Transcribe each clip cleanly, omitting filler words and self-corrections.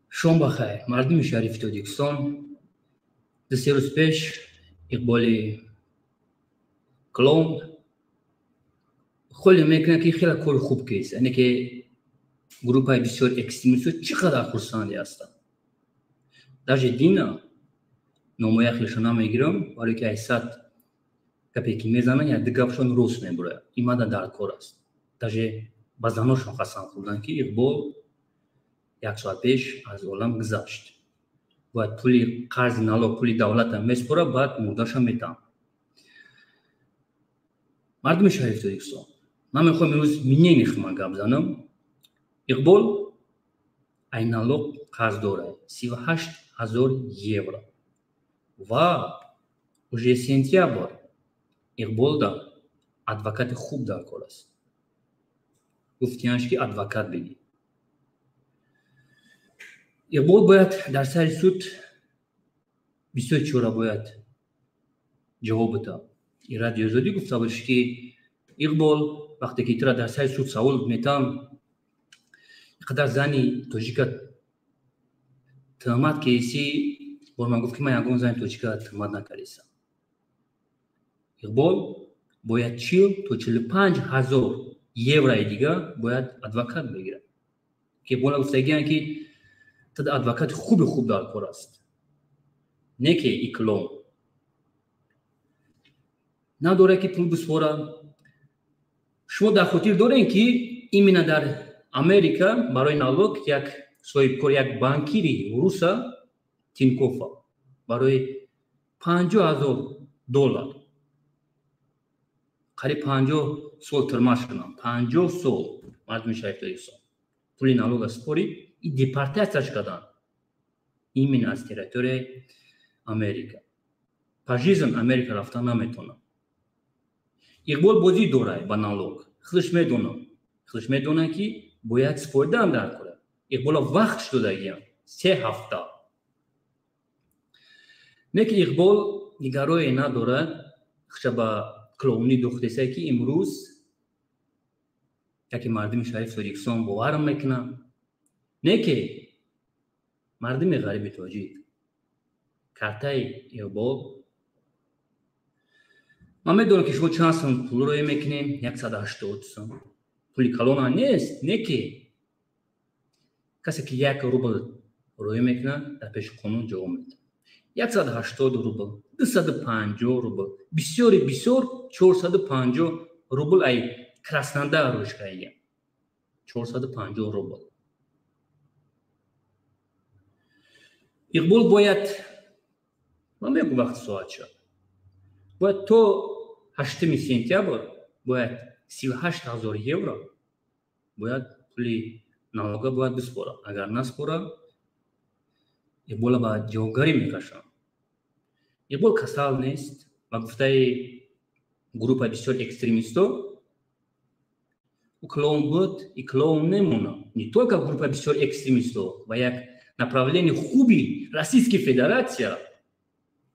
Шом бахайр, мардуми шарифи Тоҷикистон. 2-3 рӯз пеш Иқболи клоун холе мекунад, ки хеле кори хуб кест, яъне ки группаи бисёр экстремистҳо чӣ қадар хурсанде ҳастанд. Даже дина номоя хелшо намегирам, барое ки ай 100 гапе ки мезананд, як ду гапшон рост мебурояд. Ин мада дар кор аст. Даже ба заношон қасам хӯрданд, ки Иқбол як соат пеш аз олам гузашт, бояд пули қарзи налог, пули давлата меспора, баъд мурдаша метаҳам. Мардуми шарифи Тоҷикистон, ман мехоҳам имрӯз мнение худман гап занам. Иқбол ай налог қарз дорад 38 000 евро ва уже сентябр Иқболда адвокати хуб дар кор аст. Гуфтиянш, ки адвокат бигир. Иқбол бояд дар сари суд бисёр чора бояд ҷавоб бида. И Радиои Озодӣ гуфта буд, ки Иқбол, вақте ки тура дар сари суд савол метаҳам, иқадар зани тоҷика туҳмат кеси, бор ман гуфт, ки ман ягон зани тоҷика туҳмат накардистам. Иқбол бояд 40 то 45 ҳазор еврои дига бояд адвокат бигирад, ки Иқбола гуфтагиянд, ки тада адвокати хуби хуб дар кор аст. Не ки и клоун надорад, ки пул биспора. Шумо дар хотир дорем, ки именно дар Америка барои налог як соҳибкор, як банкири руса Тинкофа барои 50 000 доллар қариб 50 сол тюрьма шудам. 50 сол. Мардуми шарифи Тоҷикистон, пули налога спорид и депортатсияш карданд именно аз территорияи Америка. Пожизненно Америка рафтан наметавонад. Иқбол бозӣ дорад ба налог, худаш медонад, худаш медонад, ки бояд споридан дар кора. Иқбола вақт додагиям 3 ҳафта, не ки Иқбол дигарое надорад, худша ба клоунӣ духтеса, ки имрӯз яке мардуми шарифи Тоҷикистон бовар мекунад. Не ки мардуми ғариби тоҷик, картаи Иқбол, ман медонам, ки шумо чанд сум пул роя мекунем, 180 сум пули калона нест. Не ки касе ки 1 рубл роя мекунад, дар пеши қонун ҷавоб медиҳад. 180 рубл, 250 рубл, бисёри бисёр 450 рубл ай Краснодар рӯш кардагиям, 450 рубл. Иқбол бояд, ман мегӯм, вақти соат шуд, бояд то 8 сентябр бояд 38 000 евро бояд пули налога бояд биспорад. Агар наспорад, Иқбола ба ҷавобгарӣ мекашанд. Иқбол касал нест. Ба гуфтаи группаи бисёр экстремистҳо, ӯ клоун буд и клоун мемонад. Не только группаи бисёр экстремистҳо ва як направление хуби Российской Федерация.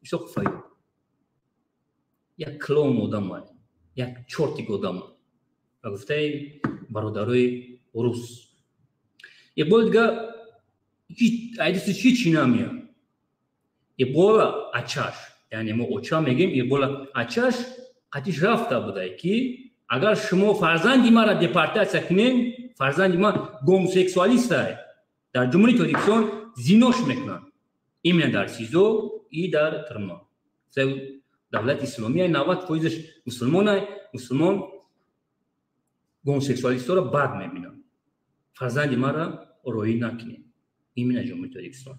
Бисёр хуфаю як клоун одамай, як чёртик одамай, ба гуфтаи бародарои рус. Иқбол дига айдисиш ҳичи намеяд. Иқбола ачаш, яъне мо оча мегем, Иқбола ачаш қатиш рафта будай, ки агар шумо фарзанди маро депортатсия кунем, фарзанди ман гомосексуалистай, дар Ҷумҳурии Тоҷикистон зинош мекунанд, именно дар СИЗО и дар тюрьма. Давлати исломия, 90 фоизаш мусулмонай, мусулмон гомосексуалистҳоро бад мебинанд, фарзанди маро роӣ накунем именно Ҷумҳурии Тоҷикистон.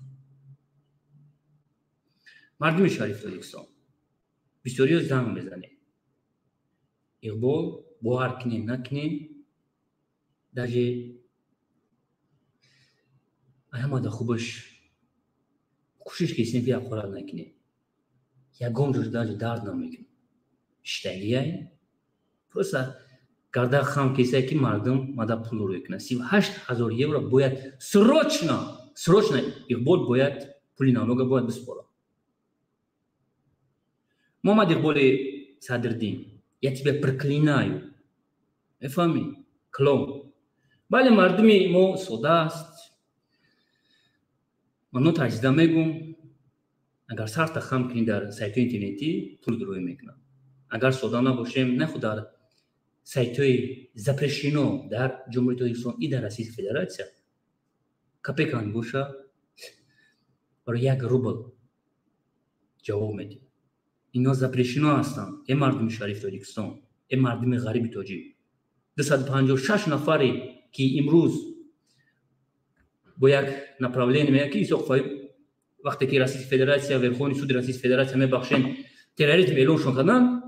Мардуми шарифи Тоҷикистон, бисёриё занг мезанед. Иқбол бовар кунем, накунем, даже ҳамада хубаш кӯшиш кисем, ки ҳақорат накунем, ягон ҷош даже дард намекунем. Иштагияй просто гарда хам кесае, ки мардум мада пул рӯй кунад. 38 000 евро бояд срочно, срочно Иқбол бояд пули налога бояд биспорад. Муҳаммад Иқболи Садриддин, я тебя проклинаю, мефаҳмӣ? Клон. Бале, мардуми мо сода аст. Ман нотарсида мегӯм, агар сарта хам кунӣ дар сайтҳои интернетӣ пул гирӯӣ мекунанд. Агар сода набошем, на худ дар сайтҳои запрещено дар Ҷумҳурии Тоҷикистон и дар Российская Федерация копейка боша, барои 1 рубл ҷавоб медиҳем. Ино запрещено ҳастанд. Э мардуми шарифи Тоҷикистон, э мардуми ғариби тоҷик. 256 нафаре ки имрӯз бо як направление мегӯянд ки Исоқ Фаюб вақте ки Российская Федерация, Верховный суди Российской Федерация мебахшен, терроризм эълоншон карданд,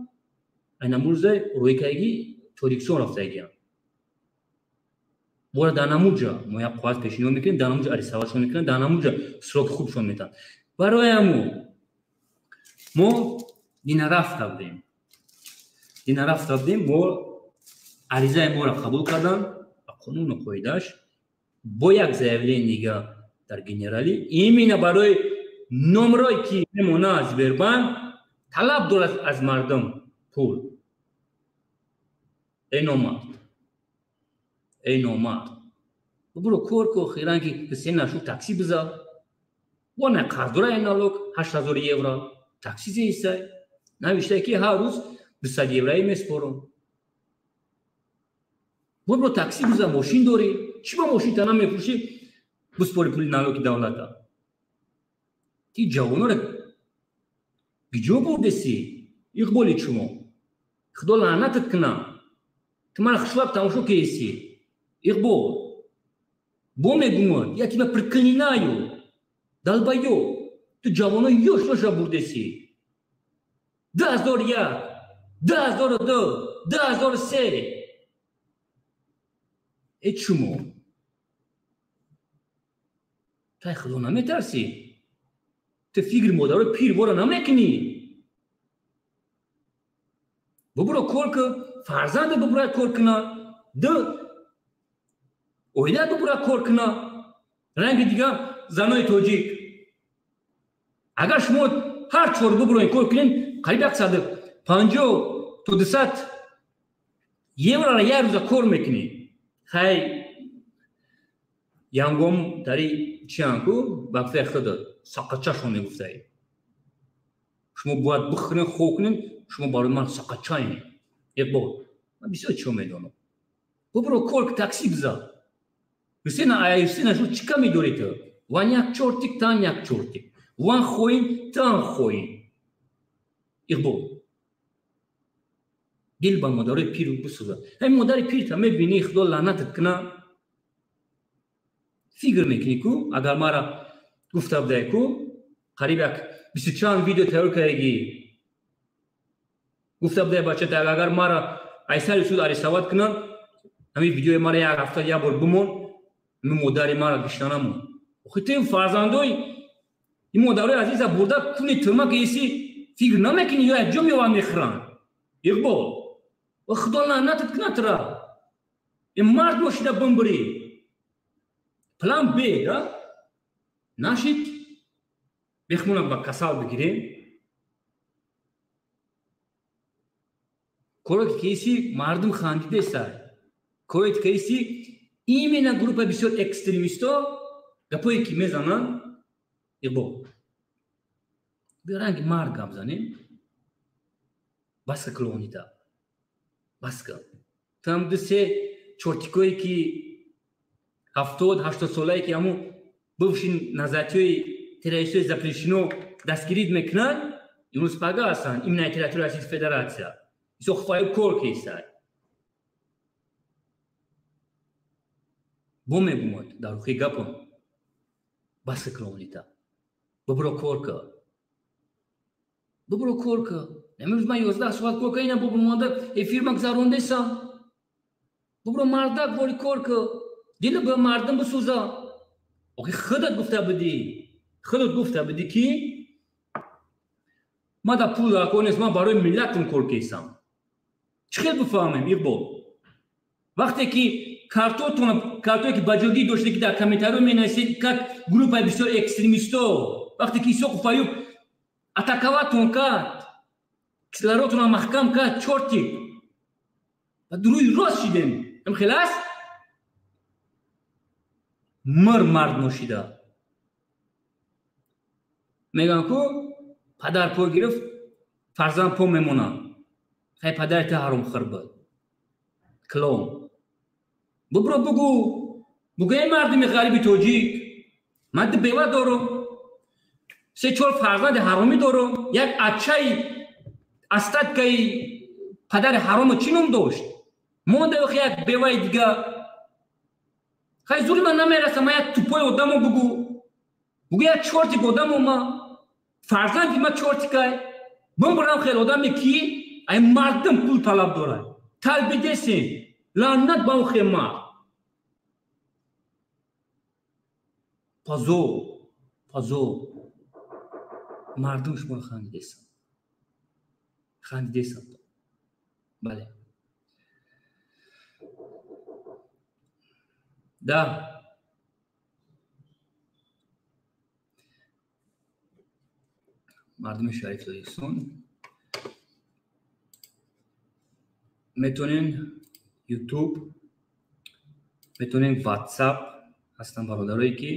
айнамурзе рӯйкаги Тоҷикистон рафтагиянд. Бора дар намуҷа мо як қоғаз пешниҳод мекунем, дар намуҷа арисавашон мекунем, дар намуҷа сроки хубшон метаҳанд. Барои ҳамо мо дина рафта будем. Дина рафта будем, мо аризаи моро қабул карданд ба қонуну қоидааш бо як заявление дига дар генералӣ, именно барои номрое ки мемона аз Сбербанк талаб дорад аз мардум пул. Эй номард, эй номард, бубуро кор ку, охиран ки се нашу такси биза, бо на қарздора налог 8000 евро такси зеисай, навиштае ки ҳар рӯз 200 еврои меспорам. Бубуро такси биза, мошин дорӣ, чӣ ба мошинта намефурӯшӣ, биспори пули налоги давлата? Ти ҷавонора гиҷо бурдеси? Иқболи чумо, худо лаънатат кунам, ту мара хушвақт тамошо кеси. Иқбол, бо мегумад, я тебя проклинаю, долбоёб, ту ҷавонои ёш ёша бурдеси. 2001, 2002, 2003. Э чумо, тай худо наметарсӣ? Ту фикри модарои пир вора намекунӣ? Бубуро кор ку, фарзанда бубура кор куна, ду оила бубура кор куна, ранги дига занои тоҷик. Агар шумо ҳар чор бубуроин кор кунем, қариб 150 то 200 еврора як рӯза кор мекунӣ. Хай, янгом дари чианку ба гуфтаи худат сақачашон мегуфтаи. Шумо бояд бихӯрен, хоб кунен, шумо барои ман сақачаем. Иқбол, ман бисёр чиҳо медонам. Бубуро кор, такси биза. Ҳусена, ай Ҳусена, шу чӣ ка медорӣ ту? Ван як чортик, тан як чортик. Ван хоин, тан хоин. Иқбол, дил ба модарои пир бисӯзад. Ҳамин модари пирта мебинӣ, худо лаънатат куна, фикр мекунӣ ку, агар мара гуфта будай ку, қариб як бисту чанд видео тайёр кардагӣ, гуфта будай бачата, агар мара айсари суд арисават кунанд, ҳамин видеои мара як ҳафта як бор бимон, ҳамин модари мара гишта намон. Охи ту фарзандои ин модарои азиза бурда куни тӯма кеси, фикр намекунӣ, ё як ҷо меованд мехӯранд. Иқбол, ва худо лаънатат кунад тура. Ин мард бошида бимбирӣ. План Б да нашид, бехмона ба касал бигирем. Коре ки кеси мардум хандидесай. Коре ки кеси именно группа бисёр экстремисто гапое ки мезананд. Иқбол, биё ранги мард гап занем. Баска клоунита, баска. Там ду се чортикое ки 70-80 солае ки ҳамун бывший назатиҳои террористҳои запрещено дастгирид мекунанд, имрӯз пага ҳастанд именно территория Российской Федерация. Исоқ Фаюб кор кесай. Бо мегумад дар рухи гапон, баска клоунита, бубуро кор ка, бубуро кор ка. Имрӯз ман 11 соат кор кардам, ина бубуромада эфир ма гузарондесам. Бубуро мардак вори кор ка, дила ба мардум бисӯза. Охи худат гуфта будӣ, худат гуфта будӣ ки ман дар пул дар кор нест, ман барои миллатам кор кесам. Чӣ хел бифаҳмем, Иқбол? Вақте ки картотон, картое ки ба ҷойгӣ доштед, ки дар комментариҳо менависед, как группаи бисёр экстремисто, вақте ки Исоқу Фаюб атаковатон кард, кислородтонро маҳкам кард, чортик, ба рӯи рост шидем. Ам хел аст? Мир мард ношида. Мегӯям ку падар по гирифт, фарзанд по мемонад. Хай падари ту ҳаромхӯр буд. Клон. Бубро бугӯ. Бугӯ эй мардуми ғариби тоҷик. Ман ду бева дорам. 3-4 фарзанди ҳаромӣ дорам. Як ачаи астаткаи падари ҳаромо чӣ ном дошт? Монда охи як беваи дига. Хай зури ман намераса, ман як тупои одамо бугӯ. Бугӯ як чортик одамо ма. Фарзанди ма чортикай. Бимбурам хел одаме ки ай мардум пул талаб дорад. Талбидесем. Лаънат ба он хел мард. Позор, позор. Мардум шуморо хандидесанд. Хандидесанд. Бале. Да. Мардуми шариф Тоҷикистон метонен YouTube, метонен WhatsApp ҳастан бародарое ки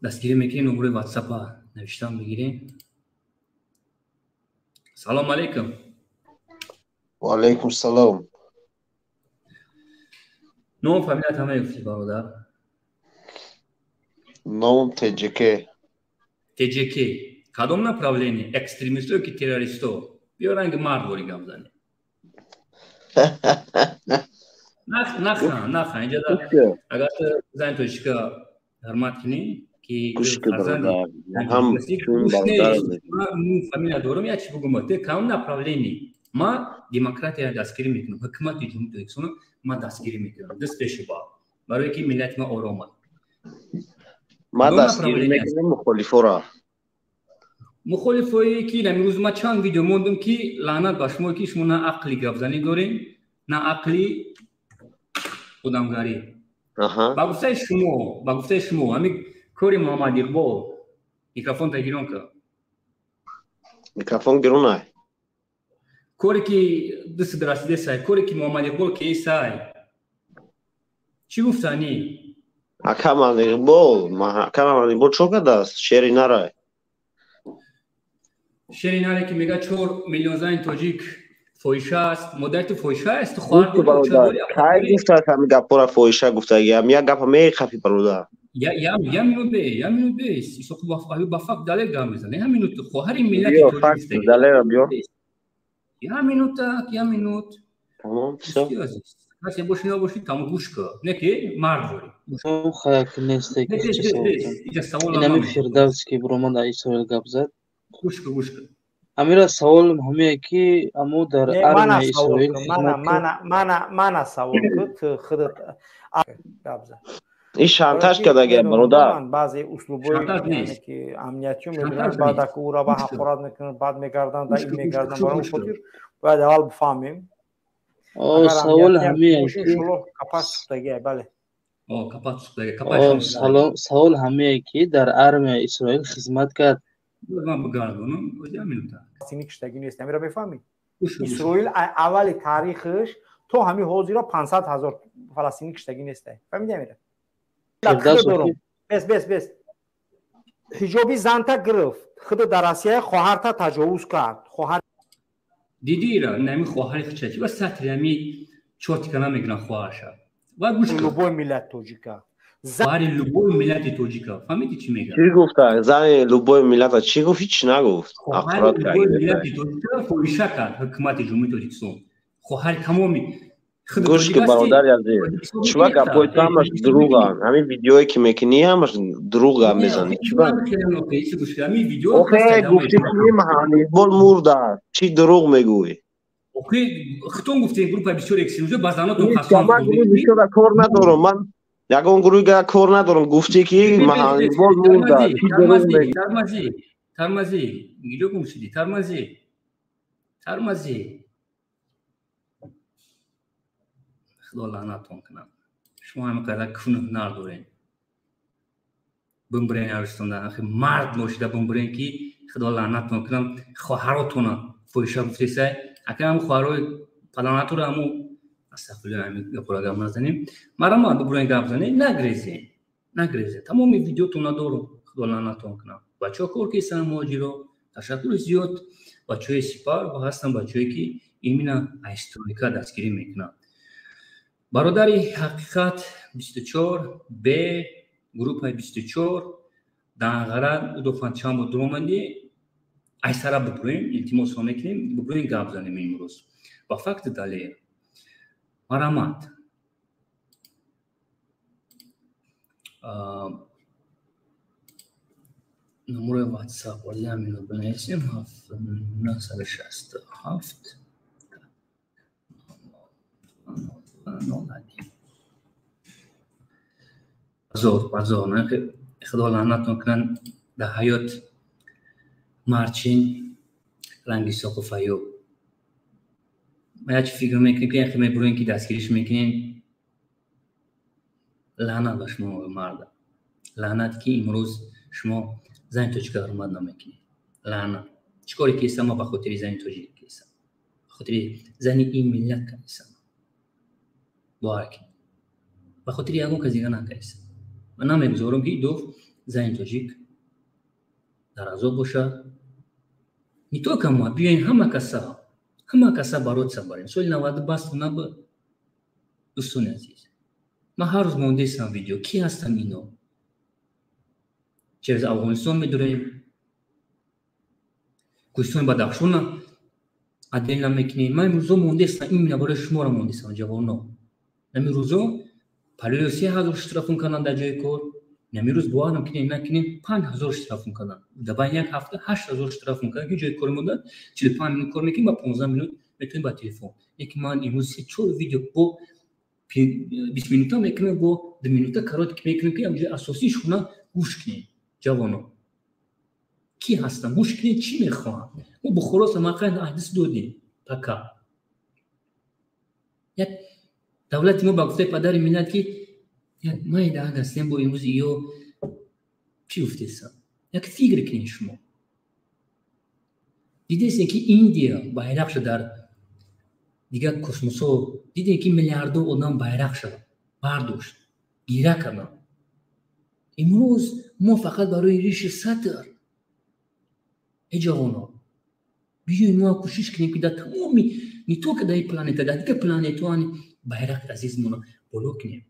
дастгирӣ мекунем, номерои WhatsApp-а навиштан бигирем. Салом алейкум. Ва алейкум салом. Ном фамилият ҳама гуфтӣ бародар? Номам ТҶК. ТҶК. Кадом направление? Экстремисто ки террористо? Биё ранги мард вори гап занем. Нахан, нахан. Инҷа агар ту зани тоҷика ҳурмат кунӣ ки фамилия дорам, як чи бугум, ту кадом направление? Ма демократияро дастгирӣ мекунам, ҳукумати Ҷумҳурии Тоҷикистонро ма дастгирӣ мекунам. Даст пеши ба. Барое ки миллати ма ором аст. Ма дастгирӣ мекунам мухолифоро. Мухолифое ки имрӯз ма чанд видео мондам ки лаънат ба шумо ки шумо на ақли гапзанӣ дорем, на ақли одамгарӣ. Ба гуфтаи шумо, ба гуфтаи шумо ҳамин кори Муҳаммад Иқбол, микрофон та гирон ка. Микрофон гиронай. Коре ки дастат расидесай, коре ки Муҳаммад Иқбол кесай. Чӣ гуфтанӣ? Ака Муҳаммад Иқбол, ака Муҳаммад Иқбол чо кардааст? Шери нарай. Шери наре ки мега 4 миллион зани тоҷик фоҳиша аст. Модари ту фоҳиша аст? Ту хоҳар дорӣ? Кай гуфтааст ҳамин гапҳоро фоҳиша гуфтагӣ? Ҳам як гапа мехафӣ бародар. Я минут бе, я минут бе. Исоқу ба факт далел гап мезанад. Я минут хоҳари миллати тоҷик. Далелро биёр. Я минутак, я минут. Тамом, всё. Касе боши набоши, тамом гӯш кун. Не ки мард дорӣ. Хаяк нест ки савол. Инами Фирдавс ки биромад дар Исроил гап зад. Гӯш кун, гӯш кун. Амира саволам ҳамее ки амо дар армияи Исроил мана савол ку ту худат гап зад. Ин шантаж кардагия бародар. Баъзе услубҳои ки амниятиё мебинанд, баъд аку ӯро ба ҳақорат мекунанд, баъд мегарданд, да ин мегарданд. Барои он хотир бояд аввал бифаҳмем. Савол ҳамее ки капас сӯхтагия, бале. Савол ҳамее ки дар армияи Исроил хизмат кард. Ман бигардонам, я минута. Сини киштагӣ нест, амира мефаҳмӣ? Исроил аввали таърихаш то ҳамин ҳозира 500 000 фаластинӣ киштагӣ нест. Фаҳмидӣ амира? Бес, бес, бес. Ҳиҷоби занта гирифт. Худ дар Россия хоҳарта таҷовуз кард. Хоҳар дидира, нами хоҳари худша чи ба сатри ҳами чортика намегиранд хоҳарша. Ва гӯш кун. Любой миллат тоҷика. Хоҳари любой миллати тоҷика. Фаҳмидӣ чӣ мегӯяд? Чӣ гуфта? Зани любой миллата чӣ гуфт? Ҳеч нагуфт. Хоҳари любой миллати тоҷика фоҳиша кард ҳукумати Ҷумҳурии Тоҷикистон. Хоҳари тамоми Гӯш ки бародари азиз, чиба гапҳои ту ҳамаш дурӯғанд. Ҳамин видеое ки мекунӣ ҳамаш дурӯғ гап мезанӣ. Чиба? Охе гуфтӣ ки Муҳаммад Иқбол мурдааст. Чӣ дурӯғ мегӯӣ? Охе худтон гуфтем группаи бисёр экстремистҳо ба занотон қасам Ман гурӯҳи бисёра кор надорам. Ман ягон гурӯҳига кор надорам. Гуфтӣ ки Муҳаммад Иқбол мурдааст. Чӣ дурӯғ мегӯӣ? Тармазӣ, тармазӣ, гиҷо гум шудӣ? Тармазӣ, тармазӣ. Худо лаънатон кунад. Шумо ҳамин қадар куну ҳунар доред. Бимбирен арӯстонда, ахи мард бошида бимбирен ки Худо лаънатон кунад. Хоҳаротона фоҳиша гуфтесай. Ака ҳам хоҳарои падаратуро ҳаму Астағфируллоҳ, ҳамин гапро гап назанем. Марҳамат, бубурен, гап занем, нагрезем, нагрезем. Тамоми видеотон надорум, худо лаънатон кунам. Бачаҳо кор кистан, муҳоҷиро. Ташаккури зиёд бачаҳои Сипар ва ҳастан бачаҳое ки именно ай стройка дастгирӣ мекунанд. Бародари ҳақиқат 24 б группаи 24 Данғара удофан чанд бор дуромадӣ, ай сара бубурем, илтимосро мекунем, бубурем, гап занем имрӯз. Ба факти далел. Марҳамат. Номерои WhatsApp вале ҳаминро бинависем 967 позор, позор, худо лаънатон кунанд дар ҳаёт марчин ранги соқу фаёб. Ма як чи фикр мекунем ки яхе мебурем ки дастгириш мекунем. Лаънат ба шумо, марда. Лаънат ки имрӯз шумо зани тоҷика ҳурмат намекунед. Лаънат. Чӣ коре ки ҳестам, ма ба хотири зани тоҷик ҳестам. Ба хотири зани ин миллат кардистам. Бовар кунед. Ба хотири ягон кас дига накардистам. Ман намегузорам ки дуф зани тоҷик дар азоб бошад. Не только ма, биёен ҳама каса, ҳама каса бороться барем. Соли 90 басту набуд. Дӯстони азиз, ман ҳар рӯз мондесам видео. Ки ҳастанд ино? Через Афғонистон медурем, Кӯҳистони Бадахшона отдельно мекунем. Ман имрӯзо мондесам, именно барои шуморо мондесам, ҷавоно. Ҳамин рӯзо парои 3000 штрафун карданд дар ҷои кор. Ҳамин рӯз боварам кунем накунем, 5000 штрафун карданд. Дар байни як ҳафта 8000 штрафун карданд, ки ҷои кори мо дар 45 минут кор мекунем ва 15 минут метавонем ба телефон. Лекин ман имрӯз се-чор видео бо 20 минута мекунем, бо 2 минута короткий мекунем, ки ҳамҷои асосии шуна гӯш кунем. Ҷавоно ки ҳастанд, гӯш кунед, чӣ мехоҳанд. Мо Бухоро, Самарқанд аҳдис додем пока. Як давлати мо ба гуфтаи падари миллат ки як майда ҳастем, бо имрӯз ё чӣ гуфтесам? Як фикр кунед шумо. Дидесем ки Индия байрақша дар дигар космосҳо, дидем ки миллиардо одам байрақша бардошт, гира карданд. Имрӯз мо фақат барои риши сатр. Эй ҷавоно, биёед мо кӯшиш кунем ки дар тамоми, не только дар ин планета, дар дигар планетаҳо байрақи азизмонро боло кунем.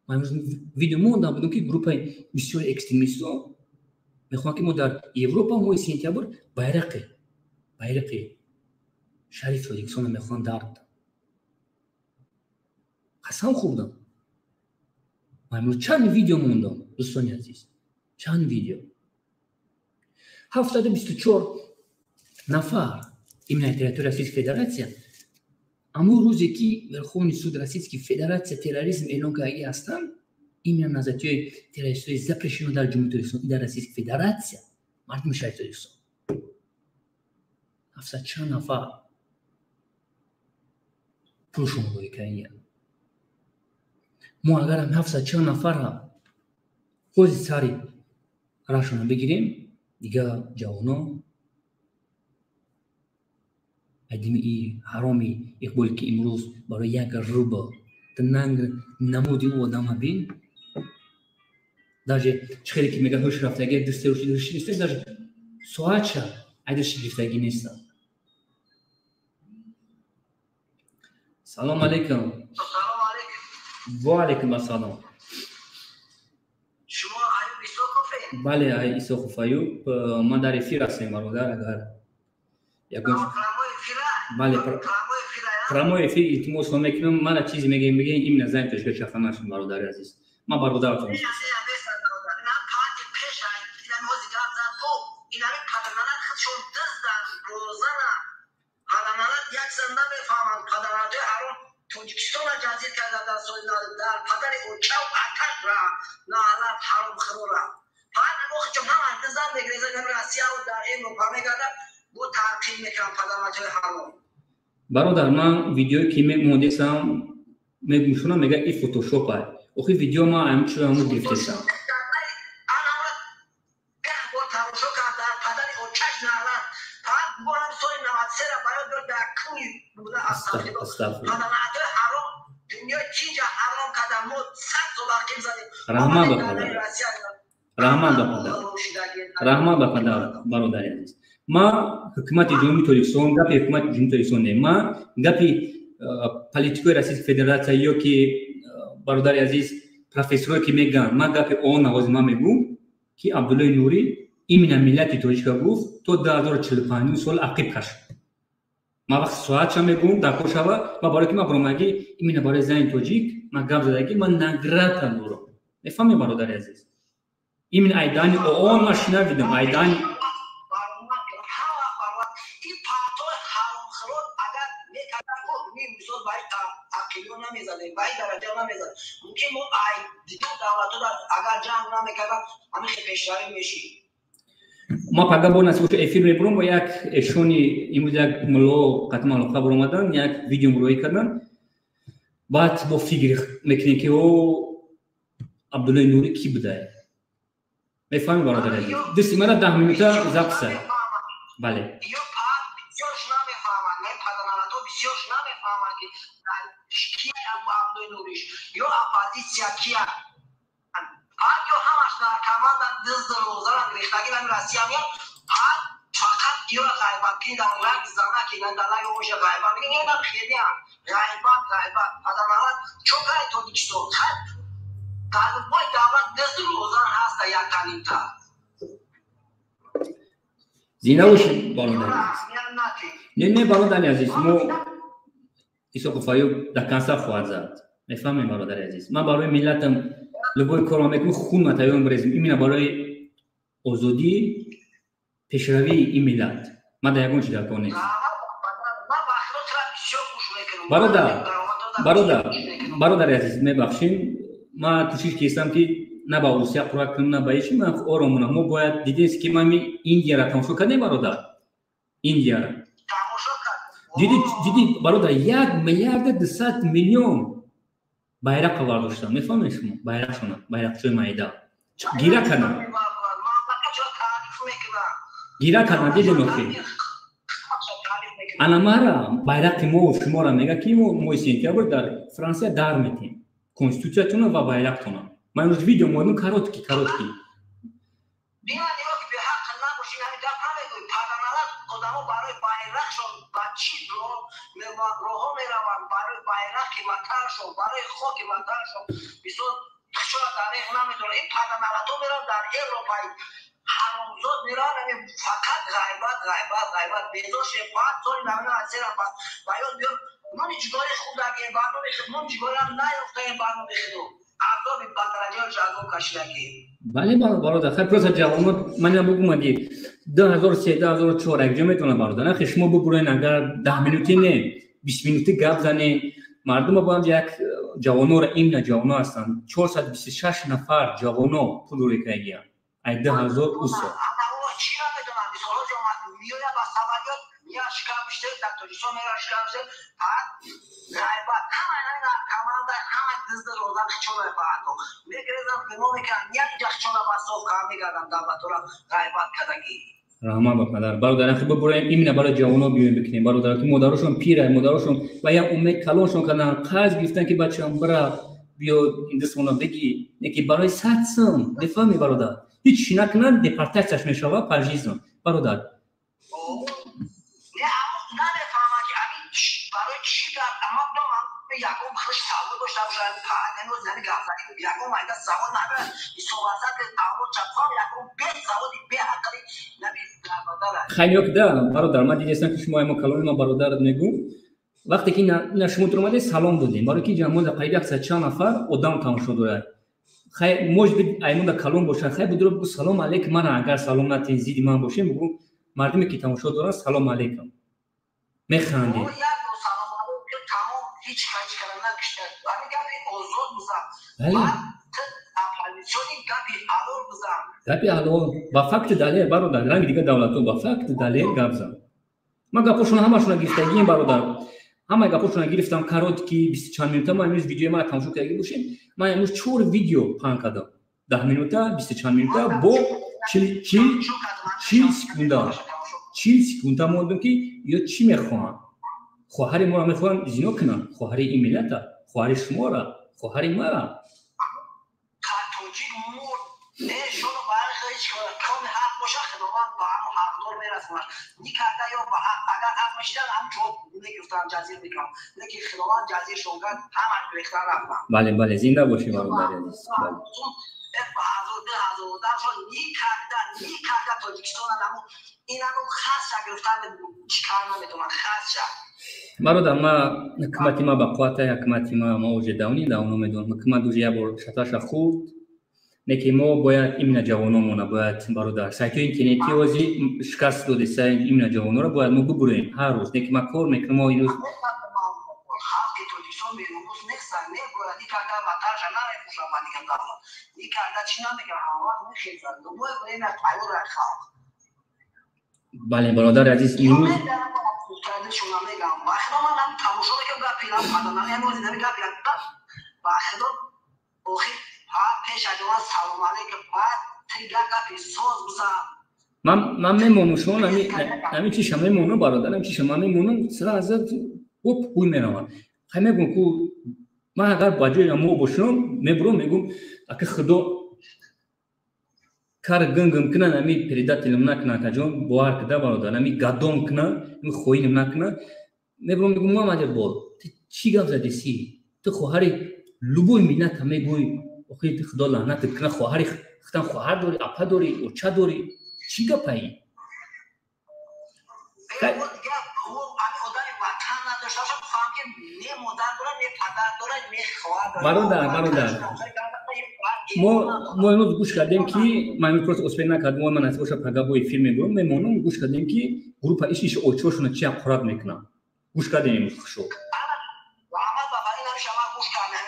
Ман имрӯз видео мондам будам ки группаи бисёри экстремистҳо мехоҳанд ки мо дар Европа моҳи сентябр байрақи шариф Тоҷикистонро мехоҳанд дард. Қасам хӯрдам. Ман имрӯз чанд видео мондам, дӯстони азиз, чанд видео. 724 нафар именно территория Российской Федерация, аммо рӯзе ки Верховный суд Российской Федерация терроризм эълон кардаги ҳастанд, именно назарияи террористҳои запрещено дар Ҷумҳурии Тоҷикистон и дар Российской Федерация, мардуми шаҳри Тоҷикистон ҳафтсад чанд нафар пулшон рӯй кардагианд. Мо агар ҳам ҳафтсад чанд нафарра ҳози сари рашона бигирем, дигар ҷавоно айдими и ҳароми иқболе ки имрӯз барои як рубл нанг намуди ӯ одама бин, даже чӣ хеле ки мега ҳуш рафтаги, дусте рӯши даже соатша айдаши гирифтагӣ нестам. Салом алейкум. Ва алейкум ассалом. Шумо Аюб Исоқовед? Бале, Исоқов Аюб. Ман дар эфир ҳастем, бародар, агар ягон бале, прямой эфир, илтимос мекунам, мана чизе мегӯем, бигӯем, именно зани тоҷика чафа нашуд, бародари азиз. Ман бародаратон. Тоҷикистонро ҷазир карда дар соли дар падари очав аташра наалат ҳаром хирора. Фақат охичон ҳама дизан мегирезан Россияву дар Европа мегардад, бо таъқиб мекунам падарматҳои ҳаром. Бародар, ман видеое ки мемондесам, мегӯшонам, мега и фотошоп ай. Охи видео ман ҳамчун ҳамун гирифтесам. Даҳ бор тамошо кард дар падари очаш наалат. Фақат борам соли 93-ра барои дар кӯи буда. Астағфируллоҳ. Дунё чиҷа ҳаром карда, мо 100 сол ақиб задем. Раҳмат ба падар, раҳмат ба падар, раҳмат ба падар. Бародари азиз, ма ҳукумати Ҷумҳурии Тоҷикистон, гапи ҳукумати Ҷумҳурии Тоҷикистон не, ма гапи политикои Российской Федерация ё ки, бародари азиз, профессорое ки мегӯянд, ман гапи он навози ман мегӯм, ки Абдуллои Нурӣ именно миллати тоҷика гуфт, то 2045 сол ақиб кашид. Ман вақти соатша мегӯм, дар кор шава. Ма барои ки ман баромадагӣ именно барои зани тоҷик ман гап задагӣ, ман награда дорам, мефаҳмӣ, бародари азиз? Именно айдани ООН ман шинавидам, айдани намезадем, ба ин дараҷа намезад. Мумкин мо ай дигар давлатҳо агар ҷанг намекардам, ҳамин хел пешравӣ мешид. Ма пага бо насиб эфир мебурам бо як эшони. Имрӯз як мулло қатъи алоқа баромадан, як видео муроӣ кардан, баъд бо фикр мекунем, ки о Абдуллои Нурӣ кӣ будае. Мефаҳми, бародари азиз? Дӯсти мара 10 минута записа, бале. Бисёрш намефаҳманд, бисёрш намефаҳманд, ки ки Абдуллои Нуриш ё оппозитсия кия. Ҳар ё ҳамаш наркоманда, дизд, розаран, рехтагӣ нами Россия меяд, ҳар фақат ёра ғайбат кини, дар лак зана ки дар лак оша ғайбат мекунӣ, инам хелиам ғайбат, ғайбат. Падармавад чо кай Тоҷикистон хай дар бой давлат дизд, розан ҳаста яктанимта. Зинда бошед, бародари азиз. Не, не, бародари азиз, мо Исоқов Аюб до конца хоҳад зад, мефаҳмем, бародари азиз. Ман барои миллатам любой корро мекунам, хун матаён брезем, именно барои озодӣ, пешравии ин миллат. Ман дар ягон чи дар кор нест, бародар, бародар, бародари азиз, мебахшем. Ман кӯшиш кистам, ки на ба Русия қурат кунам, на ба ҳечи. Ман оромонам. Мо бояд дидем, ки ман Индияра тамошо кардем, бародар, Индияра диди, диди, бародар, 1 миллиарду 200 миллион байрақа бардоштам, мефаҳмед шумо? Байрақшона, байрақчои майда гира кардам, гира кардам, дидем охи. Ана мара байрақи мо шуморо мега, ки мо моҳи сентябр дар Франсия дар метем конститутсиятона ва байрақтона. Ман имрӯз видео мондам, короткий, короткий. Барои байрақшон ба чӣ роҳҳо мераванд, барои байрақи ватаншон, барои хоки ватаншон. Бисёр чора таърих намедонад. Ин паданалато мераванд дар Европаи ҳаромзод, мераванд, ами фақат ғайбат, ғайбат, ғайбат. Безор шем. Баъд соли навина асера ба ёд биёр, нони ҷигори хӯрдагем, ба номи нони ҷигорам наёфтаем, ба номи худо азоби ба дараҷаи азоб кашидагем. Бале, бародар, хай, просто ҷавонот ман бугум, аги 2003, 2004 якҷо метавонад, бародар, нахе шумо бубурен, агар 10 минути не, 20 минути гап занен, мардума бояд як ҷавонора, именно ҷавоно ҳастанд, 426 нафар ҷавоно пул рӯй ай 2000 усо. Чӣ намедонам, мисол меояд ба самолёт, меяд, шикам дар Тоҷикистон меояд, шикам баъд ғайбат, ҳама наркоманда, ҳама дизди, розан, хичона баъдо мегирезам, гуно мекунам, як инҷа хичона ба соф кар мегардам, давлатора ғайбат кардагӣ. Раҳмат ба падар, бародар. Ахи бубурем, именно барои ҷавоно биёем бикунем, бародар, ки модарошон пира, модарошон ва як умед калоншон кардан, қарз гирифтан, ки бачаам бира, биё, индисмона бигӣ, неки барои 100 сум, мефаҳмӣ, бародар, ҳеҷ чӣ накунад, депортатсияш мешавад пажизм, бародар. Намефаҳмам, ки ами барои чӣ гап. Ама ягон хиш савол дошта бошад, ҳанӯз гапзанӣ ягон майда савол надорад. Исобаса авлод чапфам, ягон бесаводи, беақли наби дарбадара. Хайёк да, бародар, ман дидестам, ки шумо мо калони ма, бародар, мегӯм, вақте ки на шумо туромадед, салом додем, барои ки ҷамоа дар қариби яксад чанд нафар одам тамошо дорад. Хай, может быть, аймонда калон бошад, хай, будуро бугӯ салом алейкум. Мана агар салом натен, зидди ман бошем, бугӯ мардуме ки тамошо доранд, салом алейкум, механдед. Ҳеҷ ҳеҷ кара накушта, ҳамин гапи озод бизан. Бале. Оппозитсиони гапи ҳалол бизан. Гапи ҳалол, ба факти далел, бародар, ранги дигар давлатҳо, ба факти далел гап зан. Ман гапошона ҳамашона гирифтагием, бародар, ҳамаи гапошона гирифтам, короткий, бисту чанд минута. Ман имрӯз видеои мара тамошо кардаги бошем, ман имрӯз чор видео паҳн кардам, 10 минута, бисту чанд минута, бо 40 секунда, 40 секунда мондум, ки ё чӣ мехоҳанд, хоҳари моро мехоҳанд зино кунанд, хоҳари ин миллата. Хоҳари шуморо, хоҳари мара. Тоҷик мурд, не шоно ба ҳеҷ коми ҳақ боша, Худованд ба ҳамон ҳақдор мерасонад. Никарда ё ба ҳақ, агар ҳақ мешидан, ҳам ҷо мегирифтан, ҷазир мекардам. Лекин Худованд ҷазиршон кард, ҳамаш гирифтан рафтан. Бале, бале, зинда бошӣ, бародари азиз. Бале. Ба ҳазор, 2000 одам шон никарда, никарда Тоҷикистона наму инамо хасша гирифтан чӣ кар наметавонад, хасша. Бародар, ма ҳукумати ма ба қуввата, ҳукумати ма уже давни давно медонам. Ҳукумат уже як бор шаташа хурд, не ки мо бояд именно ҷавономона бояд, бародар, сайтҳои интернетӣ ози шикаст додеса, именно ҷавононро бояд мо бубурем ҳар рӯз. Не ки ма кор мекунам, мо имрӯз халқи Тоҷикистон беномус нестан, не бояд никарда ватанша намепӯшам, ба дигар давлат никарда чӣ намекунам, ҳамавақт мехезад, любое время тайёр халқ. Бале, бародари азиз, имрӯз шуна мегам, ба худо, ман ҳам тамошо мекунам, гапи нами гапи, ба худо, охир пеш аз он салом алейкум, баъд тига гапи соз бизан. Ман мемонам, шумо ҳамин чиша мемонам, бародар, ҳамин чиша ман мемонам, сразу оп ҳуй меравам. Хай, мегӯм ку, ман агар ба ҷои мо бошам, мебурам, мегӯм, ака, худо кар гингим кунан, ами предатель м накунан, акаҷон, бовар кида, бародар, ами гадом кунан, ами хоинам накунан. Мебурам, мегӯм, Муҳаммад Иқбол, ту чӣ гап задеси? Ту хоҳари любой миллата мегӯй, охи худо лаънатат кунад, хоҳари худам, хоҳар дорӣ, апа дорӣ, оча дорӣ, чӣ гапаи? Бародар, бародар, мо имрӯз гӯш кардем, ки ман имрӯз просто успеть накардем, ман насиб боша, пага бо эфир мебурам, мемонам. Гӯш кардем, ки группа иш иш очошона чи ҳақорат мекунам, гӯш кардем имрӯз хушо. Раҳмат ба фарин, ҳамеша ман гӯш кардам,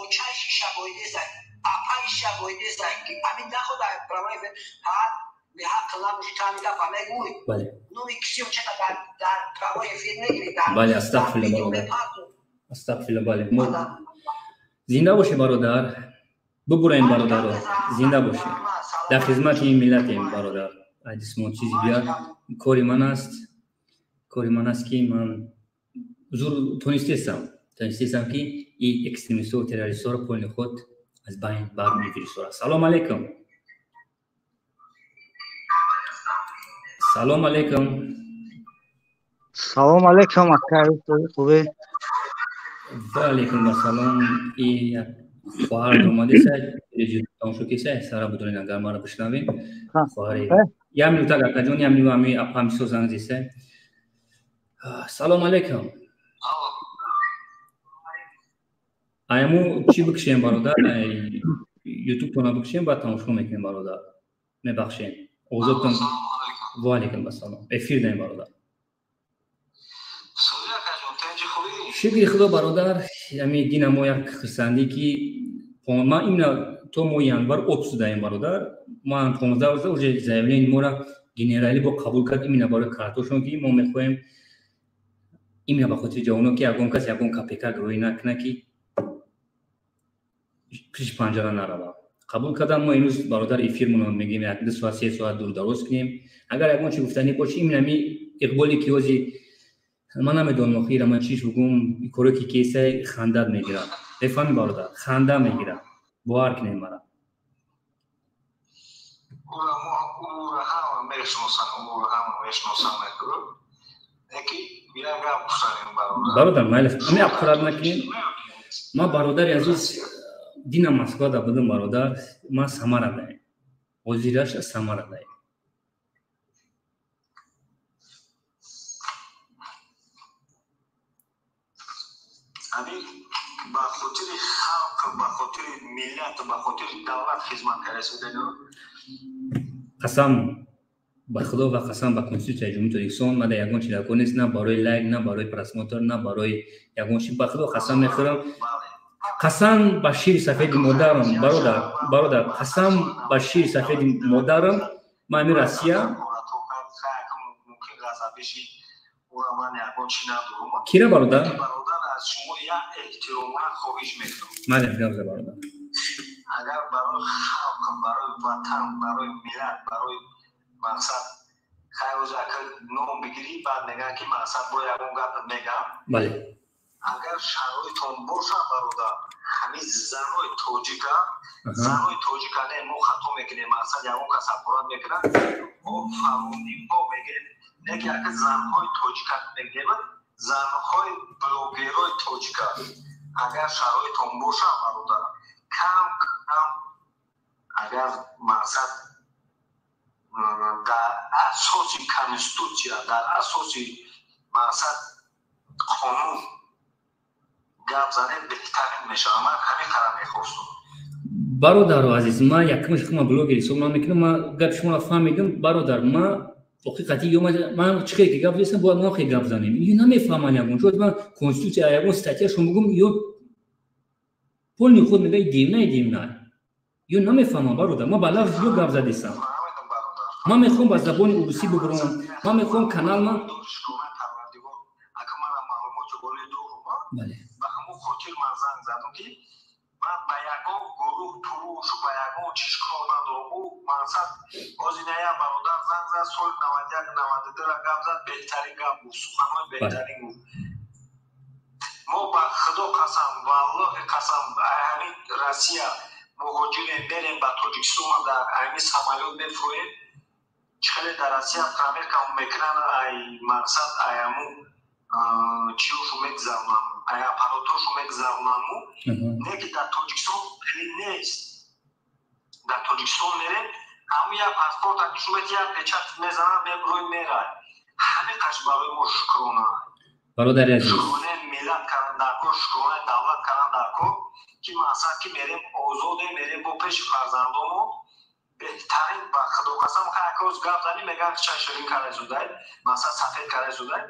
очаи шиша боидесай, апаи шиша боидесай, ҳамин наход прямой эфир ҳар беҳақ набоши, тани гапа мегӯй. Бале. Номи киси очата дар прямой эфир мегирӣ. Бале, астағфирулла, бародар, астағфирулла, бале. Мо зинда бошед, бародар, бубураем, бародаро, зинда бошед, дар хизмати ин миллатем, бародар. Ҳадисмон чизи дигар кори ман аст, кори ман аст, ки ман зур тонистесам, ки и экстремистҳо, террористҳоро поини худ аз байн бар мефиристорад. Салом алейкум, салом алейкум. Салом алейкум, ака, хубе? Ва алейкум ассалом. И як хоҳар омадеса, тамошо кеса, сара будонед, агар маро бишнавем. Хоҳари, як минута, акаҷон, як минут, ами апам бисёр занг зеса. Салом алейкум. Аяму чӣ бикшем, бародар? Ютубтона бикшем, баъд тамошо мекунем, бародар, мебахшем, овозотон. Ва алейкум ассалом, эфир даем, бародар. Шукри худо, бародар. Ами дина мо як хурсандӣ, ки ман именно то моҳи январ отпуск даем, бародар. Ман 15 рӯза уже заявление мора генерали бо қабул кард, именно барои картошон, ки мо мехоҳем именно ба хотири ҷавонон, ки ягон кас ягон копейка гирӯӣ накунад, ки пиши панҷара нарава. Қабул кардам. Мо имрӯз, бародар, эфирмонро мегӯем, як 2 соат, 3 соат дур дароз кунем. Агар ягон чи гуфтанӣ боши, именно ами Иқболе, ки ҳози ман намедонам, охира ман чиш бугум, коре ки кесай, хандат мегирад, бефаҳми, бародар, ханда мегирад, бовар кунед мара. Ӯро ҳама мешиносанд, ӯро ҳама мешиносанд, яки як гап гуфтанем, бародар. Бародар, майли, ами аққурат накунем. Ман, бародари азиз, дина Москвада будам, бародар, ман Самара даем, ҳозираша Самара даем. Ҳамин ба хотири халқ, ба хотири миллат, ба хотири давлат хизмат карда. Қасам ба худо ва қасам ба Конститутсияи Ҷумҳурии Тоҷикистон, ман дар ягон чи дар кор нест, на барои лайк, на барои просмотр, на барои ягон чи. Ба худо қасам мехӯрам, қасам ба шири сафеди модарам, бародар, бародар, қасам ба шири сафеди модарам, ман ами Россия Мумкин ғазабиши ӯра, ман ягон чи надорум. Кира, бародар? Бародар, аз шумо як эҳтиромона хоҳиш мекунам. Мале, гап за, бародар. Агар барои халқ, барои ватан, барои миллат, барои мақсад, хайр, рӯз ака ном бигирӣ, баъд мегӯянд, ки мақсад бо ягон гап мегам. Бале. Агар шароитон бошад, бародар, ҳамин занҳои тоҷика, занҳои тоҷика не, мо хато мекунем, мақсад ягон кас ҳақорат мекунад, мо фаронӣҳо мегӯем, не ки ака занҳои тоҷика мегӯем, занҳои блогерҳои тоҷика. Агар шароитон бошад, бародар, кам кам агар мақсад дар асоси конститутсия, дар асоси мақсад қонун гап занем, беҳтарин мешавад. Ман ҳамин қадар мехостум. Бародару азиз, ман якумаш хума блогер ҳисоб намекунам. Ман гапи шуморо фаҳмидам, бародар. Ман ҳақиқати ман чӣ хел ки гап зестам, бояд мо хел гап занем. Ё намефаҳманд ягон чо. Ман конститутсия ягон статьяшон бугум, ё полный худ мега дивнай дивнай. Ё намефаҳмам, бародар. Ман ба лафз ё гап задестам. Ман мехоҳам ба забони урусӣ бубурам. Ман мехоҳам канал ман бале. Ба ҳамон хотир ман занг задам, ки ман ба ягон гурӯҳ пурушу ба ягон чиз кор надорам. Ӯ мақсад озина як бародар занг зад, соли 91 92-ра гап зад, беҳтарин гап гуфт, суханҳои беҳтарин гуфт. Мо ба Худо қасам, валлоҳи қасам, ҳамин Россия муҳоҷирем, мерем ба Тоҷикистон, дар ҳамин самолёт мефурӯем. Чӣ хеле дар Россия проверкамо мекунанд, ай мақсад ай ҳамун чиёшу мегзаронам, ай аппаратошу мегзаронаму, не ки дар Тоҷикистон хеле нест. Дар Тоҷикистон мерем, ҳамун як паспорта нишон медиҳ, як печат мезанад, мебурӯй, мерай. Ҳамин қаш барои мо шукрона. Бародари азиз, шукронаи миллат кардан дар кор, шукронаи давлат кардан дар кор, ки мақсад ки мерем озодем, мерем бо пеши фарзандомо беҳтарин. Ба Худо қасам, ҳар рӯз гап занӣ, мегӯянд чай ширин кардай зудай, мақсад сафед кардай зудай.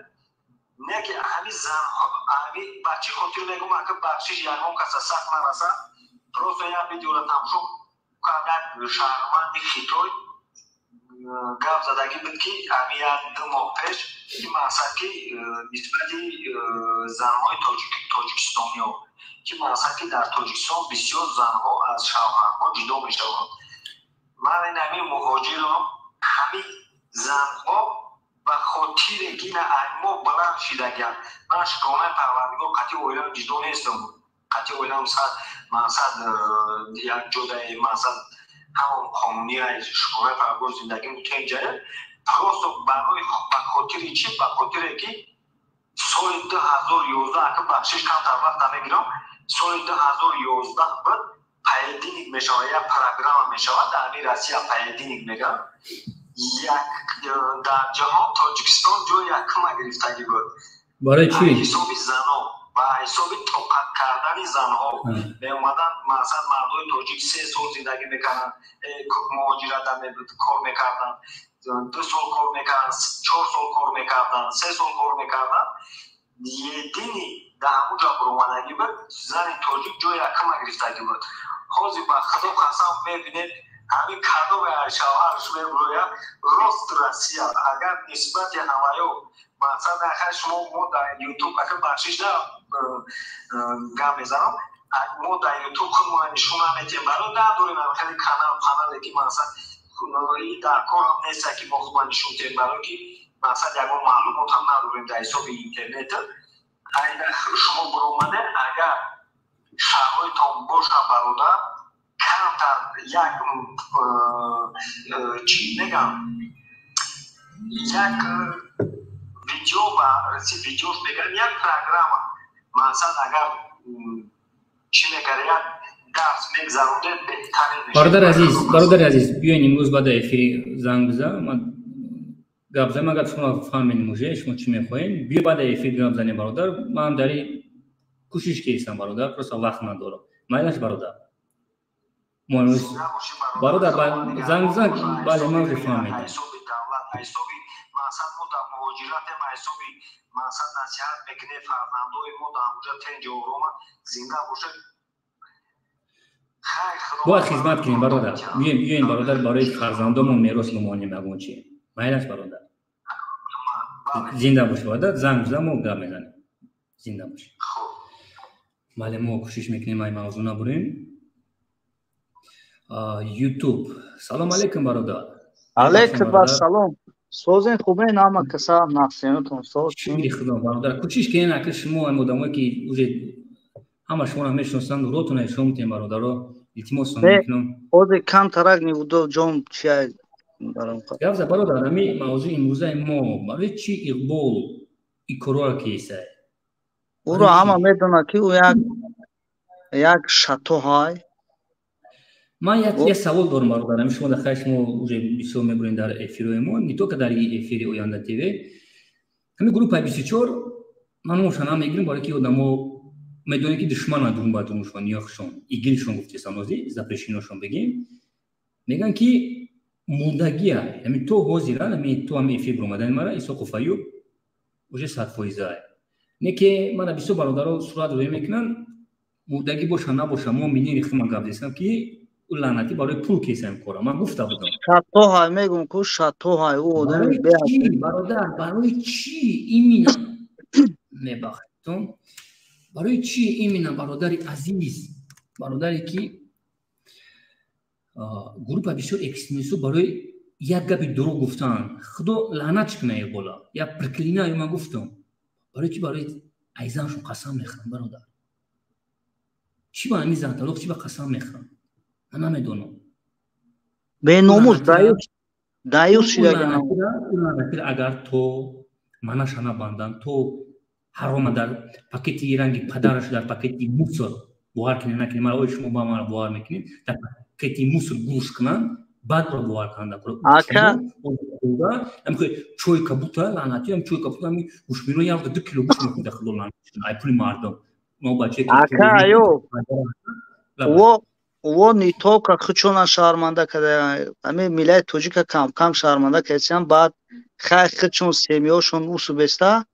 Не ки ҳамин занҳо, ҳамин ба чӣ хотир мегӯм, ака, бахшиш, ягон каса сахт нарасад, просто як видеоро тамошо кард, як шаҳрванди Хитой гап задагӣ буд, ки ҳамин як 2 моҳ пеш, ки мақсад ки нисбати занҳои тоҷикистониё, ки мақсад ки дар Тоҷикистон бисёр занҳо аз шавҳарҳо ҷудо мешаванд. Ман ин ҳамин муҳоҷирам, ҳамин занҳо ба хотире ки на мо баланд шидагиам. Ман шукронаи Парвардигор, қатъи оилам ҷудо нестам, қатъи оилам мақсад як ҷодаи, мақсад ҳамон қонуния, шукронаи Парвардигор, зиндагим тенҷая. Просто барои ба хотири чӣ? Ба хотире ки соли 2011, ака, бахшиш, камтар вақта мегирам, соли 2011 буд, поединок мешавад, як программа мешавад дар ҳамин Россия, поединок мегӯянд. Як дар ҷаҳон Тоҷикистон ҷои якума гирифтагӣ буд. Барои чӣ? Ҳисоби занҳо ва ҳисоби тоқат кардани занҳо меомаданд. Мақсад мардои тоҷик 3 сол зиндагӣ мекарданд, муҳоҷирата кор мекарданд, 2 сол кор мекарданд, 4 сол кор мекарданд, 3 сол кор мекарданд. Единый дар ҳамун ҷо буромадагӣ буд, зани тоҷик ҷои якума гирифтагӣ буд. Ҳозир ба Худо қасам, мебинед, ҳамин кадоме шавҳарш мебурояд, рост Россия. Агар нисбати ҳамаё мақсад ахай шумо, мо дар Ютуб, ака, бахшиш, да гап мезанам, мо дар Ютуб худмона нишон наметиҳем, барои надорем хеле канал канале ки мақсад дар корам нест, ки мо худмона нишон диҳем, барои ки мақсад ягон маълумот ҳам надорем дар ҳисоби интернет. Шумо буромаде, агар шароитон боша, бародар, камтар як чӣ мегам, як видео, ба видеош мегӯям, як программа, мақсад агар чӣ мекард, як дарс мегзаронде, беҳтарин. Бародари азиз, бародари азиз, биёен имрӯз баъда эфири занг бизан, ман гап занем. Агар шумо фаҳмедем уже шумо чӣ мехоҳем, биё баъда эфир гап занем, бародар. Ман дари кӯшиш кардам, бародар, просто вақт надорам. Майлаш, бародар, бародар, занг бизан. Бале, ман уже фаҳмидам. Мақсад мо дар муҳоҷиратем, ҳисоби мақсад насиҳат мекунем, фарзандои мо дар ҳамуҷа тенҷи орома зинда бошад. Бояд хизмат кунем, бародар. Биёем, бародар, барои фарзандомон мерос бимонем ягон чи. Майлаш, бародар, зинда бош, бародар. Занг бизан, мо гап мезанем. Зинда бош. Бале, мо кӯшиш мекунем ай мавзӯъ набурем. Ютуб, салом алейкум, бародар. Алейкум ассалом. Созен хубен ҳама каса нақсиёнатон соз. Шукри Худо бародар. Кӯшиш кунед ака шумо ҳам одамое ки уже ҳама шуморо мешиносанд, ротона шумо мутем бародаро. Илтимоссон мекунам. Ҳозир камтарак нивудо ҷон чия гап за бародар, ҳами мавзӯи имрӯзаи мо барои чӣ Иқбол ин корро кесай? Ӯро ҳама медонад ки ӯ як шатоҳай. Ман як савол дорам бародар, ҳами шумо дар хайр шумо уже бисёр мебурем дар эфирҳои мо, не только дар эфири Оянда ТВ. Ҳами группаи 24 ман номошон намегирам, барои ки одамо медонем ки душмананд дун ба дуншон, ниёхшон, игилшон гуфтесам ҳозир, запрещеношон бигем. Мегӯянд ки мурдагия, ҳами то ҳозира, ҳами то ҳами эфир баромадани мара Исоқов Аюб уже 100%. Не ки мана бисёр бародаро сурат рӯя мекунанд, мурдагӣ боша набоша, мо минери худман гап дестам ки ӯ лаънатӣ барои пул кесаем кора. Ман гуфта будам. Шатоҳай мегӯм ку шатоҳай ӯ одами бе. Бародар, барои чӣ именно мебахшедтон? Барои чӣ именно бародари азиз, бародаре ки группа бисёр экстремистҳо барои як гапи дурӯғ гуфтан, Худо лаънат кунад Иқбола, я проклинаю, ман гуфтам. Барои чӣ барои айзаншон қасам мехӯрам бародар? Чӣ ба ҳамин занталоқ чӣ ба қасам мехӯрам? Ман намедонам. Беномус даюс шида агар то манаша набанданд, то ҳарома дар пакети ранги падараш дар пакети мусор бовар кунед накунед, мара ой шумо ба мара бовар мекунед, дар пакети мусор гӯш кунанд, баъд ро бовар кунанд. Ака чой кабута лаънатӣ, ам чой кабута ами гӯшмиро як 2 кило гӯш мехӯрда, Худо лаънат ай пули мардум. Ака аё во не только худшона шарманда када, ҳами миллати тоҷика кам-кам шарманда кардасиям, баъд хай худшон семьёшон усу беста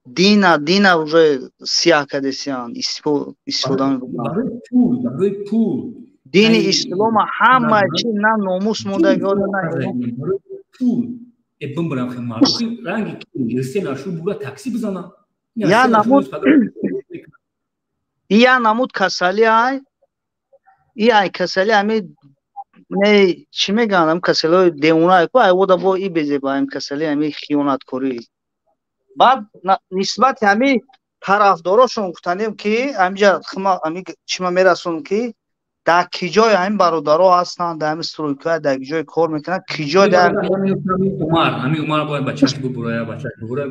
дина уже сияҳ кардасиян, истифода мебуранд. Барои пул. Дини ислома ҳама чи на номус мондаги на пул. Э бимбирам хе мардум ранги ки нашу бура такси бизана. Я намуд касали ай и ай касали ами не чӣ мегӯянд ам касалиҳои девона ку ай вода бо и безеба ам касали ами хиёнаткорӣ. Баъд нисбати ҳами тарафдорошон гуфтанем ки ҳамиҷа ами чима мерасонам ки дар ки ҷой ҳамин бародаро ҳастанд, дар ҳамин стройкаҳо дар ки ҷой кор мекунанд, ки ҷой дар Умар, ҳамин Умар бояд бачаш бубурая, бачаш бубурая.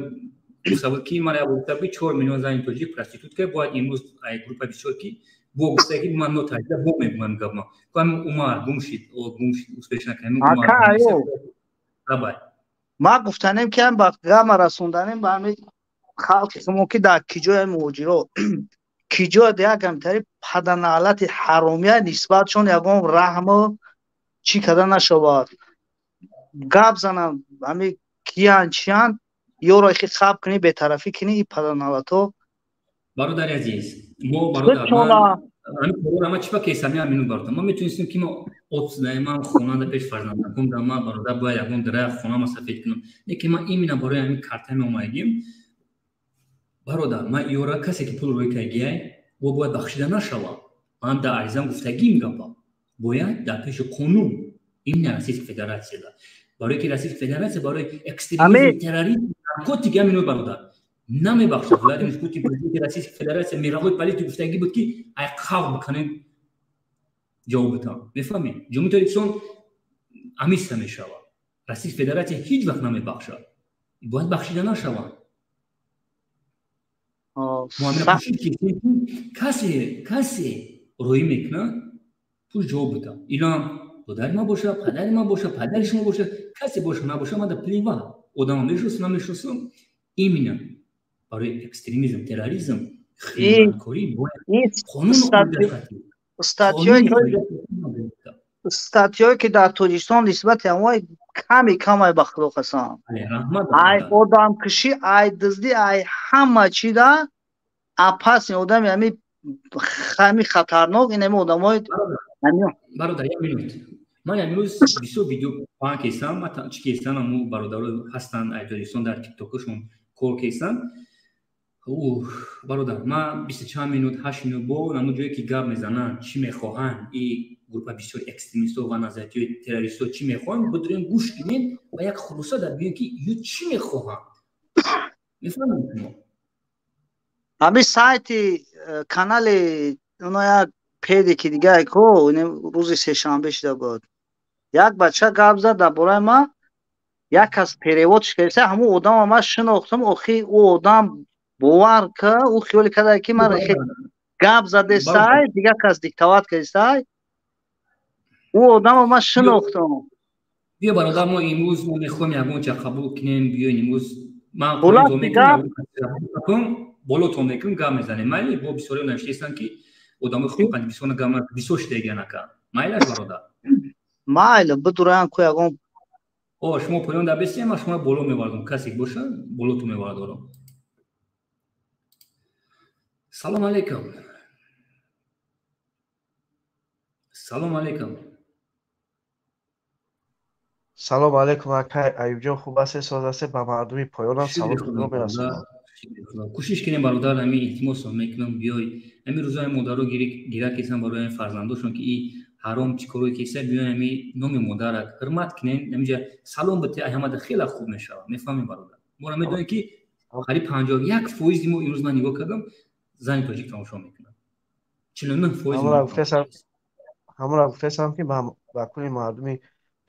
Гуфта ки ман як гуфта ки 4 миллион зани тоҷик проститутка бояд имрӯз ай группа бисёр ки бо гуфта ки ман нотаҷда бо мегӯям гап ма. Ку ҳамин Умар гум шид, гум шид, успеш накард. Умар. Лабай. Ма гуфтанем ки ҳам ба гама расонданем ба ҳамин халқи мо ки дар ки ҷои муҳоҷиро ки ҷоя як ҳамтари паданалати ҳаромия нисбатшон ягон раҳму чӣ карда нашавад. Гап занам ҳами киян чиян ёро ихи хаб кунӣ, бетарафӣ кунӣ и паданалато. Бародари азиз, мо бародар ҳамин корро ма чӣ ба кесам я минут бародар. Ма метавонистем ки ма отсдаи ман хонанда пеш фарзандакум да ма бародар бояд ягон дарахт хонама сафед кунам. Не ки ман именно барои ҳамин картаи омадагим. Бародар, ман ёра касе ки пул рӯй кардагиай, во бояд бахшида нашавад. Ман дар аризам гуфтагим гапа. Бояд дар пеши қонун именно Российской Федерацияда. Барои ки Российской Федерация барои экстремизм, терроризм, наркотик ҳамин бародар намебахшад. Владимир Путин, президенти Российской Федерация, мировой политик гуфтагӣ буд ки ай халқ бикунед ҷавоб битам. Мефаҳмед? Ҷумҳурии Тоҷикистон амиста мешавад. Российской Федерация ҳеҷ вақт намебахшад. Бояд бахшида нашаванд. Касе рӯӣ мекунад, пул ҷавоб битам. Илам додари ман боша, падари ман боша, падари шумо боша, касе боша набоша, ман да плива. Одама мешиносам, намешиносам, именно барои экстремизм, терроризм, хиёнаткорӣ бояд қонун статьёе ки дар Тоҷикистон нисбати ҳамои ками камай ба худо қасам. Ай одамкушӣ, ай дуздӣ, ай ҳама чида опасни одами ҳами хатарнок ин ҳами одамои бародар, як минут. Ман имрӯз бисёр видео паҳн кесам, чӣ кестан, аму бародаро ҳастанд ай Тоҷикистон дар тиктокашон кор кестан. Бародар, ман бисту чанд минут, 8 минут бо намун ҷое ки гап мезананд, чӣ мехоҳанд, и группа бисёр экстремистҳо ва назарияҳои террористҳо чӣ мехоҳанд, бидурем, гӯш кунем ва як хулоса дар биёем, ки ё чӣ мехоҳанд. Мефаҳмед шумо? Ҳамин сайти канали оно як педе ки дига ко рӯзи сешанбе шуда буд, як бача гап зад дар бораи ман, як кас перевод кардиса. Ҳамун одама ман шинохтам. Охи, ӯ одам, бовар ка, ӯ хиёли карда, ки ман гап задесай, дигар кас диктовать кардисай. Ӯ одама ман шинохтам. Биё, бародар, мо имрӯз мо мехоҳем ягон ча қабул кунем. Биёен, имрӯз ман болотон мекунем, гап мезанем, майли? Бо бисёрио навиштаистанд, ки одамои хуб бисёр гап бисёр шудагиан, ака. Майлаш, бародар? Майли, бидураям ку ягон. О, шумо поён дар бесем, ман шумо боло мевардам. Касе боша, болотон мевардорам. Салом алейкум, салом алейкум. Салом алейкум, акай Аюбҷон, хуб ҳастед, соз ҳастед? Ба мардуми поёнам салом худро мерасонам. Кӯшиш кунем, бародар, ҳамин илтимосро мекунам, биёй. Ҳамин рӯзои модаро гира кесам барои фарзандошон, ки и ҳаром чӣ корое кеса. Биёй, ҳами номи модарак ҳурмат кунем, ҳаминҷа салом бите, ҳамада хеле хуб мешавад. Мефаҳмем, бародар? Моро медонем, ки қариб 51 фоизи мо имрӯз, ман нигоҳ кардам, зани тоҷик тамошо мекунад, 49 фоиз. Ҳамонро гуфтесам, ки ба кулли мардуми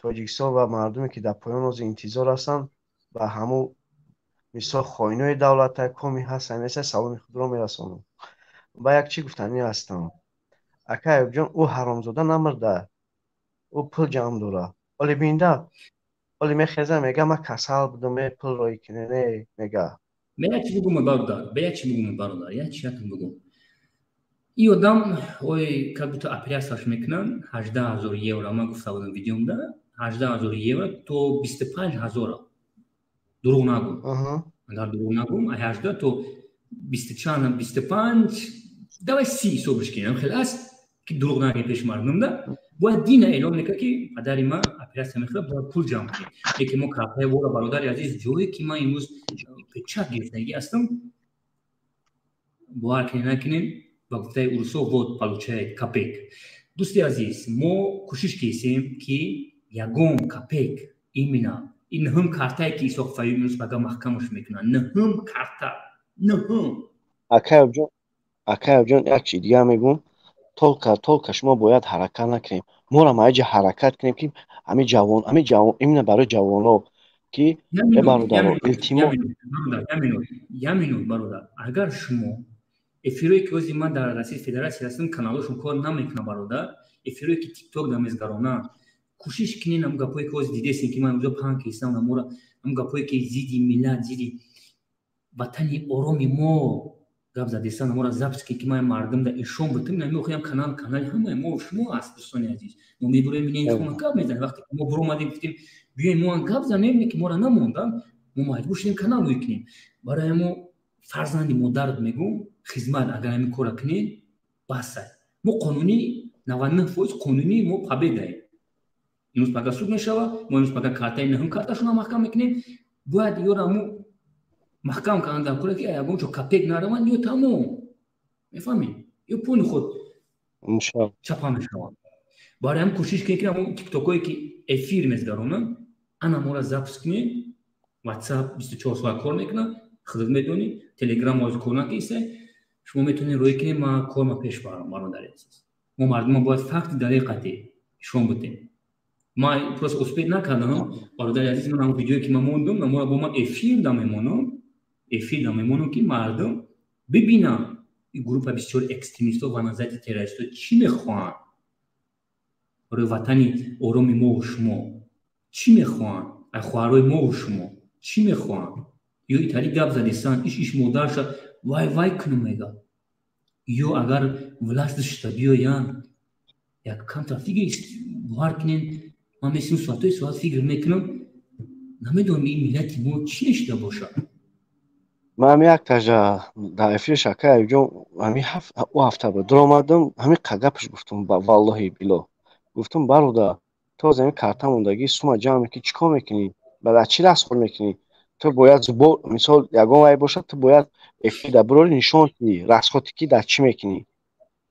Тоҷикистон ва мардуме, ки дар поён ҳозир интизор ҳастанд, ба ҳамун мисол хоинои давлата коми ҳастанд, неста, саломи худро мерасонам. Ба як чӣ гуфтанӣ ҳастам, ака Аюбҷон: ӯ ҳаромзода намурда, ӯ пул ҷамъ дора. Оли бинда, оли мехеза, мега: «Ман касал будам, е пул роӣ кине», не мега. Ба як чӣ бугум, бародар, ба як чӣ бугум, бародар, як чӣ якм бугум. И одам ой, как будто операцияш мекунанд, 18 000 евро. Ман гуфта будам видеомда, 18 000 евро то 25 000-а, дурӯғ нагум. Агар дурӯғ нагум, 18 то бисту чанд, 25, давай 30 ҳисобиш кунем, хеле аст, ки дурӯғ нагем пеши мардумда. Бояд дина эълон мекард, ки падари ман оператсия мехӯрад, бояд пул ҷамъ кунем. Лекин мо картаи вора, бародари азиз, ҷое ки ман имрӯз печат гирифтагӣ ҳастам, бовар кунем, накунем, ба гуфтаи урусо, вот получает копеек. Дӯсти азиз, мо кӯшиш кисем, ки ягон копеек именно ин нӯҳум картае, ки Исоқ Фаюм имрӯз пага маҳкамаш мекунад, нӯҳум карта, нӯҳум. Акаёбҷон, як чи дигар мегӯм: только шумо бояд ҳаракат накунем, моро маиҷа ҳаракат кунем, ки ҳамин ҷавон, ҳамин ҷавон, именно барои ҷавоно, ки э бародаро, илтимос. Як минут, бародар. Агар шумо эфирое, ки ози ман дар Россияи Федератсия ҳастам, каналошон кор намекунам, бародар, эфирое, ки Тикток да мезгаронам, кӯшиш кунен, ам гапое, ки ози дидесем, ки ман имрӯза паҳн кистам, намора, ам гапое, ки зидди миллат, зидди ватани ороми мо гап задесан, амора запись ки ман мардум да ишон бутум. Нами охиям канал, канали ҳамаи мо шумо аст, дӯстони азиз. Мо мебуроем, минем, шумо гап мезанем. Вақте ки мо буромадем, гуфтем, биёем, мо гап занем, ки моро намондан, мо маҷбур шудем канал мекунем. Барои мо фарзанди модарат мегӯм, хизмат, агар ҳамин кора кунед, басай. Мо қонунӣ, 99 фоиз қонунӣ, мо победаем. Имрӯз пага суд мешава. Мо имрӯз пага картаи нӯҳум карташонро маҳкам мекунем. Бояд ёра мо маҳкам кардан дар кора, ки ягон ҷо копеек нараванд, ё тамом, мефаҳмед, ё пули худ чапа мешаванд. Барои ҳам кӯшиш кунед, ки ҳамон тиктокое, ки эфир мезгаронанд, ана моро запись кунед. Ватсап 24 соат кор мекунад, худат медонӣ, Телеграм оз кор накисе, шумо метавонед рӯй кунед, ман корма пеш барам. Бародари азиз, мо мардума бояд факти дариқати ишон бутем. Ман просто успеть накардам, бародари азиз. Ман ҳамон видеое, ки ман мондум, намора бо ман эфир да мемонам, эфир да мемонам, ки мардум бибинанд, ин группа бисёр экстремистҳо ва назарияти террористҳо чӣ мехоҳанд барои ватани ороми мову шумо, чӣ мехоҳанд ай хоҳарои мову шумо, чӣ мехоҳанд. Ё итали гап задисан, иш иш модарша вай вай кунум мега, ё агар власть дошта биёянд, як камтар фикр, бовар кунен, ман месим соатҳои соат фикр мекунам, намедонам, ин миллати мо чӣ мешуда бошад. Ман ҳами як тажа дар эфири шакай Аюбҷон, ҳами ӯ ҳафта буд, дуромадам, ҳами гапаш гуфтум, валлоҳи било гуфтум: «Бародар, ту аз ҳами карта мондагӣ сума ҷамъ мекунӣ, чӣ кор мекунӣ, баъд аз чӣ расход мекунӣ? Ту бояд зубо, мисол, ягон вай бошад, ту бояд Эфир да бирори нишон ки расходи ки дар чӣ мекунӣ.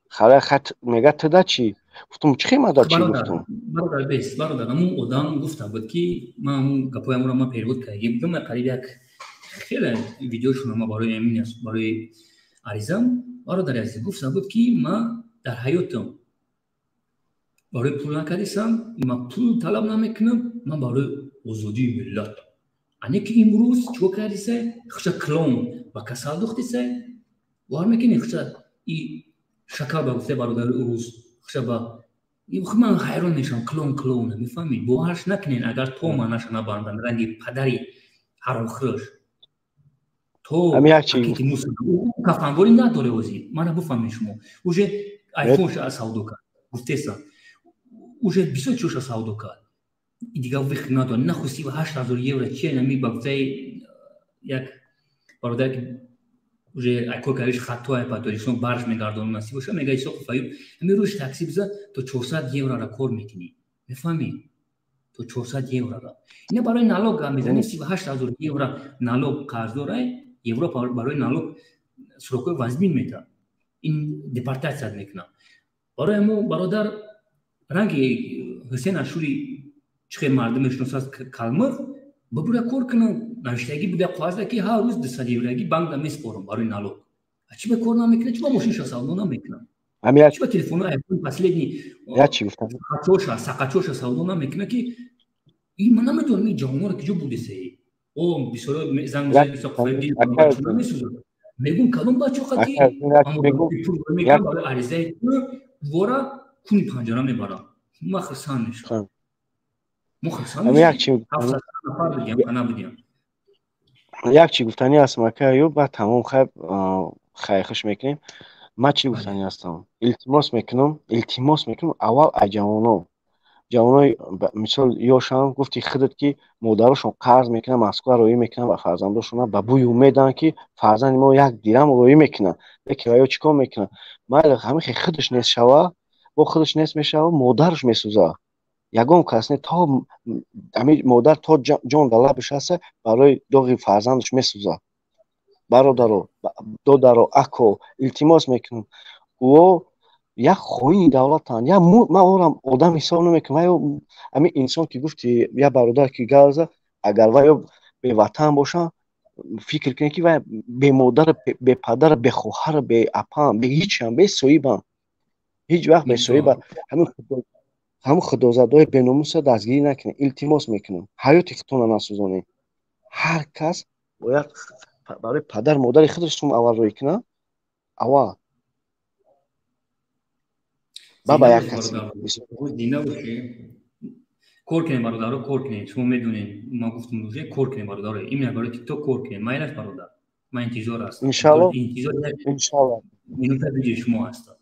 Хара хат мега ту да чӣ? Гуфтум чӣ ма да чӣ гуфтум? Бародар бес, бародар, ҳамун одам гуфта буд ки ман ҳамун гапҳоямро ман перевод карда будам, ман қариб як хеле видеошонро ман барои амин барои аризам, бародари азиз, гуфта буд ки ман дар ҳаётам барои пул накардисам, ман пул талаб намекунам, ман барои озодии миллат. Ане ки имрӯз чико кардисай? Хуша клон ба касал духтисай, бовар мекунӣ, хуша и шакал ба гуфтаи бародари урус, хуша ба ман ҳайрон мешавам, клон клона, мефаҳмед? Боварш накунед, агар то ман наша набандам ранги падари ҳаромхӯрш то кафанворӣ надоре озӣ, мана бифаҳмед шумо, уже айфонша савдо кард, гуфтеса, уже бисёр чизоша савдо кард, дигар вихт надорад, наху 38 000 евро чи нами ба гуфтаи як бародар ки уже кор кардиш хато ба Тоҷикистон барж мегардонад насиб боша, мега Исоқов Аюб, ҳамин рӯз такси биза то 400 еврора кор мекунӣ, мефаҳмӣ, то 400 еврора. Ина барои налог гап мезанем, 38 000 евро налог қарздорай, Европа барои налог срокҳои вазмин медиҳад, ин депортатсият мекунад. Барои мо бародар ранги Ҳусен Ашури чӣ хел мардум мешиносад, калмиқ бибура кор кунам, навиштагӣ буда қоғазда ки ҳар рӯз 200 еврагӣ банкда меспорам барои налог. А чӣ ба кор намекунад, чӣ ба мошинша савдо намекунад, чӣ ба телефоно айфон последний сақачоша сақачоша савдо намекунад, ки ин ман намедонам ин ҷавонҳоро ки ҷо будесе. О бисёро занг месӯзад, мегӯм кадом бачо қати барои аризаи ту вора куни панҷара мебарам, ман хурсанд мешавам. Мо хурсанд мешавем, 700 нафар будем, ана будем. Як чӣ гуфтанӣ ҳастам, ака Аюб, баъд тамом хайр хайрхуш мекунем. Ман чӣ гуфтанӣ ҳастам? Илтимос мекунам, илтимос мекунам аввал аз ҷавонон. Ҷавонои мисол ёшам, гуфти худат ки модарошон қарз мекунанд, Москва роӣ мекунанд ва фарзандошона ба бӯи умеданд ки фарзанди мо як дирам роӣ мекунад. Лекин ва ё чӣ кор мекунад? Майли ҳамин хел худаш нест шава, бо худаш нест мешава, модараш месӯзад. Ягон кас не, то ҳамин модар то ҷон дар лабаш ҳаста, барои доғи фарзандаш месӯзад. Бародаро, додаро, ако, илтимос мекунам, ӯо як хоини давлатанд, як ман орам одам ҳисоб намекунам. Ва ё ҳамин инсон ки гуфти, як бародар ки гап зад, агар ва ё беватан бошанд, фикр кунед ки вай бемодар, бепадар, бехоҳар, беапам, беҳичам, бесоҳибам, ҳеҷ вақт бесоҳиба. Ҳамин худозадаҳои беномуса дастгирӣ накунед, илтимос мекунам, ҳаёти худтонро насӯзонед. Ҳар кас бояд барои падар модари худаш сум аввал рӯй кунад, аввал ба як кас. Кор кунед, бародаро, кор кунед. Шумо медонед, ман гуфтам уже, кор кунед, бародаро, именно барои ТикТок кор кунед. Майлаш, бародар, ман интизор ҳастам. Иншалло. Интизор иншалло. Минута видеои шумо ҳастам.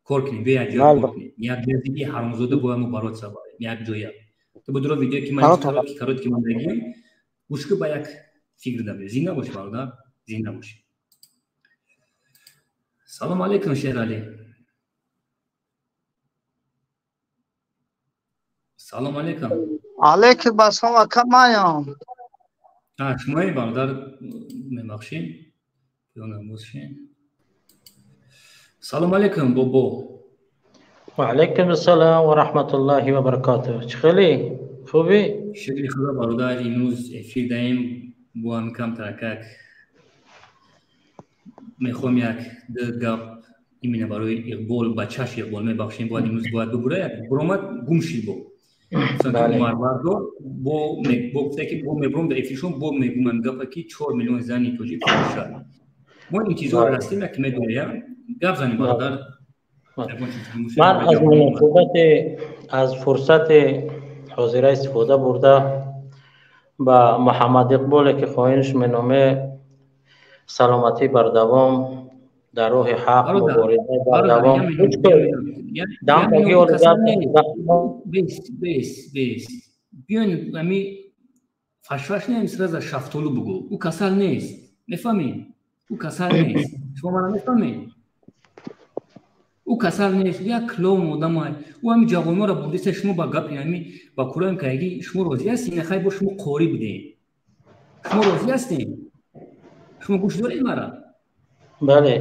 Кор кунед, бе як ҷоя кор кунед, як ҷоя ҳаромзода бояд мо бороться барем як ҷоя. Ту будро видео ки ман короткий короткий ман дагим, гӯш ки ба як фикр дабе. Зинда бошӣ, бародар, зинда бошӣ. Салом алейкум, Шералӣ, салом алейкум. Алейкум ассалом, ака, маям. Шумои, бародар, мебахшед, бошед. Салом алейкум, бобо. Ва алайкум ассалом ва раҳматуллоҳи ва баракотуҳ. Чӣ хеле хубӣ? Шукри Худо, бародар. Имрӯз эфир даем бо ҳам кам таракак мехоҳам як ду гап именно барои Иқбол, бачаш Иқбол, мебахшем, бояд имрӯз бояд бибурая, буромад, гум шид бо Умар бо гуфта ки бо мебуром дар эфиршон, бо мегумам гапа ки 4 миллион зани тоҷик фурӯшад. Мо интизор ҳастем, як медорем, гап занем, бародар. Ман аз муносибати аз фурсати ҳозира истифода бурда ба Муҳаммад Иқболе ки хоҳиш меноме саломатӣ бардавом, дар роҳи ҳақ мубориза бардавом. Бес, биён, ами фашфаш неем, сразу шафтолу бугӯ. Ӯ касал нест, мефаҳмед? Ӯ касал нест, шумо мана мефаҳмед? Ӯ касал нест, як клоун одамай. Ӯ ҳами ҷавонҳоро бурдиса. Шумо ба гапи ҳами ба кураем каягӣ шумо розӣ ҳастед? Нахай, бо шумо қорӣ будем, шумо розӣ ҳастед? Шумо гӯш доред мара? Бале,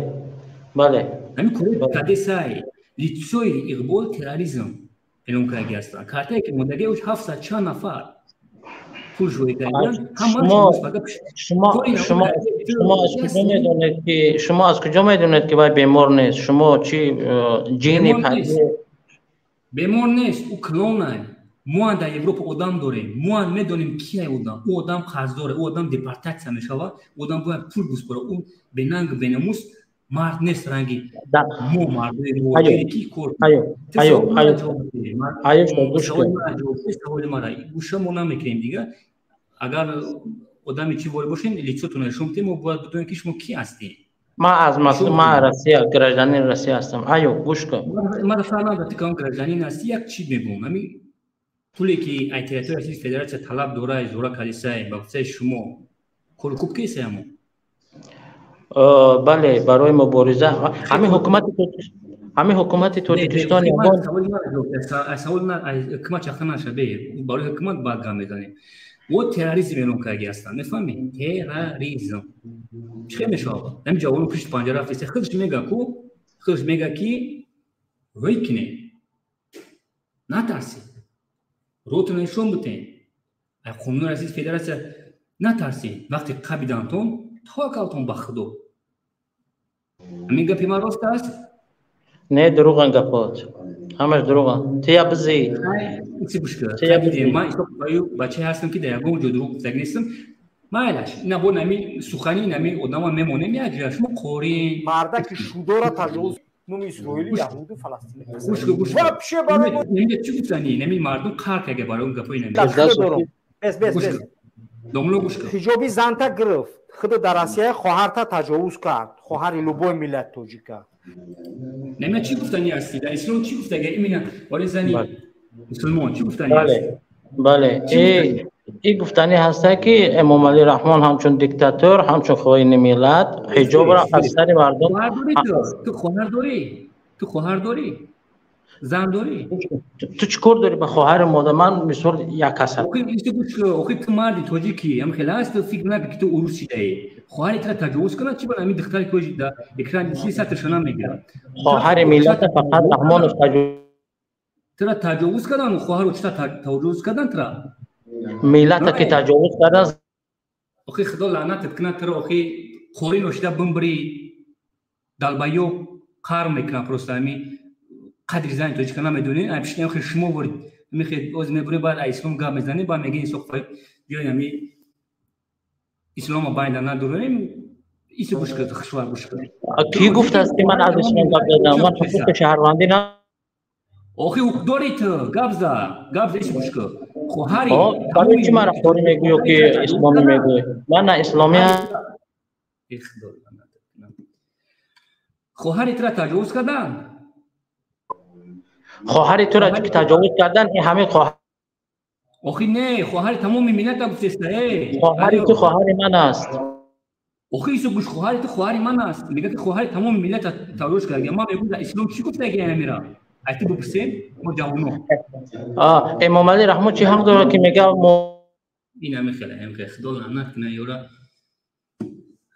бале. Ҳамин кори кадесай лицои Иқбол терроризм эълон кардаги ҳастанд. Картае ки мондаги уш 700 чанд нафар пул ҷӯй карданд. Шумо аз куҷо медонед ки шумо аз куҷо медонед ки вай бемор нест? Шумо чи ҷини бемор нест, ӯ клонай. Мо дар Европа одам дорем, мо медонем кияй одам. Ӯ одам қарздоре, ӯ одам депортатсия мешавад, ӯ одам бояд пул биспора. Ӯ бенанг бенамус мард нест, ранги мо мардои муҳоҷире ки кор. Саволи мара гӯша мо намекунем дига. Агар одами чӣ ворид бошем, лицотон нишон бидем, мо бояд бидонем ки шумо ки ҳастед. Ман аз Москва, ман Россия, гражданин Россия ҳастам. Айо, гӯш кун. Ман фаҳмам, ту кам гражданин ҳастӣ, як чиз мегӯям. Ҳамин пуле ки ай территорияи Российской Федерация талаб дорад, зора калисай, ба гуфтаи шумо, коркуб кесай ҳамо? Бале, барои мубориза. Ҳамин ҳукумати Тоҷикистон савол ҳукумат чахта наша, бе барои ҳукумат баъд гап мезанем. Во терроризм эълон кардаги ҳастанд, мефаҳмӣ? Терроризм чӣ хел мешавад? Ҳамин ҷавонон пушти панҷара рафтеста, худаш мега ку, худаш мега ки рӯй кинед, натарсед, рӯтон нишон битен, ай қонуни Российской Федерация натарсед. Вақте қабидантон, таваккалтон ба Худо. Ҳамин гапи ман рост аст? Не, дурӯған гапот, ҳамаш дурӯған. Тия бизи ман бачае ҳастам ки дар ягон ҷо дурӯғ гуфтагӣ нестам. Майлаш, ина бо нами сухани нами одама мемонем як ҷоя. Шумо қорин мардаки шудора таҷовуз нуми исроили, яҳуду, фаластини. Вообще барои чӣ гуфтани? Нами мардум қар карда барои он гапои нами. Бес, бес, бес. Домло гӯш кун. Ҳиҷоби занта гирифт. Худ дар Россия хоҳарта таҷовуз кард. Хоҳари любой миллат тоҷика. Нами чӣ гуфтани ҳастӣ? Дар ислом чӣ гуфтага? Именно барои зани мусулмон чӣ гуфтани ҳастӣ? Бале, ин гуфтанӣ ҳаста ки Эмомалӣ Раҳмон ҳамчун диктатор, ҳамчун хоини миллат ҳиҷобро аз сари мардум. Ту хоҳар дорӣ? Ту хоҳар дорӣ? Зан дорӣ? Ту чӣ кор дорӣ ба хоҳари модар? Ман мисол як ҳастам. Охи ту марди тоҷикӣ, ҳам хеле ҳаст, ту фикр накун ки ту урус шидаӣ. Хоҳари туро таҷовуз кунад, чӣ бара ҳамин духтаре ки дар экран диси сатрашо намегирад. Хоҳари миллата фақат Раҳмонов таҷовуз туро таҷовуз кардан, хоҳару чита таҷовуз кардан туро? Миллата ки таҷовуз кардан. Охи Худо лаънатат кунад туро, охи қорин ошида бимбирӣ, далбаё қар мекунад просто. Ҳамин қадри зани тоҷика намедонед, ай пишти охи шумо ворид мехед оз мебуред, баъд ай ислом гап мезанед, баъд мегӯед инсоф биёед ҳамин ислома байда надорем. Исо гӯш кун, хушвар гӯш кун. Кӣ гуфтааст ки ман аз ислом гап задам? Ман ҳуқуқи шаҳрвандӣ на охи ҳуқуқ дорӣ ту, гап за, гап за, исо гӯш кун. Хоҳари барои чӣ маро қорӣ мегӯӣ ё ки исломӣ мегӯӣ? Ман на исломӣ. Хоҳари туро таҷовуз карданд? Хоҳари туро ки таҷовуз кардан, ин ҳамин хоҳар. Охи не, хоҳари тамоми миллата гуфтеста. Хоҳари ту хоҳари ман аст. Охи исо гӯш, хоҳари ту хоҳари ман аст. Мегӯяд ки хоҳари тамоми миллата таҷовуз карда. Ман мегӯям дар ислом чӣ гуфтаги ҳамира? Ай ту бипурсем, мо ҷавоно. Эмомалӣ Раҳмон чӣ ҳақ дорад ки мегӯяд мо ин ҳамин хеле, ҳамин хеле. Худо лаънат кунад ёра.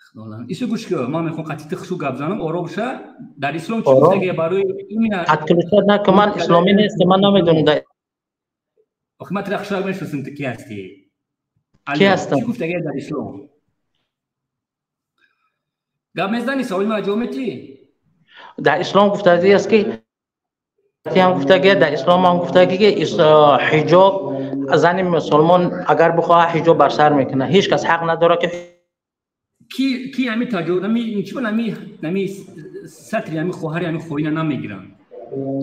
Худо лаънат. Исо гӯш кун, ман мехоҳам қатъи ту хушу гап занам, ором ша. Дар ислом чӣ гуфтаги барои именно отключать накун, ман исломӣ нестам, ман намедонам. Охи ман туро хушак мешиносам, ту ки ҳастӣ? Ки ҳастам? Чӣ гуфтаги дар ислом? Гап мезанӣ, саволи маро ҷавоб медиҳӣ? Дар ислом гуфтагӣ аст ки ҳам гуфтагӣ, дар ислом ҳам гуфтагӣ ки ҳиҷоб зани мусулмон агар бихоҳад ҳиҷоб бар сар мекунад. Ҳеҷ кас ҳақ надорад ки ки ҳамин таҷовуз, ҳамин чӣ ба ҳамин сатри ҳамин хоҳари ҳамин хоина намегиранд?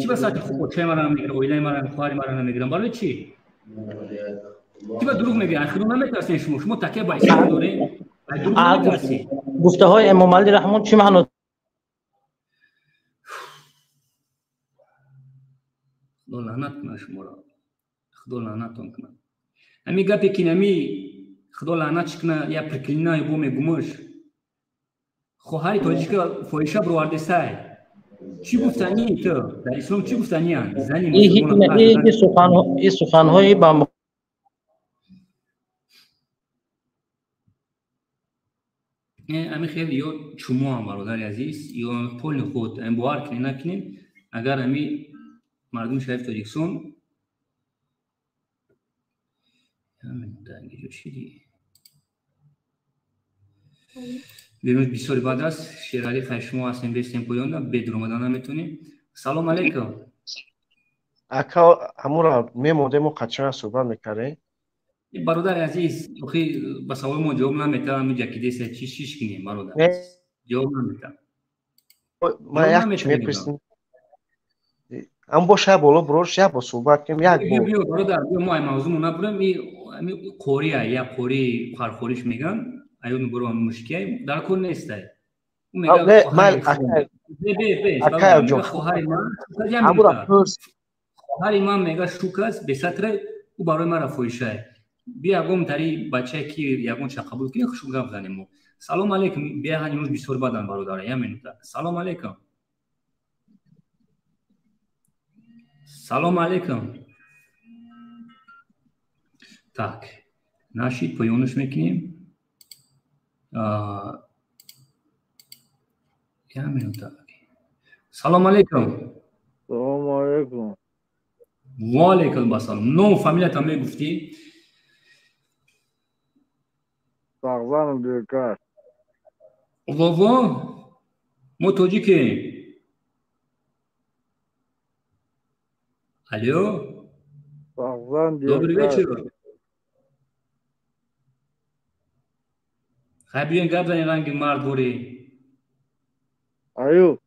Чӣ ба сатри очаи маро намегиранд, оилаи маро, хоҳари маро намегиранд? Барои чӣ? Чӣ ба дурӯғ мегӯянд? Худо наметарсед шумо? Шумо такя ба ислом доред? Дурӯғ наметарсед? Гуфтаҳои Эмомалӣ Раҳмон чӣ маъно? Худо лаънат кунад шуморо. Худо лаънатон кунад. Ҳамин гапе ки нами Худо лаънатш кунад, я приклинаю бо мегумаш. Хоҳари тоҷика фоҳиша бировардесай. Чӣ гуфтанӣ ту? Дар ислом чӣ гуфтанианд? Зани мусулмон ин суханҳои ба Ами хеле ё чумоам, бародари азиз, ё поли худ бовар кунед накунед, агар ами мардуми шарифи Тоҷикистон бимӯз бисёри бад аст. Шералӣ, хай, шумо ҳастем, бестем поёнда, бедур омада наметонем. Салом алейкум. Ака, ҳамура мемондем, мо қачан суҳбат мекардем. Бародари азиз, охи ба саволи мо ҷавоб наметавам. Ҷакидеса чи шиш кинем, бародар, ҷавоб наметавам. Ман як чи мепурсим, ам бо шаб боло бурош, як бо суҳбат кунем, як бо. Биё, бародар, биё, мо ай мавзӯъ набурем. Ами қория, як қори хархориш меган, аюн буро мушкия дар кор нестай. Хоҳари ман мега шук аст, бесатра, ӯ барои мара фоҳишае. Бия, ягон тари бачае ки ягон ча қабул кунӣ, хушу гап занем мо. Салом алейкум. Бия, ҳанӯз бисёр бадан, бародара, як минута. Салом алейкум, салом алейкум. Так, нашид, поёнаш мекунем. Як минута. Салом алейкум. Салом алейкум. Ва алейкум ассалом. Ном, фамилиятам мегуфтӣ? Сағзанов Бекар. Вово, мо тоҷикем. Алло. Сағзан. Добрый вечер. Хай, биёен, гап занем, ранги мард борӣ. Аюб.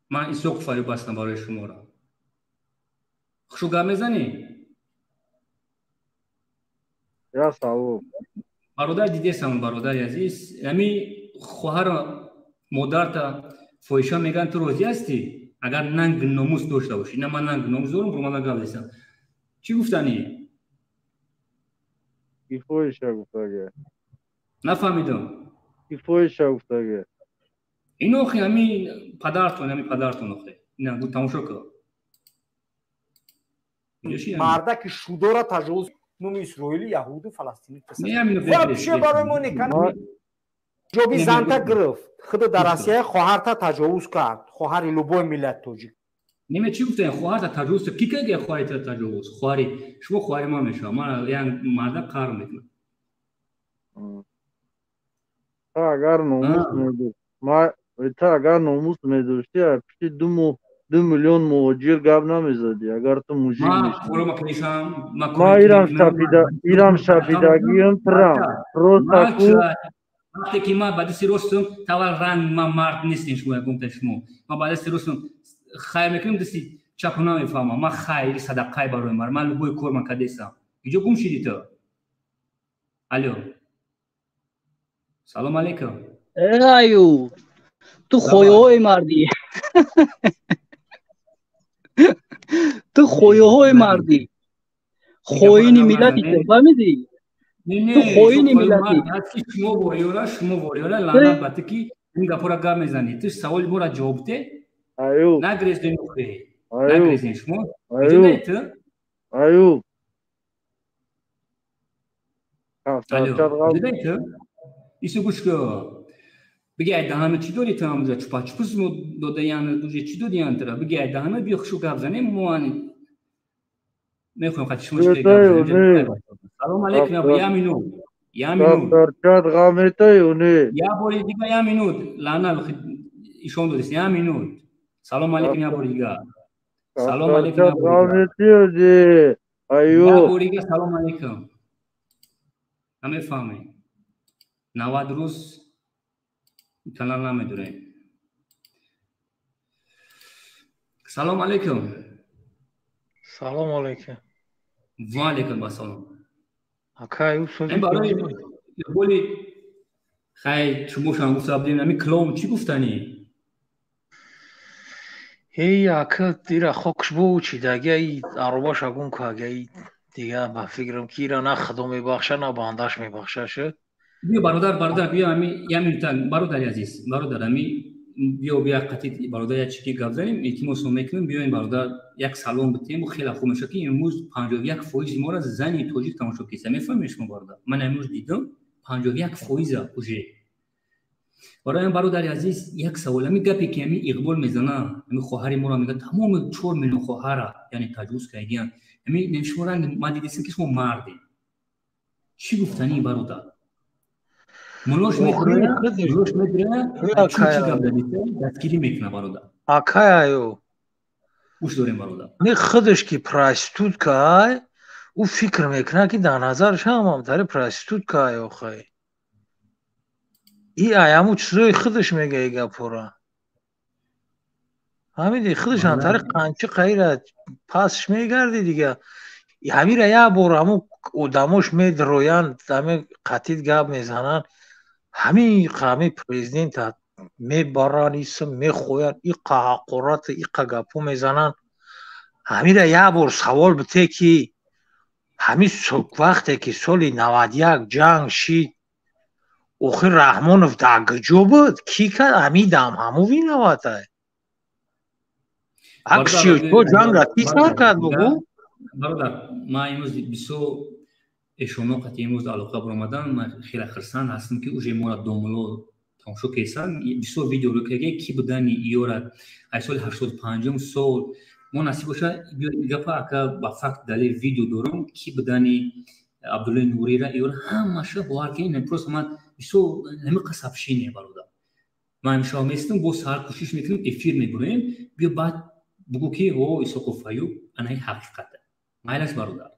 Ман Исоқов Аюб ҳастам. Барои шуморо хушу гап мезанӣ? Я салом. Бародар, дидесам, бародари азиз, ами хоҳара модарта фоҳиша меган, ту розӣ ҳастӣ? Агар нанг номус дошта бошӣ. На, ман нанг номус дорам, бурмана гап зесам. Чӣ гуфтанӣ? Ки фоҳиша гуфтага? Нафаҳмидам. Ки фоҳиша гуфтага? Ин охи ами падартон, ами падартон охи. Ина гу, тамошо кун. Мардаки шудора таҷовуз номи исроили, яҳуду, фаластини вообще барои мо некан. Ҷоби занта гирифт, худ дар Россия хоҳарта таҷовуз кард, хоҳари любой миллат тоҷик. Неме, чӣ гуфтем? Хоҳарта таҷовуз ки каге? Хоҳарта таҷовуз, хоҳари шумо, хоҳари ман мешавад. Ман як марда қаҳр мекунам. Агар номус медошт, та агар номус медоштӣ, пишти 2 миллион муҳоҷир гап намезадӣ, агар ту мужик. Ма ирам шапидагиам, трам просто ку. Вақте ки ман ба дасти ростум тавал ранг, ман мард нестем. Шумо ягонта, шумо ман ба дасти ростум хайр мекунам, дасти чапу намефаҳмам. Ман хайри садақай барои мар, ман любой кор ман кардесам. Иҷо гум шиди ту. Алло, салом алейкум. Аю, ту хоёҳои мардӣ, ту хоёҳои мардӣ, хоини миллати ту, фаҳмидӣ? Ту хоини миллати. Шумо вориёра, шумо вориёра, лаънат ба ту, ки ин гапора гап мезанӣ. Ту саволи моро ҷавоб де. Нагрезден, охе нагрезден шумо. Ту Аюб. Ту ису гӯш кун, биги, ай даҳана чӣ дорӣ ту? Ҳамҷа чупачупус мо додаян, уже чӣ додиян тура? Биги, ай даҳана биё, хушу гап занем. Мо ани мехоҳем қати шумо. Салом алейкум. Я минут, я минут. Я бори дига, я минут. Лаъна ишон додист. Я минут. Салом алейкум, я бори дига салом алейкум, я бори дига салом алейкум. Намефаҳмем, 90 рӯз канал намедурем. Салом алейкум. Салом алейкум. Ва алейкум ассалом. Ака, барои боли хай, шумошам гуфта будем, ами клоун чӣ гуфтанӣ? Эй, ака, ира хокш бучидаги, ай аробаша гум каги, дига ба фикрам ки ира на худо мебахша, на бандаш мебахша шуд. Биё, бародар, бародар, биё, ами я минута, бародари азиз, бародар, ами биё, биё, қатӣ бародар як чики гап занем, илтимос мекунем. Биёем, бародар, як салом битем, хеле хуб мешавад, ки имрӯз 51% моро зани тоҷик тамошо киса. Мефаҳмед шумо, бародар? Ман имрӯз дидам. 51% уже. Барои ҳам, бародари азиз, як савол: ҳами гапе ки ҳами Иқбол мезана, ҳами хоҳари моро мега, тамоми 4 миллион хоҳара, яъне таҷовуз кардагиян, ҳами шумо ранги ман дидистем, ки шумо мардем. Чӣ гуфтанӣ, бародар? Мулош медира, чӣ гап задиса, дастгирӣ мекуна, бародар. Акай Аю. Гӯш дорем, бародар. Не, худаш ки проститутка ай, ӯ фикр мекунад, ки дар назараш ҳамам тари проститутка ай. Охай, и ай ҳамун чизои худаш мега и гапора. Ҳамиди худаш ҳамтари қанчи қаира пасш мегарди дига. Ҳамира як бор ҳамун одамош медроянд, ҳами қатид гап мезананд, ҳами президента мебаранд, исм мехоянд, иқа ҳақорат, иқа гапҳо мезананд. Ҳамира як бор савол бите, ки ҳамин вақте ки соли 91 ҷанг шид, охир Раҳмонов дар куҷо буд? Ки кард ҳамин дам ҳаму виноватай? Ак 34 ҷанга ки сар кард, бугӯ? Бародар, ман имрӯз бисёр эшоно қати имрӯз алоқа баромадан, ман хеле хирсанд ҳастам, ки уже моро домуло тамошо кесанд. Бисёр видеоро каге ки будани иёра ай соли 85-ум сол мо насиб боша, гапа ака ба факт, далел, видео дорам, ки будани Абдуллои Нурира иёра ҳамаша бовар кунед. Просто ман бисёр ҳамиқа сообщение, бародар, ман имшаб местам, бо саҳар кӯшиш мекунем, эфир мебуроем. Биё, баъд бугӯ, ки о Исоқов Аюб, анаи ҳақиқата майлаш, бародар.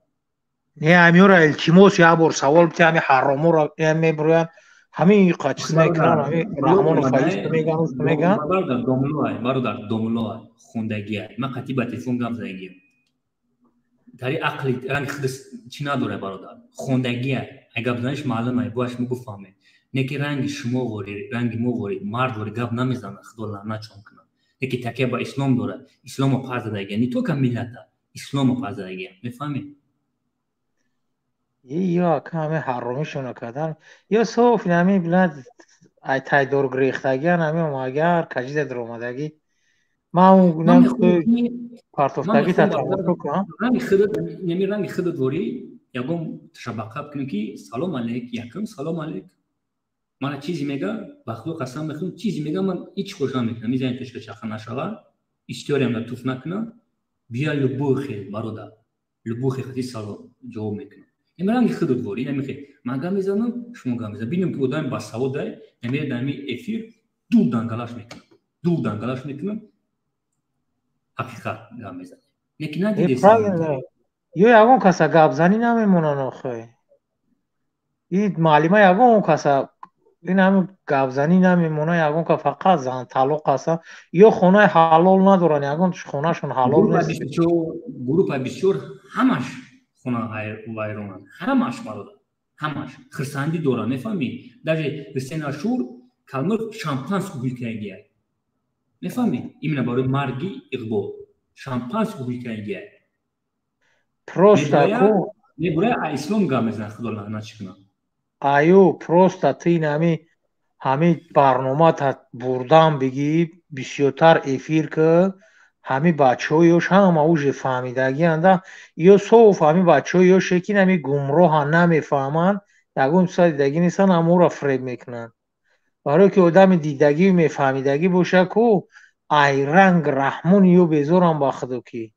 Не, ҳамиёра илтимос, як бор савол бите, ҳами ҳароморо мебуроянд, ҳамин чиз мекунанд, ҳами Раҳмонов фаист меган, меган. Бародар, домулоай, бародар, домулоай, хондагиай. Ман қатъи ба телефон гап задагиам, тари ақли ранги худ чӣ надорад, бародар, хондагиай, ай гап заниш маълумай, бояд шумо бифаҳмед. Не ки ранги шумо вори, ранги мо вори, мард вори гап намезанад, худо лаънатшон кунад. Не ки такя ба ислом дорад, исломо пас задагия, не только миллата, исломо пас задагия, мефаҳмед? Ё ака, ҳами ҳаромишона кардан, ё соф ҳами билад, ай тайдор гирехтагиан, ҳами омагар кажида даромадагӣ. Ман партофтагӣ та тамошо кунам. Ранги худат, неми ранги худат ворӣ ягон шабақа бикунем, ки салом алейк, якум салом алейк. Мана чизе мега, ба худо қасам мехӯрам, чизе мега, ман ҳеҷ хош намекунам. Мизанем тушка чаха нашава, историям да туф накуна, бия, любой хел, бародар, любой хел хати салом ҷавоб мекунам. Ин ранги худат ворӣ, намехе ман гап мезанам, шумо гап мезанам, бинем, ки одами басаводай намеяд. Ами эфир дур дангалаш мекунам, дур дангалаш мекунам, ҳақиқат гап мезанем. Лекин надидесам. Ё ягон каса гапзанӣ намемонанд охе. И маълима ягон каса ин ҳами гапзанӣ намемона, ягон ка фақат зан талоқ ҳастан, ё хонаи ҳалол надоранд, ягон хонашон ҳалол нест. Группа бисёр ҳамаш хона вайронанд, ҳамаш, бародар, ҳамаш хирсандӣ доранд, мефаҳмӣ? Даже Ҳусен Ашур калмир шампанску гӯй кардагиай, мефаҳмӣ? Именно барои марги Иқбол шампанску гӯй кардагиай. Просто ку мебурая, а ислом гап мезанад, худо лаънат кунад. Аю, просто ту ин ҳами барномата бурдан бигӣ, бисёртар эфир ки ҳами бачаҳо ёш ҳама уже фаҳмидагианда, ё соф ҳами бачаҳо ёше, ки ҳами гумроҳа, намефаҳманд, ягон чиза дидагӣ нестанд, ҳаморо фреб мекунанд. Барое ки одами дидагию мефаҳмидагӣ боша ку, ай ранг Раҳмон ё безорам, ба худо ки.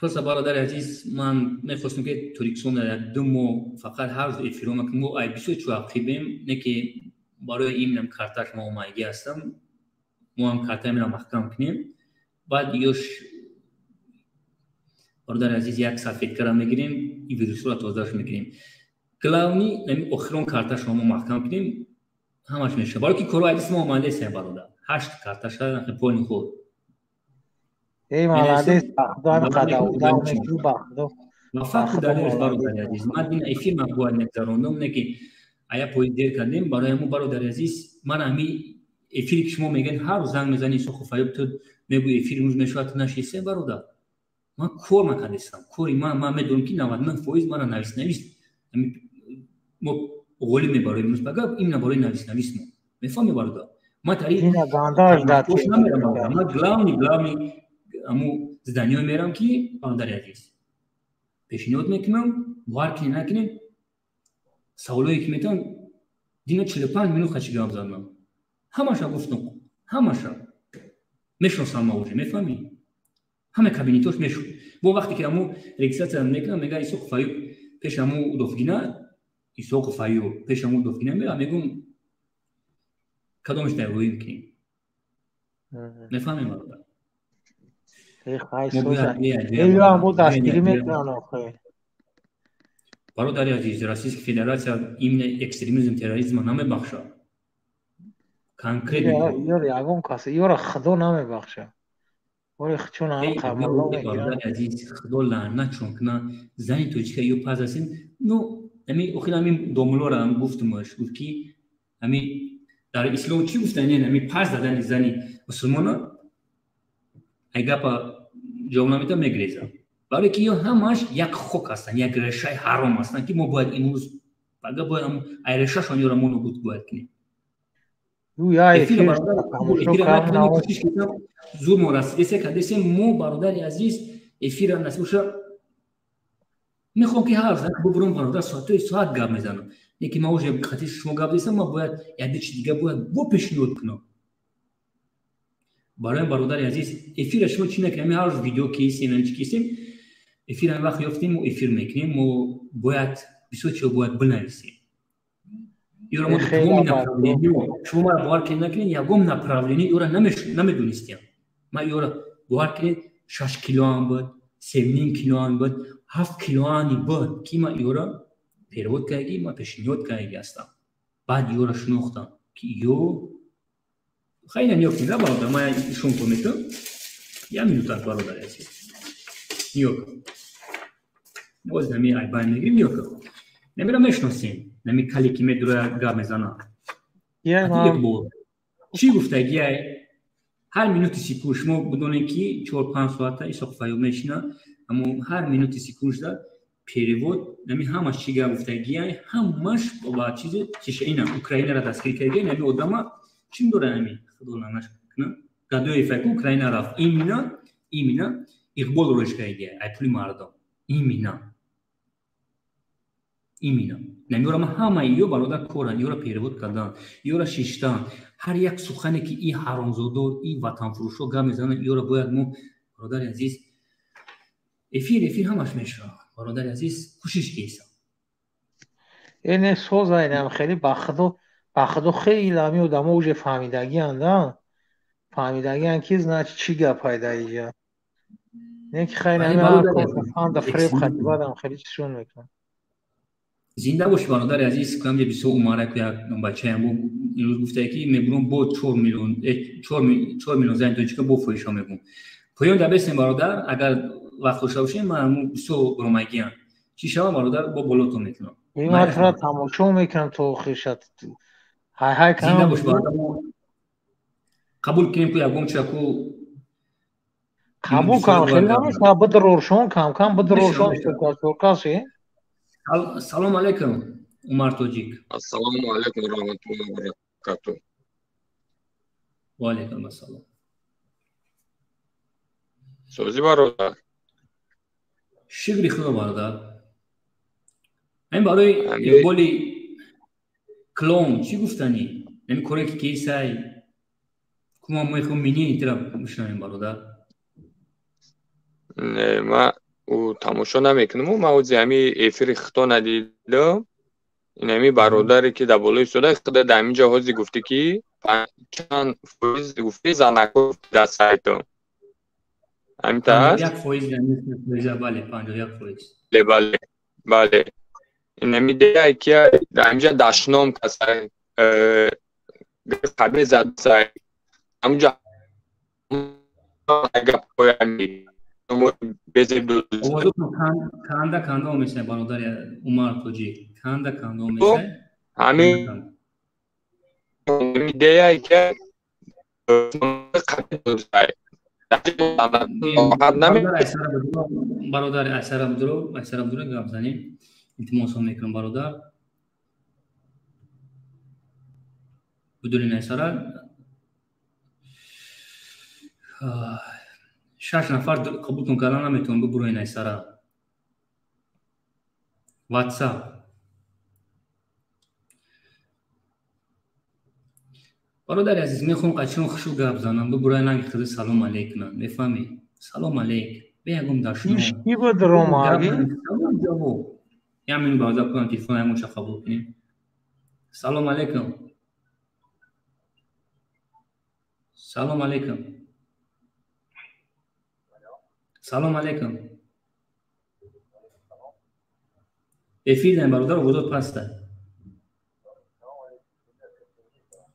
Просто, бародари азиз, ман мехостам, ки Тоҷикистон дар як 2 моҳ фақат ҳар рӯз эфиро мекунем. Мо ай бисёр чӯақибем, не ки барои иминам карташ ма омадагӣ ҳастам, мо ҳам картаи мера маҳкам кунем. Баъд ёш, бародари азиз, як салфеткара мегирем, и вирусҳоро тозааш мекунем. Главный нами охирон карташро мо маҳкам кунем, ҳамаш мешавад. Барои ки коро айдис мо омадесем, бародар, ҳашт карташа полни худ. Эй, молодец, ба худо, ҳами қадар одам мекунӣ, ба худо. Факт далелш, бародари азиз, ман дина эфир ман бояд мегзарондам, не ки ая пои дер кардем. Барои ҳамун, бародари азиз, ман ҳами эфире ки шумо мегӯед, ҳар рӯз занг мезанӣ, Исоқов Аюб, ту мегӯи эфир имрӯз мешавад, ту нашисте, бародар. Ман кор накардестам, кори ман медонам, ки 99% мара навис навис мо ғолиб мебароем имрӯз ба гап, именно барои навис навис мо, мефаҳмӣ, бародар? Ман тари намерам, ман главный аму зданиё мерам, ки бародари азиз, пешниҳод мекунам, бовар кунед, накунед. Саволое ки метавон дина 45 минут қачи гап задам. Ҳамаша гуфтам, ҳамаша мешиносам ма уже, мефаҳмӣ? Ҳама кабинетош мешуд. Бо вақте ки ҳаму регистрация мекунам, мега Исоқов Аюб пеш ҳаму Удовгина, Исоқов Аюб пеш ҳаму Удовгина мера, мегум кадомаш дар рӯим кунем. Мефаҳмем, бародар? Бародари азиз, Российская Федерация именно экстремизм, терроризма намебахшад. Конкретно. Ягон кас, ёра Худо намебахшад. Бародари азиз, Худо лаънат чун куна зани тоҷика ё пас асин. Ну, ами охир ами домулора ам гуфтумаш, гуфт ки ами дар ислом чӣ гуфтан, ами пас задани зани мусулмона ай гапа ҷавоб намедиҳам, мегрезам. Барои ки ё ҳамаш як хок ҳастанд, як решаи ҳаром ҳастанд, ки мо бояд имрӯз пага бояд ай решашон ёра мо нобуд бояд кунем. Зур мо расидесе кадесе мо, бародари азиз, эфира насиб боша мехоҳам ки ҳар зан бубурам, бародар, соатҳои соат гап мезанам. Не ки ман уже хати шумо гап десам, ман бояд як чи дига бояд бо пешниҳод кунам. Барои бародари азиз, эфира шумо чӣ накунем, ҳар рӯз видео кисем, чи кисем, эфир ҳам вақт ёфтем, мо эфир мекунем, мо бояд бисёр чиро бояд бинависем. Ёра мо тамоми направлениё, шумо мара бовар кунед накунед, ягон направление ёра намедонистем. Ман ёра бовар кунед, 6 килоам буд, 7.5 килоам буд, 7 килоани буд, ки ман ёра перевод кардаги, ман пешниҳод кардаги ҳастам. Баъд ёра шинохтам, ки ё хайна ниё кунед, бародар, ман ишон кун метавон. Як минута, бародари азиз. Ниё кун. Боз нами айбай мегирим, ниё кун. Намира мешиносем. Нами кали ки медура гап мезана. Чӣ гуфтагиай? Ҳар минути секунд шумо бидонед ки 4-5 соата Исоқ Файюб мешина, аммо ҳар минути секундда перевод нами ҳамаш чӣ гап гуфтагиай, ҳамаш ба чизе чиша ина Украинара дастгирӣ кардагиай, нами одама чӣ дора нами Худо лаънаш кунад. Гадои файку Украина рафт. Именно Иқбол роиш кардагиай, ай пули мардум. Именно. Именно. Нами ора ҳама ё бародар коран, ёра перевод кардан, ёра шиштан. Ҳар як сухане ки и ҳаромзодо, и ватанфурӯшо гап мезананд, ёра бояд мо, бародари азиз, эфир ҳамаш мешавад. Бародари азиз, кӯшиш кесам. Эне созайнам хеле ба Худо хеле ҳами одамо уже фаҳмидагианд, а? Фаҳмидагианд ки значит чӣ гап пайда иҷа. Не ки хайр ҳами фаҳмда фреб хати баъдам хеле чизшон мекунанд. Зинда боши, бародари азиз, камҷа бисёр умараку як бачаям бо имрӯз гуфтае ки мебурам бо 4 миллион, 4 миллион зани тоҷика бо фоҳиша мегум. Поён дабесем, бародар, агар вақт дошта бошем, ман ҳамун бисёр ромагиам. Чӣ шавам, бародар, бо болотон мекунам. Ман тура тамошо мекунам то охиршат. Ҳай ҳай кунам. Зинда бош, бародар, қабул кунем ку ягон чаку қабул кунам, хеле намешавад, бидуроршон, кам кам бидуроршон, чоркаси. Салом алейкум, Умар Тоҷик. Ассалому алейкум ва раҳматуллоҳи ва баракатуҳ. Ва алейкум ассалом. Сӯзи бародар. Шукри Худо, бародар. Ин барои Иқболи клон чӣ гуфтанӣ? Ҳамин коре ки кесай кума мо мехоҳем минии тира бишнавем, бародар. Не, ман ӯ тамошо намекунам, ман ози ҳами эфири хито надидам. Ин ҳами бародаре ки дар болои истода, худа дар ҳамин ҷо ҳози гуфтӣ ки чанд фоиз гуфтӣ занако дар сайтам. Ҳамин аст? 51%, бале, 51%. Бале, бале. Ин ҳами деяй ки дар ҳамин ҷо дашном касай, қабе задсай. Ҳамин ҷо гапҳои ҳами канда канда омесай, бародари Умар Тоҷик, канда канда омесай. Ҳамин идеяе ки бародари Айсара Абдуро, Айсара Абдуро гап занем, илтимосон мекунам, бародар. Будурин Айсара 6 нафар қабултон кардан наметавон, бубуроин Айсара. WhatsApp. Бародари азиз, мехоҳам қачон хушу гап занам, бубурай наги хиди салом алейк кунам, мефаҳмӣ? Салом алейк, бе ягон дашном. Иш ки буд Ромаги? Салом ҷавоб. Як минут баъза кунам, телефон ягонша қабул кунем. Салом алейкум. Салом алейкум. Салом алейкум. Эфир даем, бародар, овозот паста.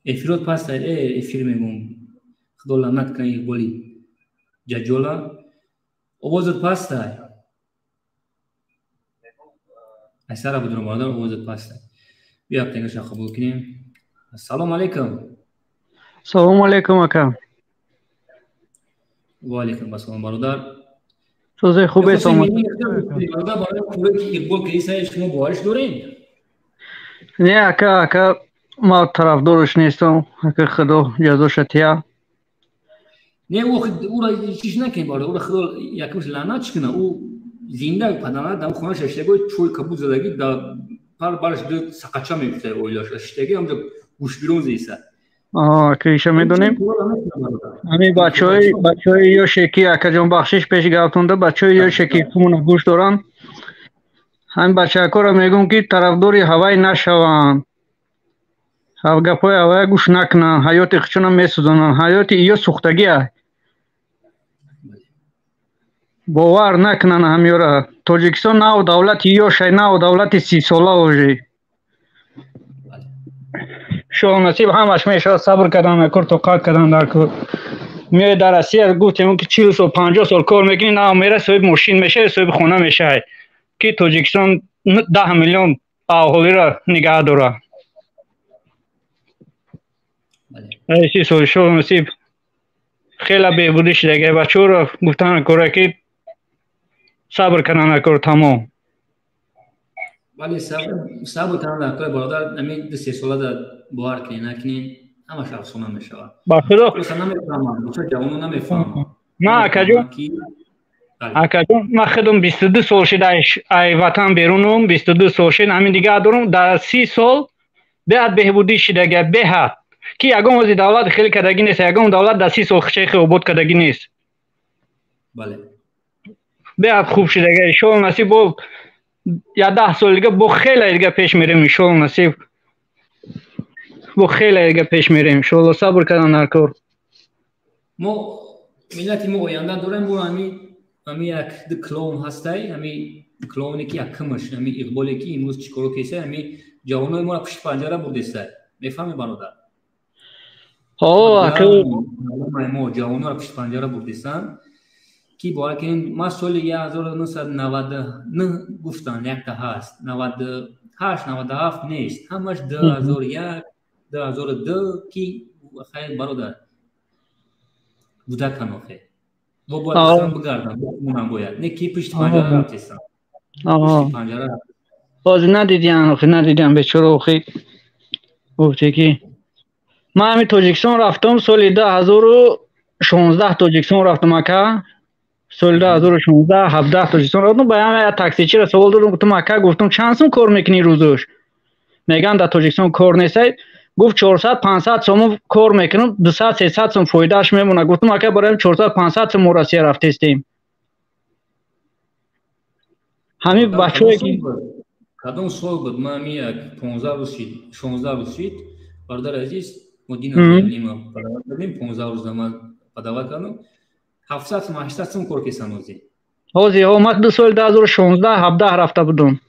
Эфирот паста, эфир мегум. Худо лаънат кунад Иқболи ҷаҷола. Овозот паста. Айсара будро, бародар, овозот паста. Биё яктагаша қабул кунем. Салом алейкум. Салом алейкум, ака. Ва алейкум ассалом, бародар. Сӯзе хубе, саломат. Бародар, барои кӯре ки Иқбол киса шумо бовариш доред? Не, ака, ма тарафдорш нестам. Ака, худо ҷазоша тия. Не, ӯра чиш накунед, бародар, ӯра худо якумш лаънат кунад. Ӯ зинда падарат дар хона шаштагӣ чой кабуд задагӣ дар пар бараш ду сақача мегуфта оилаш шаштагӣ ҳамҷо гӯшбирон зеиса. Ака, иша медонем. Ҳамин бачаҳои ёше ки, акаҷон, бахшиш пеши гаптонда, бачаҳои ёше ки хумона гӯш доранд, ҳамин бачаҳакоро мегӯм, ки тарафдори ҳавай нашаванд, гапҳои ҳавая гӯш накунанд, ҳаёти худшона месӯзонанд, ҳаёти иё сӯхтагӣ аст. Бовар накунанд ҳамёра. Тоҷикистон нав давлати ёшай, нав давлати 30 сола ожи. Шоҳ насиб ҳамаш мешавад, сабр кардан дар кор, тоқат кардан дар кор. Меои дар Россия, гуфтем ки 40 сол, 50 сол кор мекунӣ, нав мера соҳиби мошин мешавӣ, соҳиби хона мешавӣ. Ки Тоҷикистон 10 миллион аҳолиро нигаҳ дорад. 30 сол шоҳ насиб хеле беҳбудӣ шудага. Бачаҳоро гуфтан кора ки сабр кардан дар кор, тамом. Бале, сабр кардан дар кор, бародар. Ҳамин 2-3 сола дар бовар кунед накунед, ҳамаш афсона мешавад. Ба худо. Намефаҳмам, ҷавоно намефаҳмам. На, акаҷон, акаҷон, ман худам 22 сол шид ай ватан берунум, 22 сол шид. Ҳамин дига дорум, дар 30 сол беҳад беҳбудӣ шидага, беҳад ки ягон ози давлат хеле кардагӣ нест, ягон давлат дар 30 сол хичайхе обод кардагӣ нест. Беҳад хуб шидага, иншоалло насиб, бо я 10 сол дига бо хеле дига пеш мерем, иншоалло насиб, бо хеле дига пеш мерем, иншоалло. Сабр кардан дар кор. Мо миллати мо оянда дорем. Бо ҳами як ду клоун ҳастай, ҳами клоуне ки якумаш ҳами Иқболе ки имрӯз чӣ коро кесай, ҳами ҷавонои моро пушти панҷара бурдестай, мефаҳми, бародар? Мо ҷавонора пушти панҷара бурдесанд, ки бовар кунед, ман соли 1999 гуфтан якта ҳаст, 98, 97 нест, ҳамаш 2001, 2002 ки хайр, бародар, кӯдакан охе. Мо бояд бигардам, бихонам бояд, не ки пушти панҷара рафтесам, пушти панҷара. Ҳозир надидиан охи, надидиан бечора охи. Гуфте ки ман ҳамин Тоҷикистон рафтам соли 2016, Тоҷикистон рафтам, ака, соли 2016, 17 Тоҷикистон рафтам. Ба як таксичиро савол додам, гуфтам: «Ака, — гуфтам, — чанд сум кор мекунӣ рӯзош? Мегӯянд дар Тоҷикистон кор нестай». Гуфт: «400, 500 сомон кор мекунам, 200, 300 сом фоидааш мемонад». Гуфтам: «Ака, барои 400, 500 сом мо Россия рафтестем». Ҳамин бачаҳое ки Кадом сол буд? Ман ҳамин як 15 рӯз шид, 16 рӯз шид, бародари азиз, мо дина подавать кардем, 15 рӯз ман подавать кардам, 700 сом, 800 сом кор кесам ҳозир. Ҳозир ман ду соли 2016, 17 рафта будам.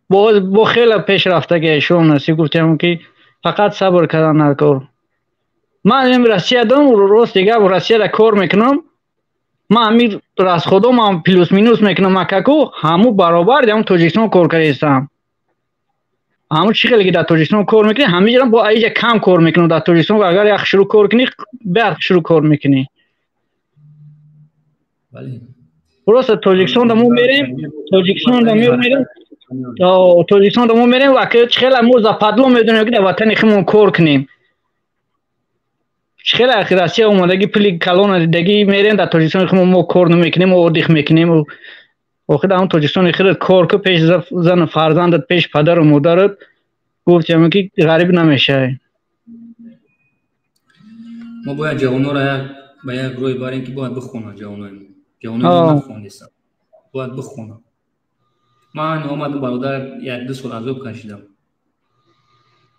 Бо хеле пеш рафтаги, шом насиб. Гуфтем ки фақат сабр кардан дар кор. Ман ин Россия дорам, рост дига, Россияда кор мекунам. Ман ҳамин расходомам плюс минус мекунам, акаку, ҳаму баробар ҳамн Тоҷикистон кор кардаистам. Ҳамун чӣ хеле ки дар Тоҷикистон кор мекунӣ, ҳамиҷа бо аиҷа кам кор мекунам. Дар Тоҷикистон агар як шурӯъ кор кунӣ, беҳад шурӯъ кор мекунӣ. Просто Тоҷикистонда мо мерем, Тоҷикистонда мерем, Тоҷикистонда мо мерем ва чӣ хеле мо западло медонем, ки дар ватани худмон кор кунем. Чӣ хеле ахи Россия омадагӣ, пули калона дидагӣ, мерем дар Тоҷикистони худмон мо кор намекунем, мо отдых мекунем. Охир ҳамн Тоҷикистони худат кор ку, пеш зану фарзандат, пеш падару модарат. Гуфтем ки ғариб намешавӣ. Мо бояд ҷавонҳоро ба як рӯй барем, ки бояд бихонанд ҷавонои мо. Ҷавонои мо нахондестанд, бояд бихонанд. Ман омадам, бародар, 1-2 сол азоб кашидам,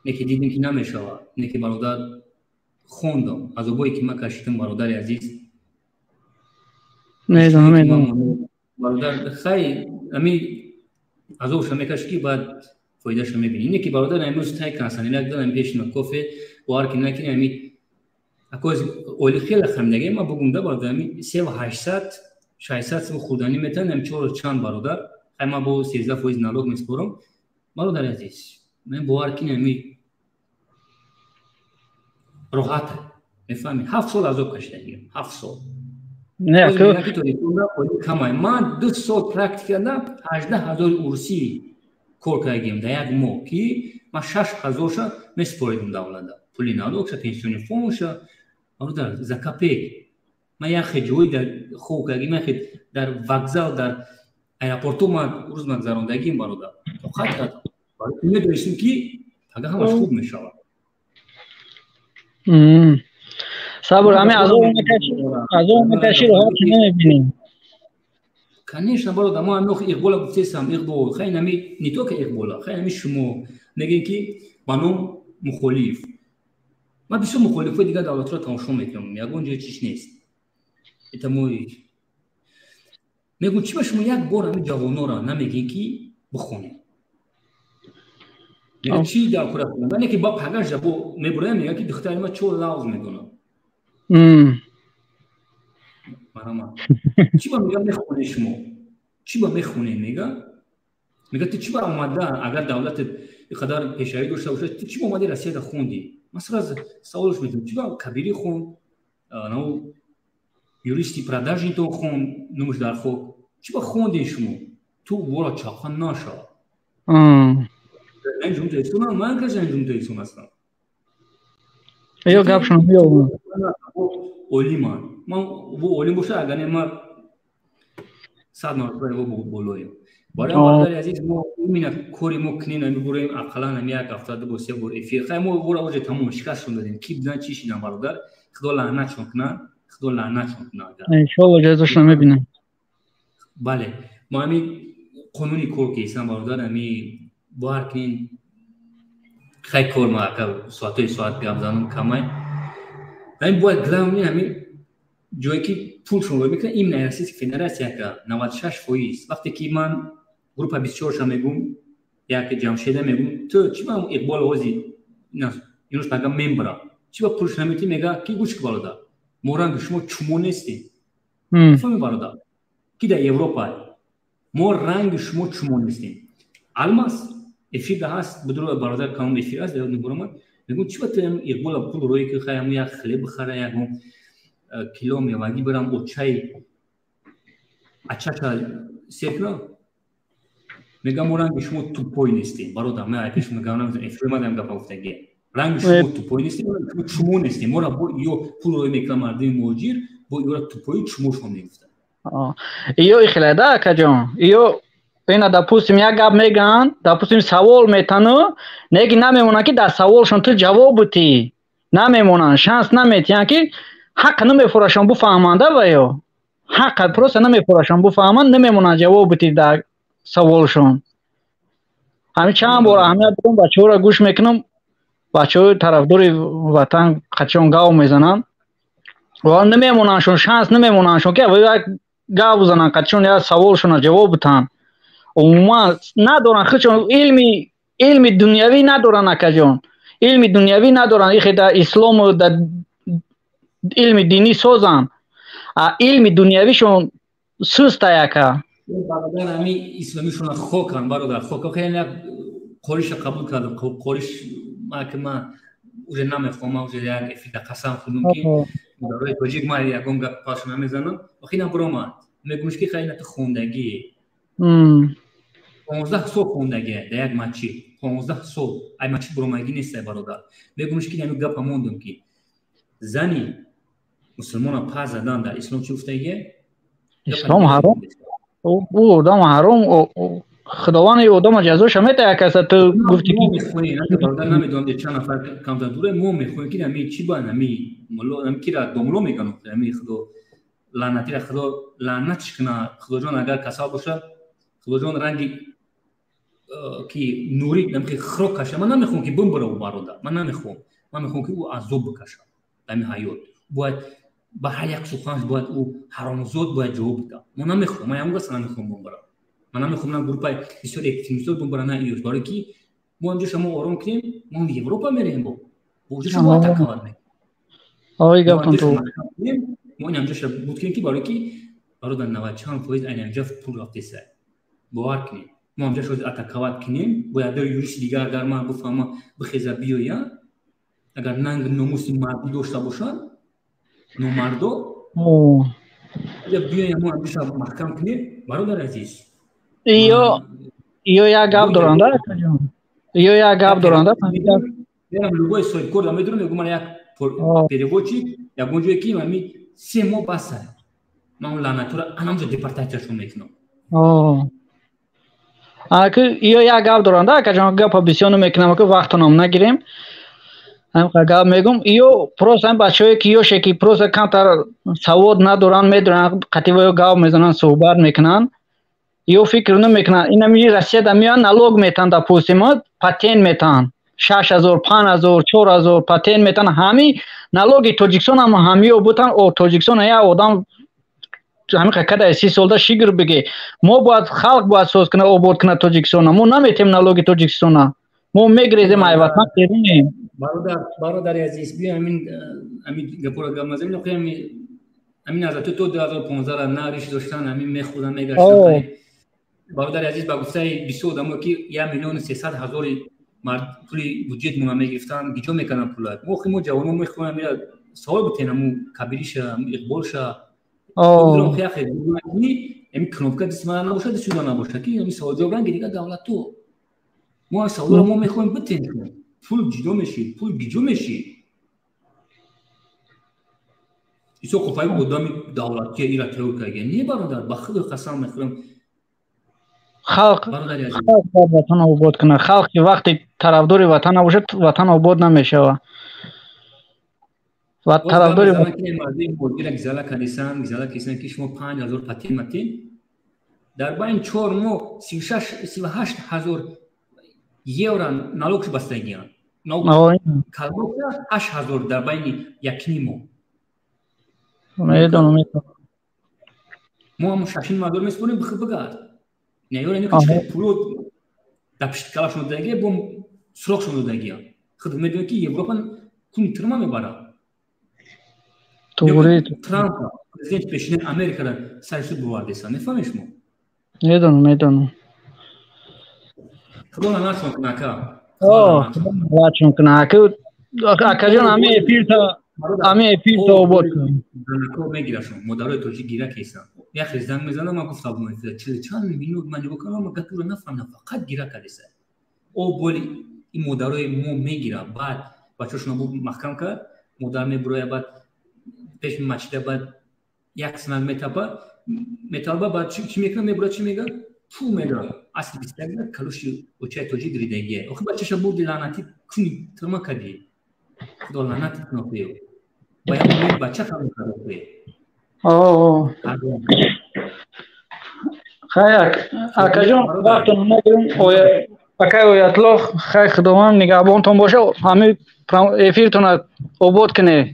не ки дидем, ки намешавад, не ки, бародар, хондам. Азобое ки ман кашидам, бародари азиз. Медонам, медонам. Бародар, хай, ами азобша мекашӣ, ки баъд фоидаша мебинӣ. Не ки, бародар, имрӯз тай кансанилак дадам пешина кофе, бовар ки накунӣ, ами акоз оли хеле хамидаги ма бугум да, бародар, ами 3800, 600 сум хурданӣ метавон, ами чору чанд, бародар. Хай, ма бо 13% налог меспорам, бародари азиз. Мен, бовар кини, ами роҳата, мефаҳмӣ? 7 сол азоб кашидагиам, 7 сол. Камай ман 2 сол практика кардам, 18 000 урусӣ кор кардагиам дар як моҳ, ки ман 6000-ша месупоридам давлада, пули налогша, пенсионный фондша, бародар, за копейк. Ман як хе ҷои дар хоб кардагим, як хе дар вокзал, дар аэропорту ман рӯз ман гузарондагим, бародар, тоқат кардам. Медонистем, ки пага ҳамаш хуб мешавад. Сабр, ҳами азоб мекашӣ, азоб мекашӣ, роҳат намебинӣ. Конечно, бародар, мо ҳами Иқбола гуфтесам. Иқбол, хай, нами не только Иқбола, хай, ҳами шумо мегӯем, ки ба ном мухолиф. Ман бисёр мухолифҳои дигар давлатҳоро тамошо мекунам, ягон ҷои чиш нест. Это мой мегӯм, чи ба шумо як бор ҳами ҷавонора намегӯем, ки бихонед? Чи дар кора хонда, ки ба пагаш бо мебуроям, мегӯям, ки духтари ма чор лавз медонад. Марама чӣ ба мега мехонед шумо, чӣ ба мехонед? Мега ту чӣ ба омада, агар давлатат иқадар пешравӣ дошта бошад, ту чӣ ба омади Россияда хонди? Ман сразу саволш метавонам: чӣ ба кабирӣ хонд, нау юристи продажнитон хонд, номаш дар хок, чӣ ба хондем шумо? Ту вора чақа нашав. Ман каҷа ҷумҳурият ҳастам. Ё гапшон. Олиман ман, бо олим боша, агар не, ман 100 маротиба болоем. Барои, бародари азиз, мо имина кори мо кунем, ами буроем, ақаллан ами як ҳафта ду бор, се бор эфир. Хай, мо бора уже тамом шикастшон дадем. Ки будан, чӣ шидан, бародар, Худо лаънатшон кунад, Худо лаънатшон кунад. Иншоалло, ҷазошон мебинам. Бале, мо ами қонуни кор кесам, бародар, ами бовар кунин, хай, кор ма ака соатҳои соат гап занам камай. Ами бояд главный ами ҷое ки пулшон рой мекунад, именно Российская Федерация ка 96%. Вақте ки ман группа 24-ша мегум, як Ҷамшеда мегум, ту чӣ ба Иқбол ози инӯш мага мембра, чӣ ба пулш наметӣ? Мега, ки гӯш ки, бародар, мо ранги шумо чумо нестем. Фаҳми, бародар, ки дар Европа мо ранги шумо чумо нестем. Алмаз эфирда ҳаст, будро, бародар, калом эфир аст, ёд мебурамад. Мегум, чӣ ба ту Иқбола пул рӯе ки хай, ҳамун як хлеб бихара, ягон кило мевагӣ барам, очаи ачаша сер кунам? Мегам, мо ранги шумо тупой нестем, бародар. Ма пеш мегам, эфир мадам гапа гуфтагӣ: ранги шумо тупой нестем, шумо чумо нестем. Мора бо ё пул рӯй мекунам мардуми муҳоҷир, бо ёра тупои чумошон мегуфтанд. Ё ихелада, акаҷон, ё ина, допустим, як гап мегӯянд, допустим, савол метану, неки намемонанд, ки дар саволшон ту ҷавоб бутӣ. Намемонанд, шанс наметиҳанд, ки ҳаққа намефурашон буфаҳманда ва ё ҳаққа просто намефурашон буфаҳманд, намемонанд ҷавоб бутӣ дар саволшон. Ҳамин чанд бор аҳамият додам, бачаҳоро гӯш мекунам, бачаҳои тарафдори ватан қачон гав мезананд ва намемонандшон, шанс намемонандшон, ки як гав бизананд қачон, як саволшона ҷавоб бутанд. Умуман надоранд худшон илми дунявӣ надоранд, акаҷон, илми дунявӣ надоранд. Ихе дар ислому дар илми динӣ созанд, а илми дунявишон суста, яка. Бародар, ҳами исломишона хокан, бародар, хок. Хеле як қориша қабул кардам, қориш ки ман уже намехоҳам, ман уже як эфида қасам хӯрдам, ки барои тоҷик ман ягон гап паша намезанам. Охи набуромад, мегӯмш, ки хай, ту хондагӣ, 15 сол хондагӣ дар як масҷид, 15 сол ай масҷид буромагӣ нестай, бародар. Мегӯмш, ки ҳами гапа мондам, ки зани мусулмона пас задан дар ислом чӣ гуфтагия? Ислом ҳаром, ӯ одам ҳаром. Худованд ин одама ҷазоша метаҳад, каса ту гуфти ки бародар, намедонам чанд нафар камтар дуре, мо мехоҳем ки ами чӣ ба ами мулло, ами кира домло меган, ами худо лаънатира, худо лаънатш куна. Худоҷон, агар касал бошад, худоҷон, ранги ки нури намхи хирок каша. Ман намехоҳам ки бимбара ӯ, бародар, ман намехоҳам. Ман мехоҳам ки ӯ азоб бикашад дар ҳамин ҳаёт. Бояд ба ҳар як суханаш бояд ӯ ҳаромзод бояд ҷавоб бидад. Мо намехоҳам, ман ягон каса намехоҳам бимбара. Ман намехоҳам на группаи бисёр экстремистҳо бимбара, на иёш, барое ки мо инҷо шумо ором кунем, мо Европа мерем, бо инҷо шумо атаковать мекунем. Ой, гаптон ту. Мо инҷо буд кунем ки барое ки бародар 90 чанд фоиз айна инҷо пул рафтеса. Бовар кунем. Мо инҷо шуд атаковать кунем, бояд дар юристи дигар, агар ман бифаҳмам, бихеза биёя, агар нанг номуси мардӣ дошта бошад, номардо биёя, мо инҷо маҳкам кунем, бародари азиз. Ё як гап доранда, ё як гап доранда. Мерам любой соҳибкор да медонам, мегӯм, ман як переводчик ягон ҷое ки ами 3 моҳ баса, ман он лаънатура анамҷо депортатсияшон мекунам. Аки ё як гап доранда, акаҷон, гапа бисёр намекунам, ки вақтонам нагирем. Ҳамқа гап мегум, ё просто ҳам бачаҳое ки ёше ки просто камтар савод надоранд, медонанд, қативаё гап мезананд, суҳбат мекунанд, ё фикр намекунанд. Инами Россияда меоянд, налог метаҳанд, допустим, патент метаҳанд, 6000, 5000, 4000 патент метаҳанд. Ҳами налоги Тоҷикистон ҳам ҳамиё бутан. О, Тоҷикистон як одам ҳамин кадай 30 солда шигр биге. Мо бояд, халқ бояд соз кунад, обод кунад Тоҷикистона. Мо наметем налоги Тоҷикистона, мо мегрезем, ай ватан берунем. Бародар, бародари азиз, биё ҳамин гапора гап назанем. Ҳамин аз то 2015 на риш доштан, ҳамин мехӯрдан, мегаштан. Бародари азиз, ба гуфтаи бисёр одамо ки 1 300 000 пули буҷетмона мегирифтан, гиҷо мекарданд пула. Мо охи мо ҷавонон мехоҳем савол битен, аму Кабириша, Иқболша, ами кнопка дасти мана набошад, дасти ӯ набошад, ки ами саволҷавоб ранги дигар давлату. Мо саволро мо мехоҳем битен. Пул ҷидо мешид, пул гиҷо мешид. Исо Қуфаев одами давлатия ира террор карда не, бародар, ба худо қасам мехӯрам. Халқ бояд ватан обод кунад. Халқ ки вақте тарафдори ватан набошад, ватан обод намешавад. Ва тарафдори гизала кардисан, гизала кардисан ки шумо 5000 патент матен, дар байни 4 моҳ 36, 38 ҳазор евро налог бастагиянд. Калбоса 8000 дар байни якним моҳ. Медонам. Мо ҳам 6,5 ҳазор месупорем, бихи бигард. Неёра пуло дар пишти калашон додагия, бо суроғшон додагия. Худ медонед ки Европа куни тирма мебарад. Туғри. Трамп, президенти пешинаи Америкара сари суд бовардеса, мефаҳмед шумо? Медонам, медонам. Худо лаънатшон кунад, ака. Лаънатшон кунад, ака. Акаҷон, ҳамин эфирта обод кун. Мегирашон модарои тоҷик гира кесанд. Яхе занг мезанам, ман гуфтам, чил чанд минут ман нигоҳ кардам, ман гапиро нафаҳмидам, фақат гира кардеса. О, боли ин модарои мо мегира, баъд бачаҳошона бу маҳкам кард, модар мебуроя, баъд пеши масҷида, баъд як санад метапа, металба, баъд чӣ мекунад, мебура, чӣ мега, пул мега, асли 21 калуши очаи тоҷик ридагия. Охи бачаша бурди, лаънатӣ, куни тирма кардӣ. Худо лаънатит кунад. Ба як бача хабар кард. Хай, акаҷон, вақтон нагирем. Акай Оятло, хай, Худованд нигаҳбонтон боша. Ҳамин эфиртона обод кунед.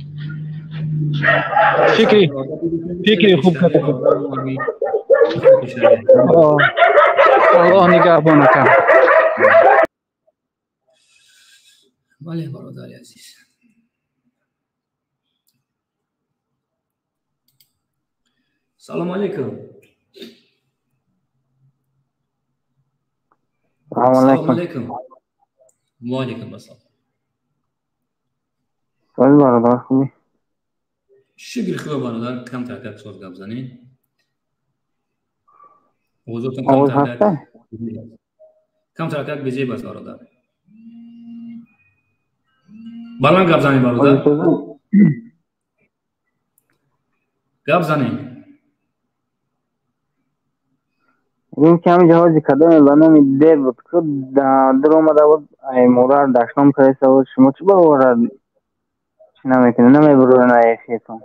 Фикри хуб карда. Аллоҳ нигаҳбон, ака. Бале, бародари азиз, салому алейкум. Салому алейкум. Ва алейкум ассалом. Салом, бародар, хубӣ? Шукри Худо, бародар, камтар как соз гап занед. Овозотон камтар как безеб аст, бародар. Баланд гап занед, бародар. Гап занед. Мегӯем ки ҳамин ҷаҳози кадоме ба номи Д буд, ки дар омада буд, ай модар дашном карда буд. Шумо чӣ ба ора чӣ намекунед, намебуред на эфиртон?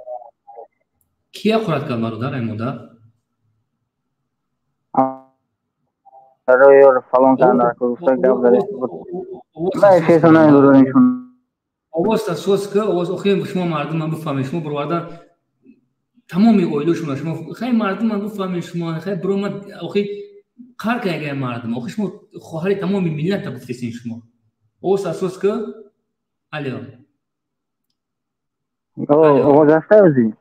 Кия қурат кард бародар, ай модар? Барои ёр фалон кардан гуфта гап зада буд. На эфиртон намебуред шумо. Овоз та соз ки овоз охир шумо мардум ман бифаҳмед, шумо бародар тамоми оилашона шумо хай мардум ман бифаҳмед, шумо хай биромад охир қар кардагай мардум, охир шумо хоҳари тамоми миллата гуфтесин шумо. Овоз та соз ки алё. Овоз ҳаста ози?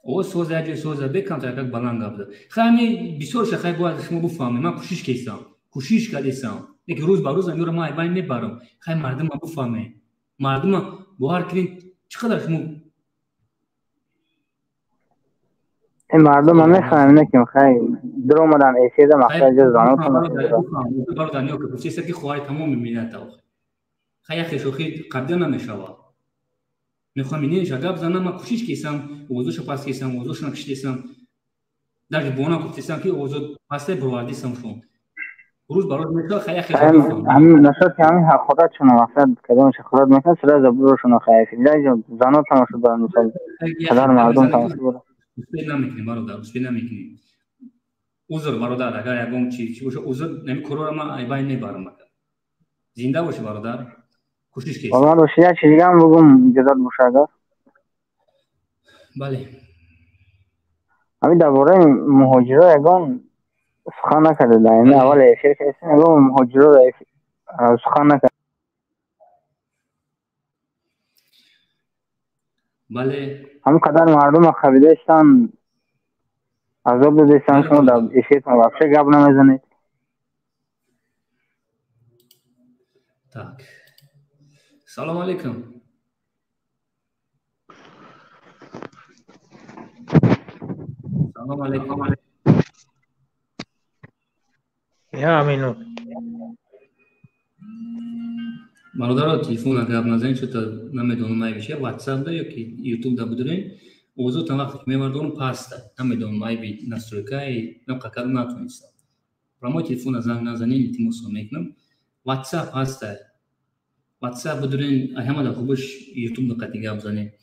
Овоз соза, як ҷой соза, бекамтар как баланд гап зад. Хай ҳами бисёрша хай бояд шумо бифаҳмед, ман кӯшиш кесам, кӯшиш кардесам. Лекин рӯз ба рӯз амёра ман айбайн мебарам. Хай мардум ман бифаҳмед. Мардума бовар кунед чӣ қадар шумо ин мардум ман мефаҳмем, наким хай дуромадан эфирда мақсад ҷоз занотон. Бародар ниё ки гуфтеса ки хоҳари тамоми миллата охир. Хай яхе шӯхӣ қабда намешавад. Мехоҳам инеша гап занам, ман кӯшиш кесам, овозоша пас кесам, овозошона кишидесам. Даже бона гуфтесам ки овозо пасте бировардисам шун. Рӯз ба рӯз мешавад, хай яхе ҳамин нашод ки ҳамин ҳақорат шуна мақсад кадомаш ҳақорат мекунад, сразу бурушуна хай эфир. Зано тамошо доранд, мисол қадар мардум тамошо доранд. Успе намекунем бародар, успе намекунем. Узр бародар, агар ягон чи чи боша узр, нами корора ман айбай мебарам ака. Зинда боши бародар, кӯшиш кес. Саломат боши, як чиз дига ҳам бугум, иҷозат боша агар. Бале. Ҳамин дар бораи муҳоҷиро ягон сухан накарда, дар ин аввал эфир кардем, ягон муҳоҷиро сухан накард. Бале. Ҳамон қадар мардум хабидаистанд, азоб додаистанд, шумо дар эфиртон вообще гап намезанед. Так. Салом алейкум. Салом алейкум. Я минут. Бародаро, телефона гап назанед, чӯта намедонам айби чи, WhatsApp да ё ки YouTube да будурен, овозотон вақте ки мебардорам паста, намедонам айби настройкаи, намқа карда натонистам. Прямой телефона занг назанед, илтимосо мекунам. WhatsApp ҳаста. WhatsApp будурен, ҳама да хубаш YouTube да қати гап занед.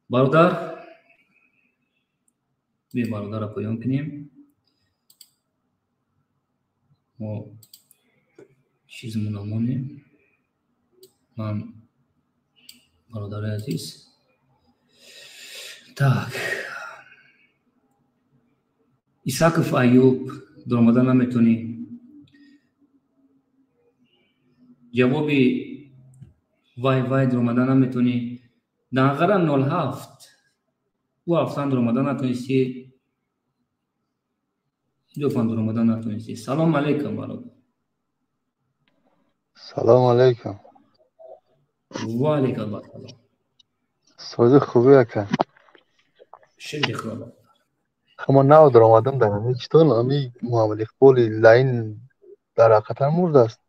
Бародар, бе бародарро поён кунем. Мо чизмон намонем. Ман бародари азиз. Так. Исаков Аюб, дуромада наметонӣ. Ҷавоби вай вай дуромада наметонӣ. Данғара 07. Ӯ ҳафтан дуромада натонистӣ. Дуфан дуромада натонистӣ. Салом алейкум бародар. Салом алейкум. Ва алейкум ассалом. Сози хубӣ ака. Ширди худо. Ҳама нав даромадам дар ҳамин читон ҳамин Муҳаммад Иқболи лаин дар ҳақиқатан мурдааст.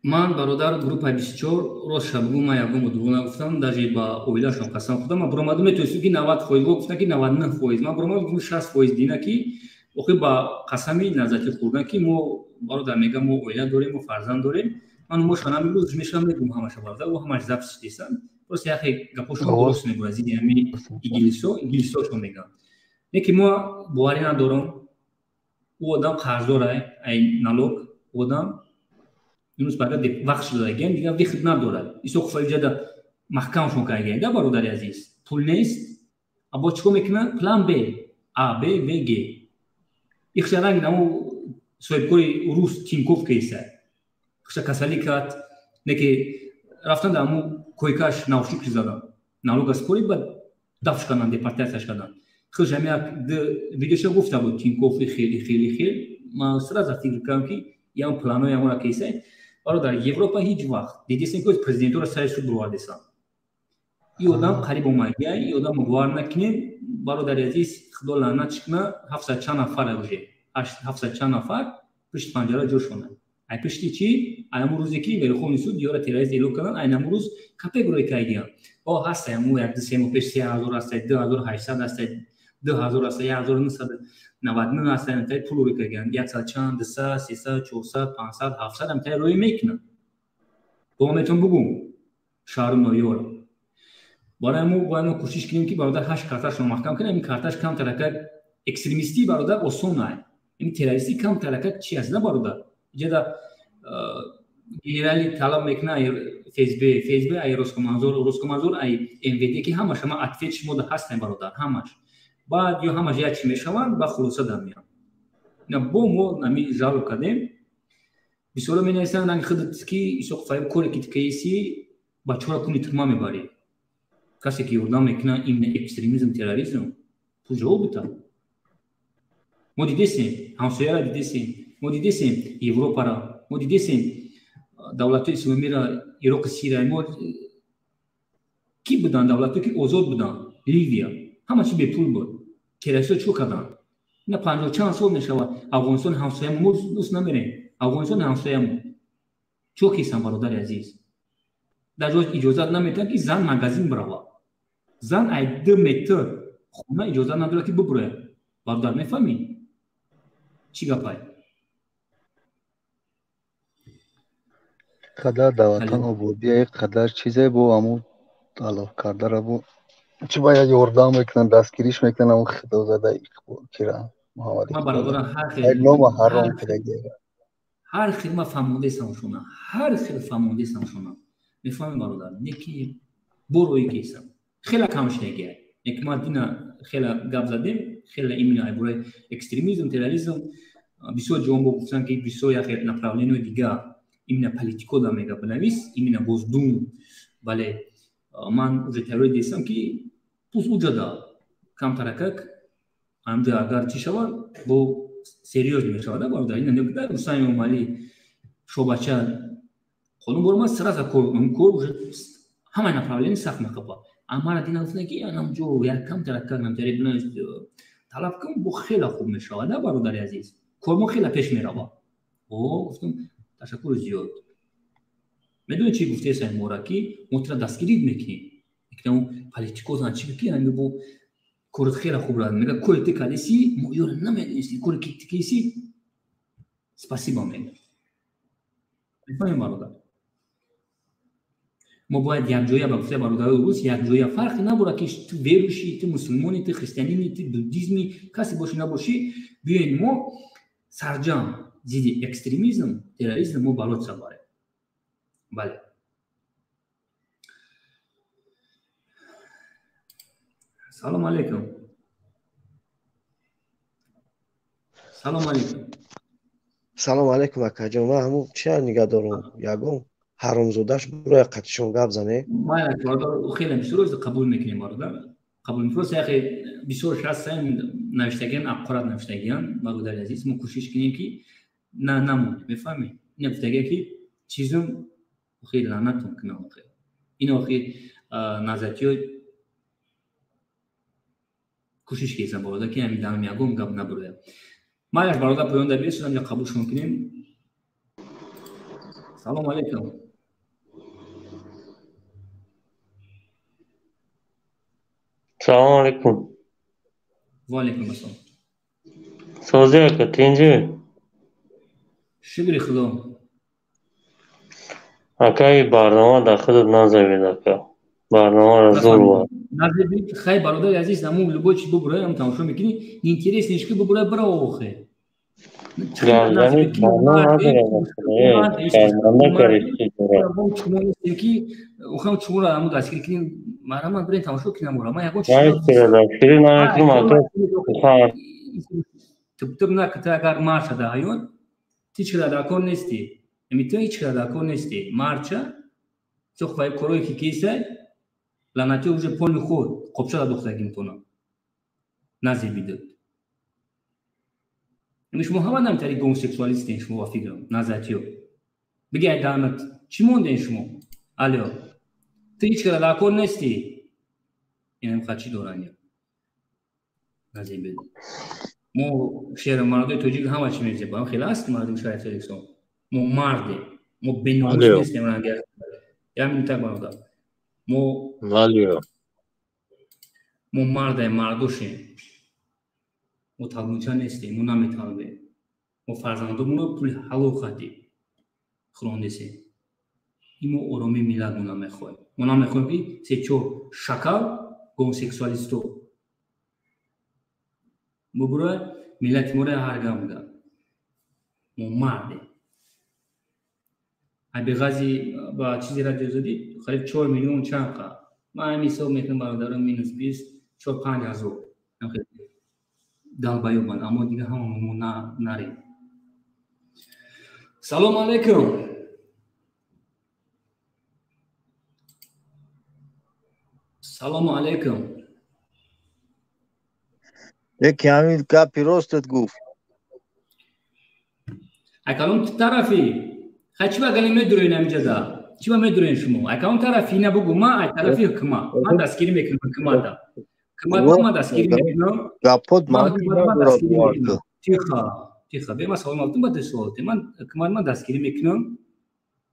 Ман бародар группаи 24 рост шабгу ман ягон дурӯғ нагуфтам, даже ба оилашон қасам хӯрдам. Ман баромадам метонистам ки 90% гуфтам ки 99%. Ман баромадам гуфтам 60% дина ки охир ба қасами назати хӯрдан ки мо бародар мегам мо оила дорем, мо фарзанд дорем. Ман мошона намегӯм, мешавам мегӯм ҳамаша бародар, ӯ ҳамаш запис дистам. Просто яхе гапошон дуруст мегӯяд, зидди ҳамин игилисо, игилисошон мегӯянд. Не ки мо боварӣ надорам, ӯ одам қарздор ай налог, ӯ одам имрӯз баъда вақт шудагиам, дигар вихд надорад. Исо хуфалиҷада маҳкамшон кардагиам, да бародари азиз. Пул нест, або чикор мекунанд? План Б, А, Б, В, Г. Ихша ранг намо соҳибкори рус Тинков кейса. Хша касалӣ кард, не ки рафтан дар ҳамун койкаш наушник задан. Налога спорид, баъд дафш карданд, депортатсияш карданд. Худш ҳамин як видеоша гуфта буд Тинков хеле хеле хеле. Ман сразу фикр кардам ки ям планои ҳамонро кейса. Бародар, Европа ҳеҷ вақт дидесем ки президентура сари суд бировардесам. И одам қариб омадия, и одам бовар накунем, бародари азиз, худо лаънатш куна, 700 чанд нафар уже, 700 чанд нафар пушти панҷара ҷо шонад. Ай пушти чӣ? Ай ҳамун рӯзе ки Верховный суд ёра террорист эълон кардан, ай ҳамун рӯз капек рӯй кардиям. О, ҳаста ҳамун як ду се моҳ пеш 3000 ҳаста, 2800 ҳаста, 2000 ҳаста, 1999 99 ҳастан, амтари пул рӯй кардагиан, 100 чанд, 200, 300, 400, 500, 700 амтари рӯй мекунанд. Бо метавон бугум шаҳру ноҳияро. Барои мо бояд мо кӯшиш кунем, ки бародар ҳашт карташро маҳкам кунем. Ин карташ камтарака экстремистӣ, бародар, осон ай. Ин террористӣ камтарака чи аст, на, бародар? Иҷада генерали талаб мекуна ФСБ, ФСБ ай Роскомнадзор, Роскомнадзор ай МВД, ки ҳамаш ҳама ответ шумо ҳастем, бародар, ҳамаш. Баъд ё ҳамаш як чи мешаванд, ба хулоса дар меянд. На бо мо ами жалоб кардем. Бисёро менависанд, ранги худат ки Исоқ Фаиб, коре ки тикаиси бачаҳоро куни тюрьма мебарӣ. Касе ки ёрдам мекунад именно экстремизм, терроризм, пул ҷавоб бита. Мо дидесем ҳамсояра, дидесем, мо дидесем Европара, мо дидесем давлатҳои исломиро, Ироқи, Сирия. Мо ки буданд давлатҳое ки озод буданд, Ливия, ҳама чи бепул буд. Террористҳо чӣ карданд? Ина панҷоҳ чанд сол мешавад, Афғонистони ҳамсоямо, мо дӯст намерем, Афғонистони ҳамсоямо чо кисам, бародари азиз, дар ҷо иҷозат наметиҳанд, ки зан магазин биравад. Зан ай 2 метр хона иҷозат надорад, ки бибурояд. Бародар, мефаҳмӣ, чӣ гапай? Қадар дар ватан ободия, қадар чизе бо ҳамун алоф кардара бо чӣ бояд ёрдам мекунанд, дастгириш мекунанд ҳамун худозада кира Муҳаммад нома ҳаром кардагиара. Ҳар хел ма фаҳмондесам шуна, ҳар хел фаҳмондесам шуна, мефаҳмем, бародар, не ки борои кесам хела кам шудагиай. Яки ма дина хела гап задем, хела именно ай бораи экстремизм, терроризм. Бисёр ҷавон бо гуфтан, ки бисёр як направление дига, именно политико да мега бинавис, именно Госдум. Бале, ман уже теория дестам, ки пус уҷада камтаракак амҷа агар чӣ шавад, бо серьёзно мешавад, бародар. Ина Рустам Эмомалӣ шобача қонун боромад, сразу кор уже ҳамаи направление сахт мехапад. Амара дина гуфтан, ки анамҷо як камтаракак намтари талаб кун, бо хеле хуб мешавад, бародари азиз, кормо хеле пеш меравад. О, гуфтам, ташаккури зиёд. Медони, чӣ гуфтеса мора, ки мо тира дастгирид мекунем. Политико зан чӣ ки бо корот хеле хуб рад мега, кори ти кардеси, мо ёро намедонистем, кори ки ти киси, спасибо мега. Мефаҳмем, бародар, мо бояд якҷоя, ба гуфтаи бародарои рус, якҷоя, фарқе наборад, ки ту верующий, ту мусулмони, ту христианини, ту буддизми, касе бошӣ набошӣ, биёен мо сарҷам зидди экстремизм, терроризм мо бороться барем. Бале, салом алейкум, салом алейкум. Салом алейкум, акаҷон. Ман ҳамун чия нигаҳ дорум, ягон ҳаромзодаш буроя қатишон гап зане. Хеле бисёр қабул мекунем, бародар, қабул. Просто яхе бисёр ҳастан навиштагиан, аққурат навиштагиан. Бародари азиз, мо кӯшиш кунем, ки на намонем, мефаҳмед? Ина гуфтагия, ки чизум охир лаънатон кунам, охир ин охир назатиё. Кӯшиш кесам, бародар, ки ҳамин данам ягон гап набурояд. Майлаш, бародар, поён да биресудам, я қабулшон кунем. Салому алейкум. Салому алейкум. Ва алейкум ассалом. Сози, ака, тинҷи? Шукри Худо. Ака, и барнома дар худат назавед, ака, барномаро зур. Назавид. Хай, бародари азиз, аму любой чи бубурай, ам тамошо мекунӣ, интереснеш ки бубурай, бира охе. Ки охам чумура аму дастгирӣ кунем, марҳамат, бирен тамошо кунам ура. Ман ягон тибтиб наката. Агар марша да ҳаёт, ту ҳеч кара дар кор нестӣ, ами ту ҳеч кара дар кор нестӣ. Марча цохвай корое ки кесай, лаънатиё уже полни худ қопшада духтагимтона назебидад. Ами шумо ҳама намитари гомосексуалистен шумо, ба фикрам, назатиё. Биги, ай даънат чӣ монден шумо? Алё, ту ҳеч кара дар кор нестӣ. Инам чӣ доранд назебид. Мо шеъри мардои тоҷик ҳама чӣ мезебам, хеле аст мардуми шаҳри Тоҷикистон. Мо мардем, мо беномус нестем. Ранги як минута, бародар, мо мардаем, мардошем. Мо талбунча нестем, мо наметалбем. Мо фарзандомонро пули ҳалол хатӣ хӯрондесем. Ин мо оромии миллатмон намехоҳем. Мо намехоҳем, ки се-чор шакал гомосексуалисто бубура миллати моро ҳар гап гап. Мо мардем. Айбеғази ба чизи радио зодӣ қариб 4 миллион чанд қа. Ман ҳамин ҳисоб мекунам, бародарам, минус 20, 4-5 ҳазор далбаёбанд, аммо дига ҳама мо нарем. Салому алайкум. Салому алайкум. Яке ҳамин гапи ростат гуфт. Ай калом тарафи? Хай, чӣ ба гали медуроен ҳамиҷада? Чӣ ба медуроен шумо? Ай калом тарафи ина бугу. Ма ай тарафи ҳукумат. Ман дастгирӣ мекунам ҳукумата. Ҳукумат ма дастгирӣ мекунам. Гапот ман. Тихо, тихо. Бе ма савол мавтум, ба суол. Ман ҳукумат ма дастгирӣ мекунам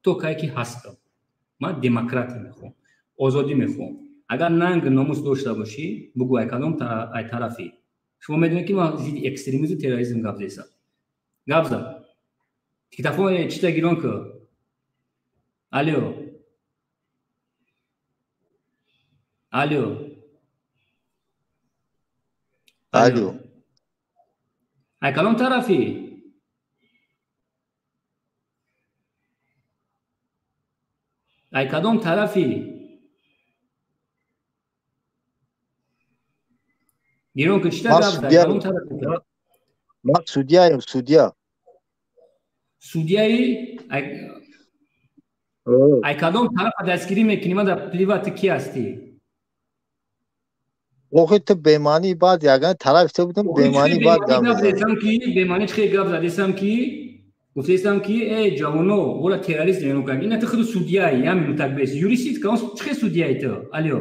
то кае ки ҳастам. Ман демократия мехоҳам, озодӣ мехоҳам. Агар нанг номус дошта бошӣ, бугу, ай кадом ай тарафи. Шумо медонед, ки ман зидди экстремизму терроризм гап зесам. Гап зад. Диктофон чита гирон ку. Алло. Алло. Алло. Ай кадом тарафи? Ай кадом тарафи? Гирон ку, чита гап зад? Кадом тарафи? Ман судьяем, судья. Судьяи? Ай кадом тарафа дастгирӣ мекунӣ? Ман дар плевать, ки ҳастӣ. Охи, ту бемаънӣ баъд яган тарафи ту будам, бемаънӣ баъд гап задесам, ки бемаънӣ чӣ гап задесам, ки гуфтесам, ки э ҷавоно, ола террорист эълон кард. Ина ту худу судьяи, я минутак бес юристит каон, чӣ судьяи ту? Алло,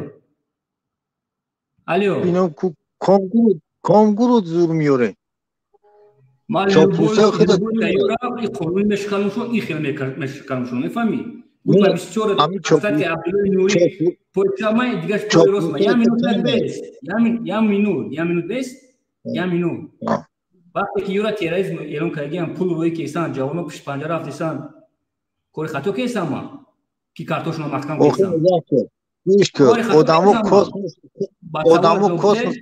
алло. Ино конгуру зур меёре. Қонун мешиканушон, ин хел мешиканушон, мефаҳмӣ? Группа бисёр кстати, Абдуллои Нури почамай дигаш ростма. Я минут бес, я минут, я минут бес, я минут. Вақте ки юра терроризм эълон кардагиам, пул рӯи кесан, ҷавоно пушти панҷара рафтесан, кори хато кесама, ки картошона маҳкам кесан. Гӯш кун, одамо космос, одамо космос,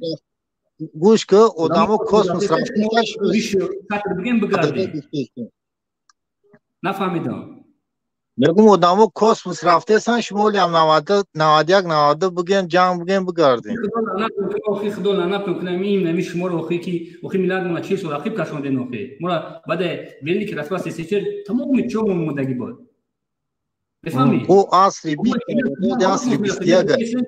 гӯш кун, одамо космос. Рафтабигем, бигардем, нафаҳмидам. Мегум, одамо космос рафтесан, шумо олиам 91, 92 буген, ҷанг буген, бигардем. Охи, худо лаънат мекунам ин нами шуморо, охи, ки охи миллат мона 40 сол ақиб кашонден. Охи, мора баъде великий распад СССР тамоми чомон мондагӣ буд, мефаҳмӣ? О, асри асри 21.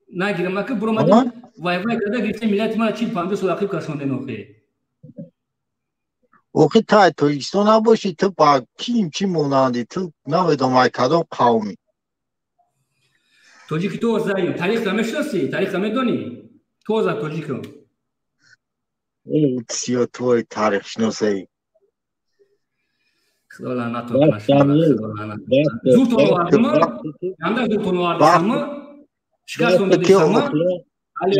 Нагирам ака, буромадем, вай вай карда гирифтем, миллати мара 40-50 сол ақиб кашонден, охи. Охи, тай Тоҷикистон набошӣ, ту ба ким чӣ монандӣ? Ту намедонам ай кадом қавмӣ. Тоҷики тозаем. Таърихро мешиносӣ? Таърихро медонӣ? Тоза тоҷикам. Сиё твой таърихшиносаи. Худо лаънатон кунад. Зуртон овардима, анда зуртон овардисама, шикастон додисама.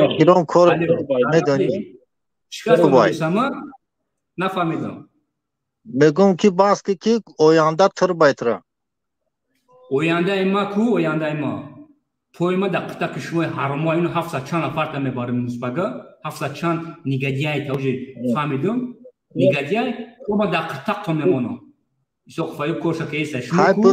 Охирон кор медонӣ. Шикастон додисама, нафаҳмидам. Мегӯм, ки бас ки оянда турбайтра. Ояндаи ма ку, ояндаи ма пои ма дар қитъа кишвои ҳаромо. Ину ҳафтсад чанд нафарта мебарем мусбага, ҳафтсад чанд негодяй таоже, фаҳмидум, негодяй ма дар қитъақто мемонам. Исоқов Аюб корша кеса, шумо ку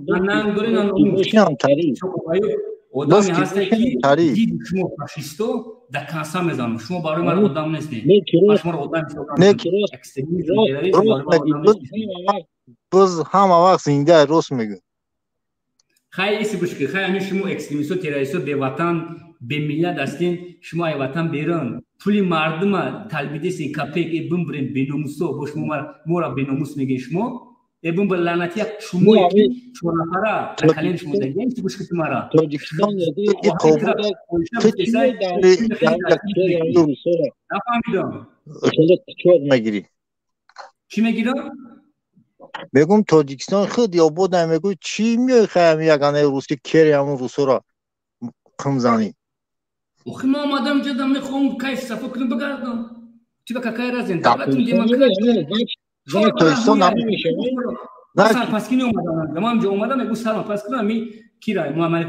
на нанг доред, на номус. Исоқов Аюб одаме ҳасте, ки диди шумо фашисто дар канса мезанам. Шумо барои ман одам нестед, ман шуморо одам. Боз ҳама вақт зинда, рост мегӯ. Хай, иси бушки, хай, ами шумо экстремисто, террористо, беватан, бемиллат ҳастин. Шумо ай ватан берун пули мардума талбидесин, копейк. Э, бимбирен, беномусо. Бо шумо мора беномус мегӯед шумо. Э, бимбир, лаънати як шумое, ки чорнафара кален шумо дагия. Иси бушки ту мара. Тоҷикистон. Нафаҳмидам. Мегирӣ? Чӣ мегирам? Мегум, Тоҷикистон худ ёбода мегӯ, чӣ меои, хай, ягонаи руси кери, ҳамун русоро қимзанӣ. Охи ма омадам ҷадам мехоҳам кайф сафо кунам бигардам. Типа какая разница? Давлатум демократия. Тоҷикистон намешавад. Ман сарпаскини омадам. Ман ҷо омадам мегӯ сарма пас кунам ми кира Муҳаммад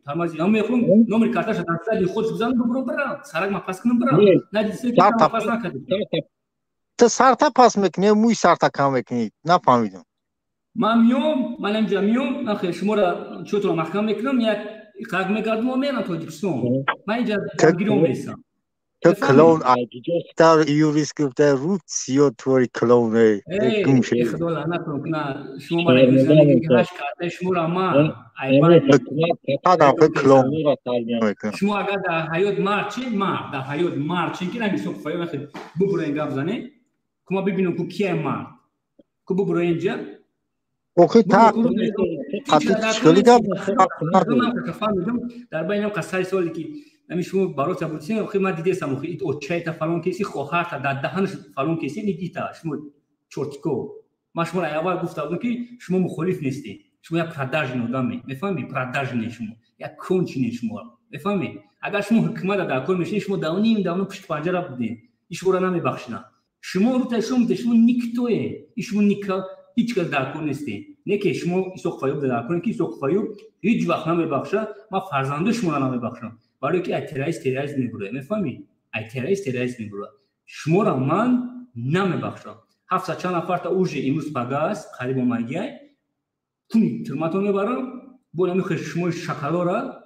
Тармази. Ман мехоҳам номери карташа дар сари худ бизанам бибурам барам. Сарак ма пас кунам барам. Надисе ки пас накардам. Ту сарта пас мекунӣ, мӯи сарта кам мекунӣ. Нафаҳмидам. Ман миём, ман инҷа миём, ман хеле шуморо чотро маҳкам мекунам, як қақ мегардам ва мерам Тоҷикистон. Ман инҷа гиром меистам. Ту клоун дар юрист гуфта рут сиё твори клоун гум шуд. Худо лаънат кунад. Шумо маро ҳаш карда, шуморо ман клоун. Шумо агар дар ҳаёт мард чи мард, дар ҳаёт мард чи ки намисо фаё вақте бубурен гап занед, ку ма бибинам ку кия мард. Ку бубурен инҷа. Охи та қатъи гап дар байни қасари соле ки ами шумо барота будсин, охи ман дидесам, охи ит очайта фалон кеси, хоҳарта дар даҳанаш фалон кеси, нита шумо чортико. Ман шуморо аввал гуфта будам ки шумо мухолиф нестед. Шумо як продажный одаме, мефаҳмед? Продажный шумо, як конченый шумо, мефаҳмед? Агар шумо ҳукумата дар кор мешинед, шумо давним давно пушти панҷара будед. И шуморо намебахшинанд. Шумо рута шумо шумо никтое, и шумо ника ҳеҷ кас дар кор нестед. Не ки шумо Исоқ Фаюб дар кор, ки Исоқ Фаюб ҳеҷ вақт намебахшад, ман фарзанди шуморо намебахшам. Барои ки ай террорист террорист мебурад, мефаҳмед? Ай террорист террорист мебурад. Шуморо ман намебахшам. 700 чанд нафарта уже имрӯз пага аст, қариб омадгиай. Куни тюрматон мебарам, бо ҳамин хел шумои шакалора,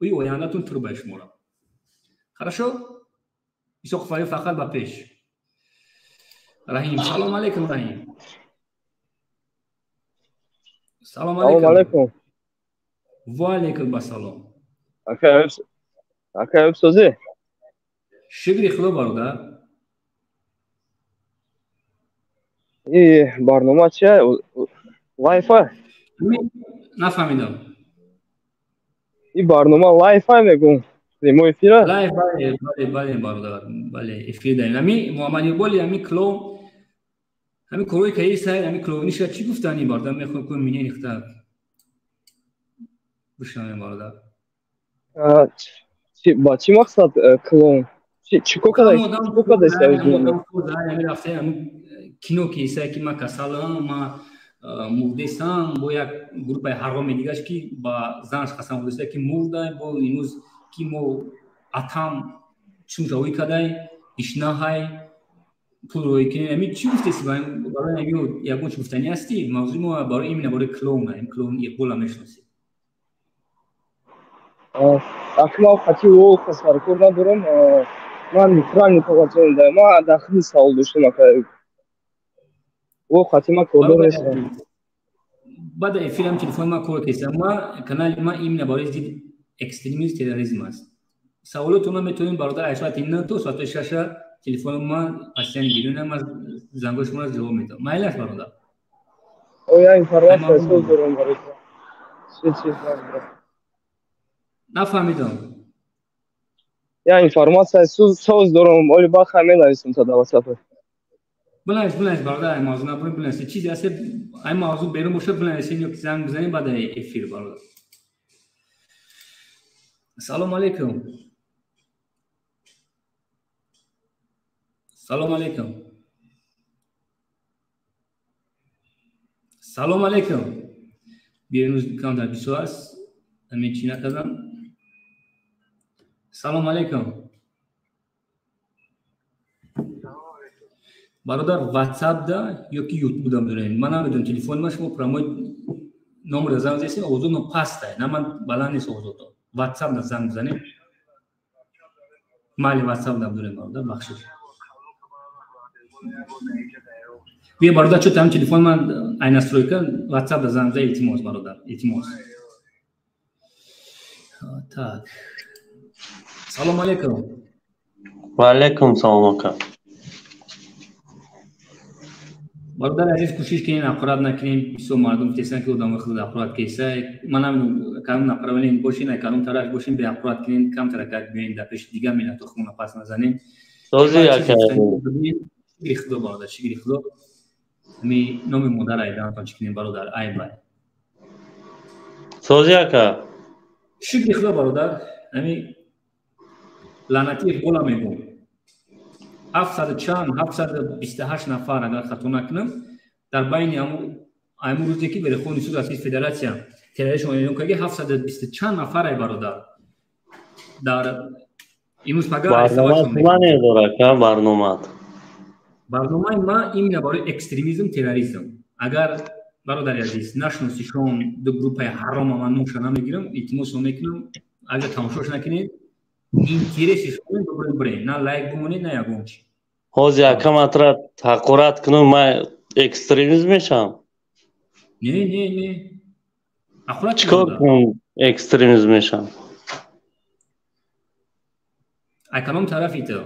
и ояндатон турбаи шуморо. Хорошо? Исоқ Фаюб фақат ба пеш. Раҳим, салом алейкум Раҳим. Салом алейкум. Ва алейкум ассалом. Ака Аюб созӣ? Шукри Худо бародар. И барнома чия? Лайфа? Нафаҳмидам. И барнома лайфа мегӯм. Прямой эфира? Лайф, бале, бале, бале бародар. Бале, эфир дарем. Ами Муҳаммад Иқболи ами клоун ҳамин корҳое ки сай ҳамин клоуниша чӣ гуфтани бародар? Мехоҳам ку мине нихта бишнавем бародар. Ба чӣ мақсад клоун? Чӣ кор карда? Кино ки исай ки ман касалам, ман мурдесам, бо як группаи ҳароми дигаш ки ба занаш қасам хӯрдеса ки мурдай, бо имрӯз ки мо атам чун равӣ кадай, ишнаҳай пул рӯй кунем. Ами чӣ гуфтеси барои ами ягон чӣ гуфтанӣ ҳастӣ? Мавзӯи мо барои именно барои клоуна, ин клоун Иқбола мешиносӣ. Акнун хати волка саркор надорам. Ман нейтральный положение дорам. Ман дар худи савол доштам ака. Во хати ман кордор нестам. Баъд эфирам телефони ман кор кесам. Ман канали ман именно барои зидди экстремизм терроризм аст. Саволотонро метавонем бародар аз соати 9 то соати 6 телефони ман постоянно гирёнам, ман зангои шуморо ҷавоб медиҳам. Майлаш бародар. Оя информация соз дорам барои ту. Чӣ надорам. Нафаҳмидам. Я информация соз дорам, оли баха менависам та дар WhatsApp. Биланс, биланс бародар, ай мавзӯ набурем, биланс. Чизе ҳаст, ай мавзӯ берун бошад, биланс, ё ки занг бизанем баъд эфир бародар. Салом алейкум. Салом алейкум. Салом алейкум. Берунуз камтар бисёр аст. Ҳамин чӣ накардам. Салом алейкум. Бародар, WhatsApp да ё ки YouTube да медонем. Ман намедонам телефони ман шумо прямой номер занг зесем, овозотон пастай. На ман баланд нест овозотон. WhatsApp да занг бизанем. Майли WhatsApp да бидорем бародар, бахшиш. Бия бародар, чо там телефон ман ай настройка WhatsApp да занг бизан, илтимос бародар, илтимос. Так. Салом алейкум. Ва алейкум салом ака. Бародар азиз, кӯшиш кунем ақурат накунем. Бисёр мардум тесан ки одамои худ ақурат кеса. Ман намедонам кадом направление бошин, ай кадом тараф бошин, беақурат кунем, камтар акак биёем дар пеши дигар миллатҳо худмона пас назанем. Сози ака. Шукри Худо бародар, шукри Худо. Ами номи модар айданатон чӣ кунем бародар, ай бай. Сози ака. Шукри Худо бародар, ҳамин лаънати Иқбола мегӯм. 700 чанд, 728 нафар агар хато накунам, дар байни ҳамун рӯзе ки Верховный суд Российской Федерация терроризм эълон кард, 720 чанд нафар ай бародар. Дар имрӯз пагар барнома надорад, ка барномаат. Барномаи ма именно барои экстремизм, терроризм. Агар бародари азиз нашиносишон ду группаи ҳарома ман номша намегирам, илтимос мекунам, агар тамошош накунед, интереси шумо бибуред биред, на лайк бимонед, на ягон чи. Ҳозир якам атра ҳақорат кунам, ман экстремизм мешавам? Не, не, не. Ҳақорат чикор кунам экстремизм мешавам? Ай кадом тарафи ту?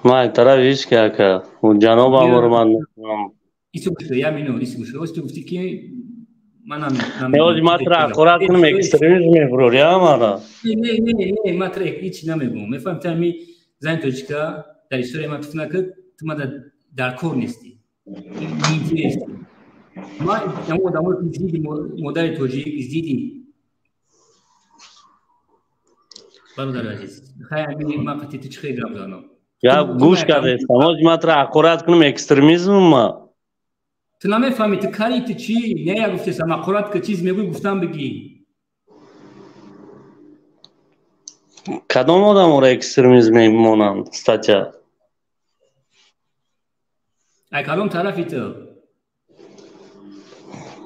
Ман тарафи ҳеч ки ака. Ҷанобам ман мекунам. Ису гӯш, я минут, ису гӯш. Ос ту гуфтӣ ки ман ҳозир ман тра ҳақорат кунам экстремизм мебурор, я мара? Не, не, не, не, ман тра ҳеч намегӯм. Мефаҳмам ту ҳами зани тоҷика дар историяи ман туф накард, ту мада дар кор нестӣ. Неинтересӣ. Ман ҳамон одамое ки зидди модари тоҷик, зидди бародари азиз, хай ҳамин ман қати ту чӣ хел гап занам? Гап гӯш кардестам. Ҳозир ман тра ҳақорат кунам экстремизм ма? Ту намефаҳмӣ, ту кари, ту чӣ? Не, я гуфтесам, ҳақорат ки чиз мегӯй, гуфтам бигӣ. Кадом одаморо экстремизм мемонанд статья? Ай кадом тарафи ту?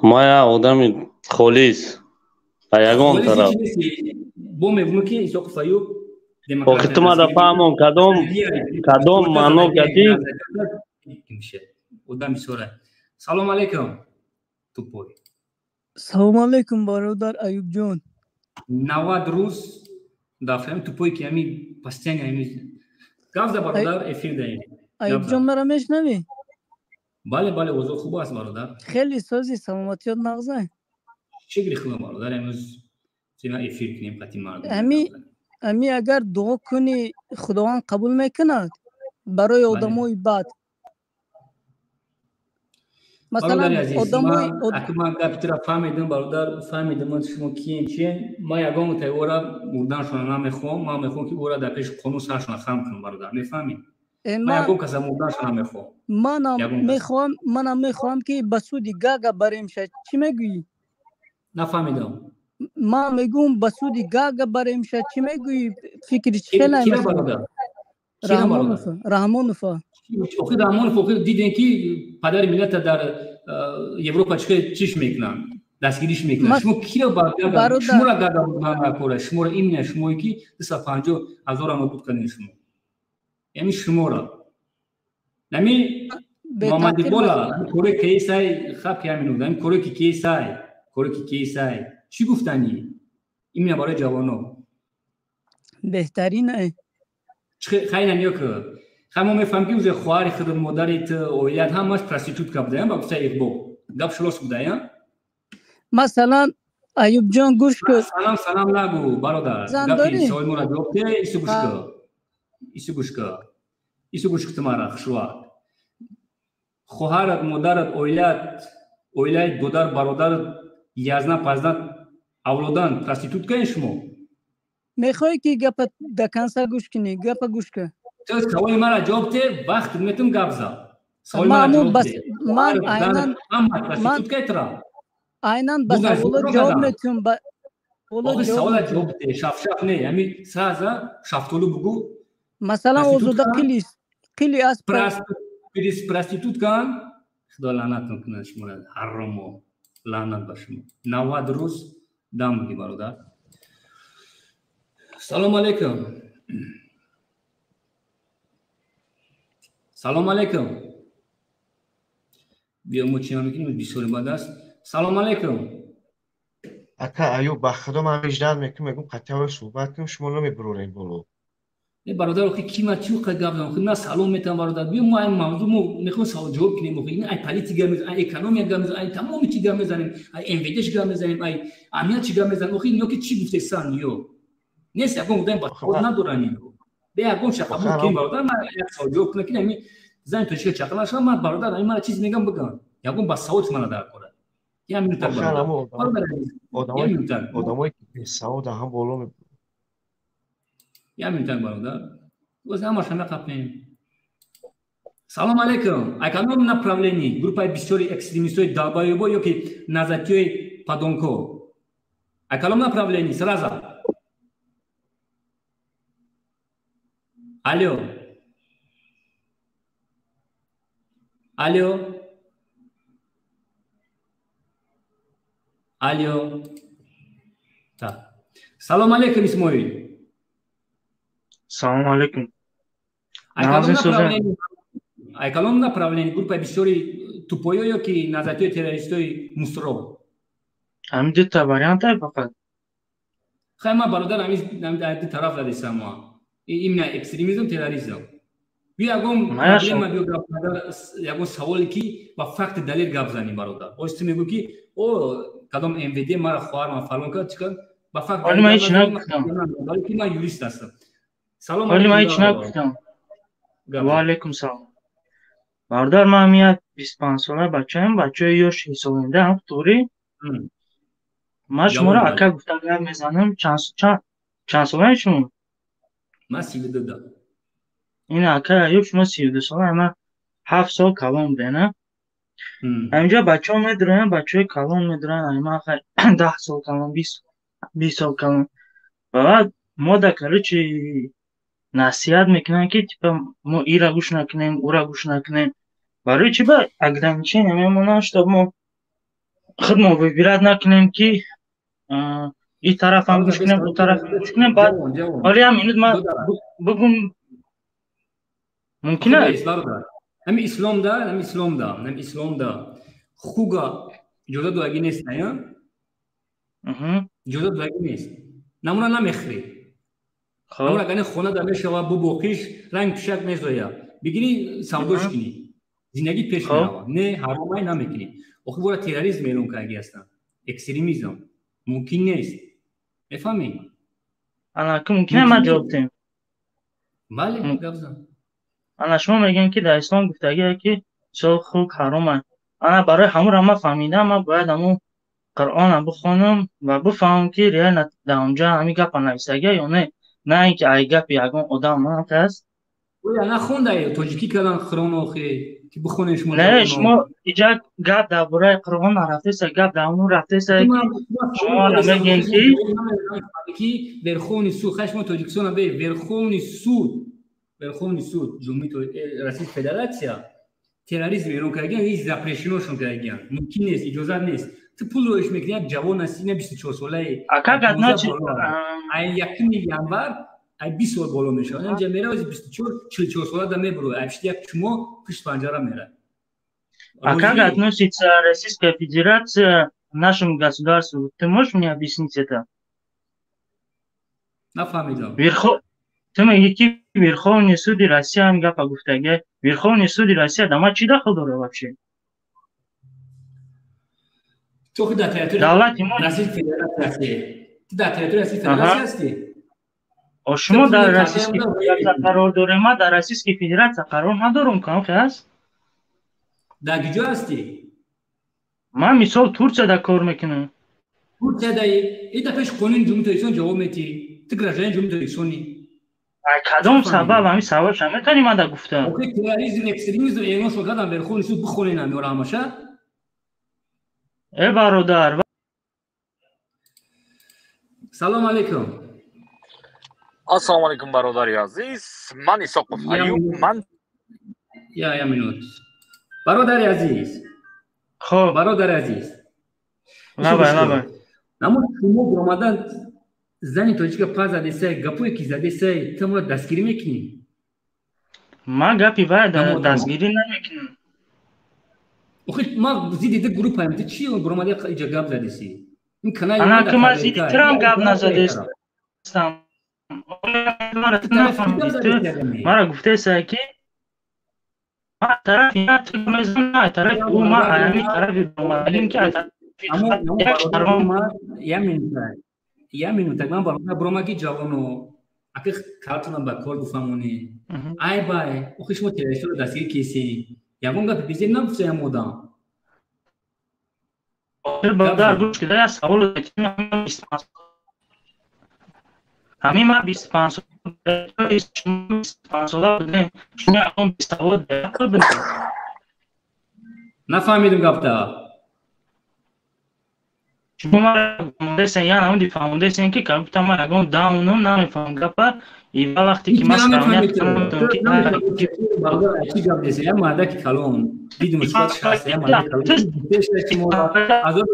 Ман як одами холис. А ягон тараф. Бо мегӯм ки Исоқов Аюб Охи ту мада фаҳмон кадом маъно кардӣ? Одам бисёра. Салом алейкум. Тупой. Салом алейкум бародар Аюбҷон. 90 рӯз дафъаем тупой ки ҳами постоянно ҳами гап за бародар эфир даем. Аюбҷон маро мешнавӣ? Бале, бале, овозо хуб аст бародар. Хеле сози саломатиёт нағзай. Шукри Худо бародар, имрӯз сина эфир кунем қати мардум. Ами агар дуо кунӣ Худованд қабул мекунад барои одамои бад. Масалан, одамои ман гапи тура фаҳмидам бародар, фаҳмидам ман шумо кием чием. Ман ягон таи ора мурданшона намехоҳам, ман мехоҳам ки ора дар пеши қонун саршона хам кунам бародар, мефаҳмӣ? Ман ягон каса мурданшона намехоҳам. Манам мехоҳам ки ба суди Гага барем шад. Чӣ мегӯӣ? Нафаҳмидам. Ман мегӯм ба суди Гага барем шад. Чӣ мегӯӣ? Фикри чӣ хеле? Раҳмонов. Охир Раҳмонов, охир дидем ки падари миллата дар Европа чиш мекунанд, дастгириш мекунанд. Шумо киро ба Гага, шуморо Гага бурдан накора, шуморо именно шумое ки 250 ҳазорро нобуд кардем шумо. Яъне шуморо. Нами Муҳаммад Иқбола, коре кейсай, хаб ки ҳамин ами коре ки кейсай, коре ки кейсай. Чӣ гуфтанӣ? Именно барои ҷавонон. Беҳтарин ай. Хай намё ки хай мо мефаҳмем ки уже хоҳари худ, модари ту, оилаат ҳамаш проститутка будаям, ба гуфтаи Иқбол. Гап шулос будаям? Масалан, Аюбҷон гӯш кун. Салам, салам нагӯ, бародар. Гапи саволи моро ҷавоб де, ису гӯш кун. Ису гӯш кун. Ису гӯш кун ту мара, хушрӯат. Хоҳарат, модарат, оилаат, оилаи додар, бародарат, язна, пазна, авлодан проституткаен шумо? Мехоҳӣ ки гапа до конца гӯш кунӣ? Гапа гӯш кун. Ту саволи мара ҷавоб де, вақт метум гап зад. Саволи мара ҷавоб де. Ман айнан проституткаи тура. Айнан ба саволот ҷавоб метум. Охи савола ҷавоб де, шафшаф не, ҳами сраза шафтолу бугӯ. Масалан, Озода қилис, қили аст. Проституткан, Худо лаънатон кунад шуморо, ҳаромо, лаънат ба шумо. 90 рӯз дам бугӣ бародар. Салом алейкум. Салом алейкум. Биё мо чӣ мекунем, бисёри бад аст. Салом алейкум. Ака Аюб, ба Худо ман виҷдан мекунам, мегӯм қатъиан суҳбат кунем, шумо намебурорем боло. Не бародар, охи ки ман чӣ қад гап занам? На салом метам бародар. Биё мо ай мавзӯъ мо мехоҳем савол ҷавоб кунем. Охи ин ай политика гап мезанем, ай экономия гап мезанем, ай тамоми чӣ гап мезанем, ай МВДш гап мезанем, ай амният чӣ гап мезанем. Охи ино ки чӣ гуфтесан ё? Нест ягон одам ба худ надоранд ино. Бе ягон ча қабул кунем бародар, ман як савол ҷавоб кунам ки ами зани тоҷика чақл нашавам, ман бародар ами мара чиз мегам бигам. Ягон ба савол мана дар кора. Я минута бародар. Бародар, я минута. Бесавод ҳам боло. Я минутак, бародар. Боз ҳамаша меқапем. Салом алейкум. Ай кадом направлении? Группаи бисёри экстремистҳои долбоёбо ё ки назатиёи падонко? Ай кадом направлении? Сразу. Алло. Алло. Алло. Так. Салом алейкум, Исмоил. Салом алейкум. Ай кадом направление? Группаи бисёри тупоё ё ки назатиёи террористои мусро? Ҳамин дута варианта фақат. Хай, ман, бародар, ҳамин ду тараф задесам ма. Именно экстремизм, терроризм. Биё ягон проблема, биё ягон саволе ки ба факти далел гап занем, бародар. Оз ту мегӯ ки о кадом МВД мара хоҳар ман фалон кард, чӣ кард? Ба факт Ҳоли ман ҳеч нагуфтам. Барои ки ман юрист ҳастам. Салом Ҳоли ман ҳеч нагуфтам. Ва алейкум салом. Бародар, ман як 25 сола бачаам, бачаи ёш ҳисобида, ҳам туғри. Ман шуморо ака гуфта гап мезанам. Чанд солаи шумо? Ман 32. Ин ака Аюб, шумо 32 сола, ман 7 сол калон будем, а? Ҳаминҷо бачаҳо медуранд, бачаҳои калон медуранд, ай ман хай 10 сол калон, 20 сол калон. Ва баъд мо да, короче, насиҳат мекунанд, ки типа мо ира гӯш накунем, ура гӯш накунем. Барои чӣ ба ограничение мемонанд, чтоб мо худмо выбирать накунем, ки и тарафам гӯш кунем, у тарафам гӯш кунем. Баъд ҳоли як минут ман бугум, мумкин аст? Ҳами исломда, ҳами исломда, ҳами исломда хуга иҷоза додагӣ нест, ая? Иҷоза додагӣ нест. Намуна намехӯрӣ. Намуна агар хона да мешава, бубоқиш ранг пишак мезоя. Бигирӣ савдош кунӣ. Зиндагӣ пеш мерава. Не, ҳаромай намекунӣ. Охир бора терроризм эълон кардагӣ ҳастанд. Экстремизм. Мумкин нест. Мефаҳмӣ? Ана, ки мумкин аст ман ҷавоб диҳем? Бале, гап зан. Ана, шумо мегӯем, ки дар ислом гуфтагие, ки мисол хук ҳаром аст. Ана, барои ҳамонро ман фаҳмидам, ман бояд ҳамон Қуръонро бихонам ва бифаҳмам, ки реально дар онҷо ҳамин гапа нависагия ё не, на ин ки ай гапи ягон одам аст. Оя нахондаи тоҷикӣ кардан Қуръон охи ки бихонем шумо? Не, шумо иҷа гап дар бораи Қуръон нарафтеса, гап дар он рафтеса, ки шумо мегӯем, ки Верховный суд, хай, шумо Тоҷикистона бе Верховный суд, Верховный суд Ҷумҳурии Российской Федерация терроризм эълон кардагиан, ҳеҷ запрещено шон кардагиан. Мумкин нест, иҷозат нест. Ту пул роиш мекунӣ, як ҷавон ҳасти, ина 24 солаи. Ака, гадначи ай якуми январ ай 20 сол боло мешавад. Инҷа мерава 24, 44 сола да мебуро. Ай пишти як чумо пушт панҷара мера. А как относится Российская Федерация к нашему государству? Ты можешь мне объяснить это? Нафаҳмидам. Ту мегӣ, ки Верховный суди Россия ҳам гапа гуфтага. Верховный суди Россия да ма чӣ дахл дорад вообще? Ту дар территорияи давлати мо Российской Федерация ҳастӣ. Ту дар территорияи Российской Федерация ҳастӣ? Шумо дар Российской Федерация қарор дорем, ман дар Российской Федерация қарор надорам, кам ҳаст? Дар куҷо ҳастӣ? Ман мисол Турсияда кор мекунам. Турсиядаи? Ита пеш қонуни Ҷумҳурии Тоҷикистон ҷавоб медиҳӣ. Ту гражданини Ҷумҳурии Тоҷикистонӣ. Ай кадом сабаб ҳамин саволша метавонӣ ман да гуфта? Охи терроризм, экстремизм эълон шуд кардам Верховный суд, бихонед ҳамёра ҳамаша. Э, бародар. Салом алейкум. Ассалому алайкум, бародари азиз. Ман Исоқов Аюб, ман Я минут. Бародари азиз. Хоб. Бародари азиз. Лабай, лабай. Намо шумо омадан зани тоҷика па задесай, гапое ки задесай, ту моро дастгирӣ мекунӣ? Ман гапи вай дастгирӣ намекунам. Охи ман зидди ду группаем, ту чӣ буромади иҷа гап задеси? Ин канали Ана, ки ман зидди турам гап назадестам. Мара гуфтесай, ки ман тарафи ту мезанам, тарафи ӯ, ман ҳамин тарафи омадагим, ки Я минута, я минута. Ман бародар буромаги ҷавоно, аки картона ба кор бифаҳмонӣ. Ай бай, охи шумо террористро дастгирӣ кесӣ. Ягон гапи безеб нагуфтаям одам. Бародар, гӯш кида, як савол. Ҳамин ман 25 сола будем, шумо ягон бесавод беақл будем. Нафаҳмидум гапта. Шумо мара фаҳмондесен, я намуди фаҳмондесен, ки как будто ман ягон даунум, намефаҳмам гапа. Ива вақте ки ман сравнять кардам, ки чӣ гап деса, я мардаки калон дидум, я мардаки калон азоб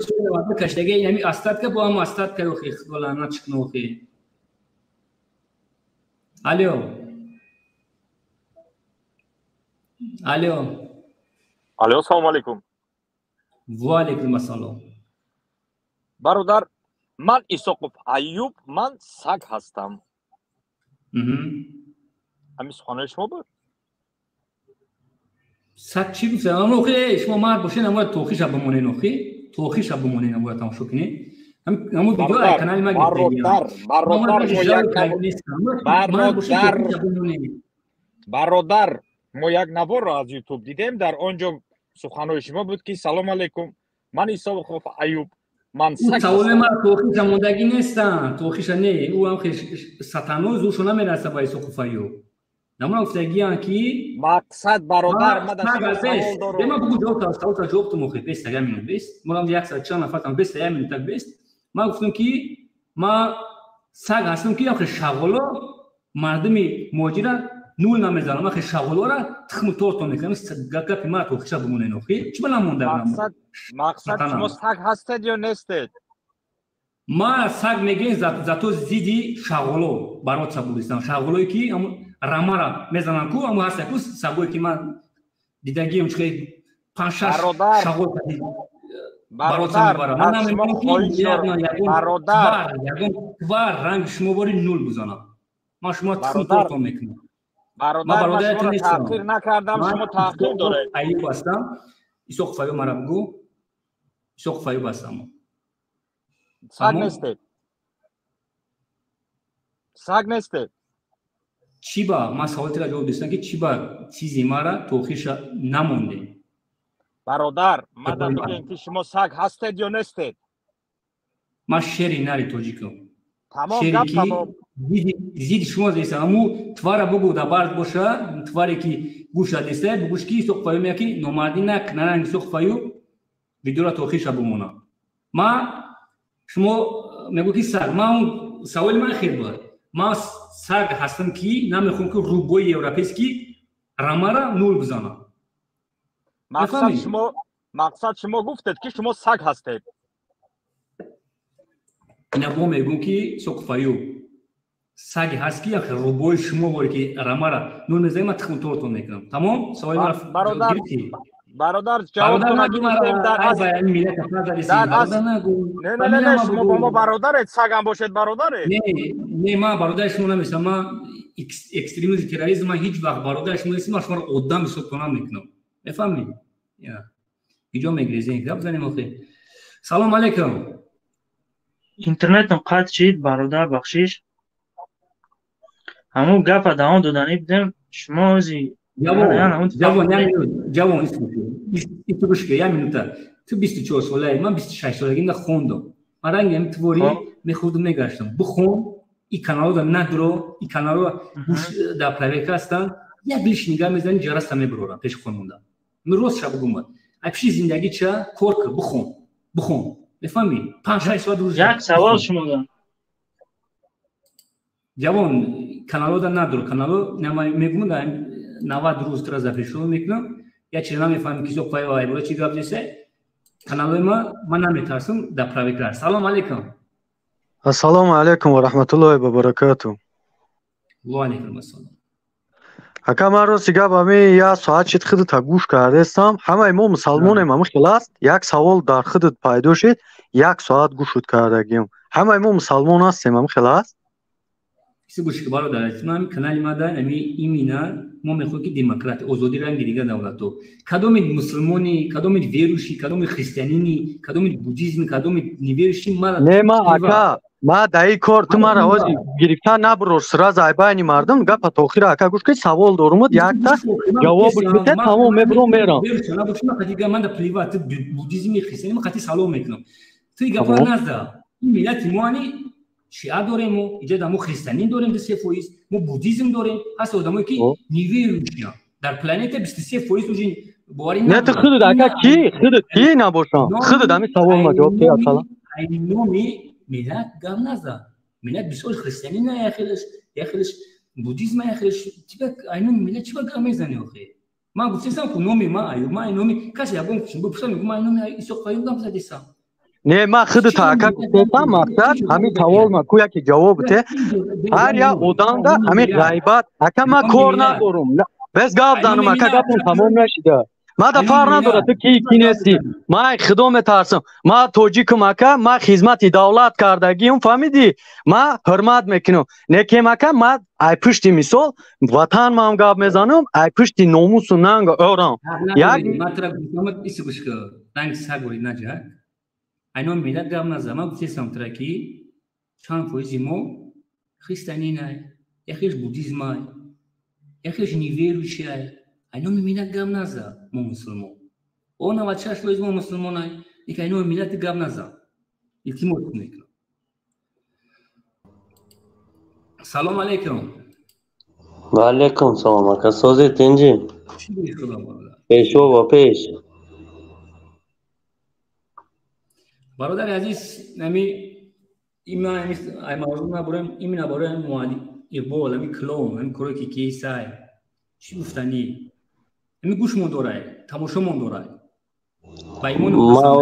каштаги ями остатка бо ҳам остатка охи, худо лаънат чикна охи. Алло, алло. Алло, салому алейкум. Ва алейкум ассалом. Бародар, ман Исоқов Аюб, ман саг ҳастам. Ҳамин суханои шумо буд? Саг чӣ гуфтам? Охи, шумо мард бошед, намояд тохиша бимонед, охи, тохиша бимонед, намояд тамошо кунед. Ҳамун видео канали ман. Бародар, мо як наворро аз Ютуб дидем, дар он ҷо суханои шумо буд, ки салом алейкум, ман Исоқов Аюб, ман саг. Саволи ман тохиша мондагӣ нестам, тохиша не, ӯ ҳам сатано зуршо намераса ба Исоқов Аюб. Намуна гуфтагиам, ки мақсад, бародар, ман дар шумо савол дорам. Ман бугу ҷавоб та, саволта ҷавоб тум, охи, беста я минут, бест. Морам як саат чанд нафар там, беста я минут, так бест. Ман гуфтам, ки ман саг ҳастам, ки охи шағоло мардуми муҳоҷира нул намезанам, охи шағолора тухму тортон мекунам. Гапи мара тохиша бимонен, охи. Чӣ ба намонда? Мақсад, шумо саг ҳастед ё нестед? Ман саг мегӯем, зато зидди шағоло бороться будистам. Шағолое ки рамара мезанам ку, аммо ҳаста ку сагое, ки ман дидагиам, чихе панҷ-шаш шағол бороться мебарам. Ман намедонам, ки ягон твар ранги шумо бори нул бизанам. Ман шумо тухм тортон мекунам. Бародар, ман шуморо таҳқир накардам, шумо таҳқир доред. Аюб ҳастам. Исоқов Аюб, мара бугӯ. Исоқов Аюб ҳастам. Саг нестед, саг нестед. Чӣ ба ман саволтира ҷавоб дистам, ки чӣ ба чизи мара тохиша намонде? Бародар, ман дар бигӯем, ки шумо саг ҳастед ё нестед? Ман шери нари тоҷикам. Тамом, гап тамом. Зидди шумо зестам. Аму твара бугӯ, дар бард боша, тваре ки гӯша деста, бугӯш, ки Исоқов Аюб меяд, ки номардӣ накунанд, Исоқов Аюб видеора тохиша бимона. Ман шумо мегӯ, ки саг, ман саволи ман хел буд. Ман саг ҳастам, ки намехоҳам, ки рӯбои европейский рамара нул бизанам. Мақсад, шумо гуфтед, ки шумо саг ҳастед. Ина бо мегӯм, ки Исоқов Аюб саги ҳаст, ки рӯбои шумо боре, ки рамара нул мезанем, ман тухм тортон мекунам. Тамом, саволи мара гирифтӣ? Бародар, ҷавобтон нагирифтем. Дар не, не, не, шумо бо мо бародаред, сагам бошед, бародаред. Не, не, ман бародари шумо намешавам. Ман экстремизм, терроризм, ман ҳеҷ вақт бародари шумо нестам. Ман шуморо одам ҳисоб намекунам, мефаҳмед? Иҷо мегрезем, гап занем охи. Салом алейкум. Интернетам қатъ шид, бародар, бахшиш. Ҳамун гапа давом доданӣ будем, шумо ози. Ҷавон, ҷавон, ҷавон, истгӯшка, як минута. Ту 24 солаи, ман 26 солагимда хондам. Ман ранги ҳами творӣ мехӯрдум, мегаштам. Бихон, и каналода надро, и канало гӯш дар проверка ҳастанд. Як лишний гап мезани, ҷараста мебурорам пеши хононда. Ми рост ша бугумад. Ай пиши зиндагӣ ча, кор кар, бихон, бихон. Мефаҳмӣ? 5-6 соат рӯз. Як савол шумо дорам. Ҷавон, каналода надро, канало мегӯм, 90 рӯз тура запрещено мекунам. Як чиз намефаҳмем, ки Исоқов Аюб чӣ гап зеса. Каналои ма, ман наметарсам, дар проверка. Салом алейкум. Ассалому алайкум ва раҳматуллоҳи ва баракату. Ва алайкум ассалом. Ака, ман рости гап, ҳами як соат шид худата гӯш кардастам. Ҳамаи мо мусалмонем, ҳами хел аст? Як савол дар худат пайдо шид, як соат гӯшуд кардагием. Ҳамаи мо мусалмон ҳастем, ҳами хел аст? Гӯш, бародар, ман канали мада ами имина мо мехоҳем, ки демократия, озодӣ, ранги дигар давлатҳо. Кадоми мусулмони, кадоми верующий, кадоми христианини, кадоми буддизми, кадоми неверующий мара. Не, ма, ака, ма даи кор ту мара ҳози гирифта набурор сразу ай байни мардум. Гапа то охира, ака, гӯш ки савол дорумуд, якта ҷавоб бите, тамом, мебуром, мерам. Ман да плевать, буддизми, христиани, ман қати салом мекунам. Ту гапа назда, ин миллати мо ани. Шиа дорем мо, иҷа мо христианин дорем 2-3%, мо буддизм дорем. Ҳаст одамое ки неверующие. Дар планета 23% уже боварӣ Не, ту худат ака ки? Худат ки набошам? Худат ҳамин савол ма ҷавоб диҳ асалан. Ай номи миллат гап назан. Миллат бисёр христианин на, яхелеш буддизм, яхелеш. Тиба ай номи миллат чиба гап мезанӣ охе? Ман гуфтесам ку номи ман Аюб, ман ай номи касе ягон бипурсам, мегӯ ман ай номи Исоқ Аюб гап задесам. Не, ман худата ака гуфтесам, мақсад ҳамин савол ма ку яке ҷавоб те. Ҳар як одамда ҳамин ғайбат ака ман кор надорум. Бес гап занам ака, гапам тамом нашида. Ман да фарқ надорад ту ки ки нестӣ. Ман худо метарсам. Ман тоҷикам ака, ман хизмати давлат кардагиам, фаҳмидӣ? Ман ҳурмат мекунам. Некем ака, ман ай пушти мисол ватан ман гап мезанам, ай пушти номусу нанг орам. Як ранг саг ворид наҷа. Ай номи миллат гап назан. Ман гуфтесам тра ки чанд фоизи мо христианинай, яхелеш буддизмай, яхелеш неверующий. Ай номи миллат гап назан, мо мусулмон. О 96% мо мусулмонай, лекин ай номи миллат гап назан. Илтимос мекунам. Салом алейкум. Ва алейкум салом ака, созӣ тинҷӣ? Пешво ба пеш. Бародари азиз, ами има ай мавзӯъ набурем, именно барои ами муаллим Иқбол, ами клоун, ами коре ки кейсай. Чӣ гуфтанӣ? Ами гӯшмон дорай, тамошомон дорай. Ба имону Ман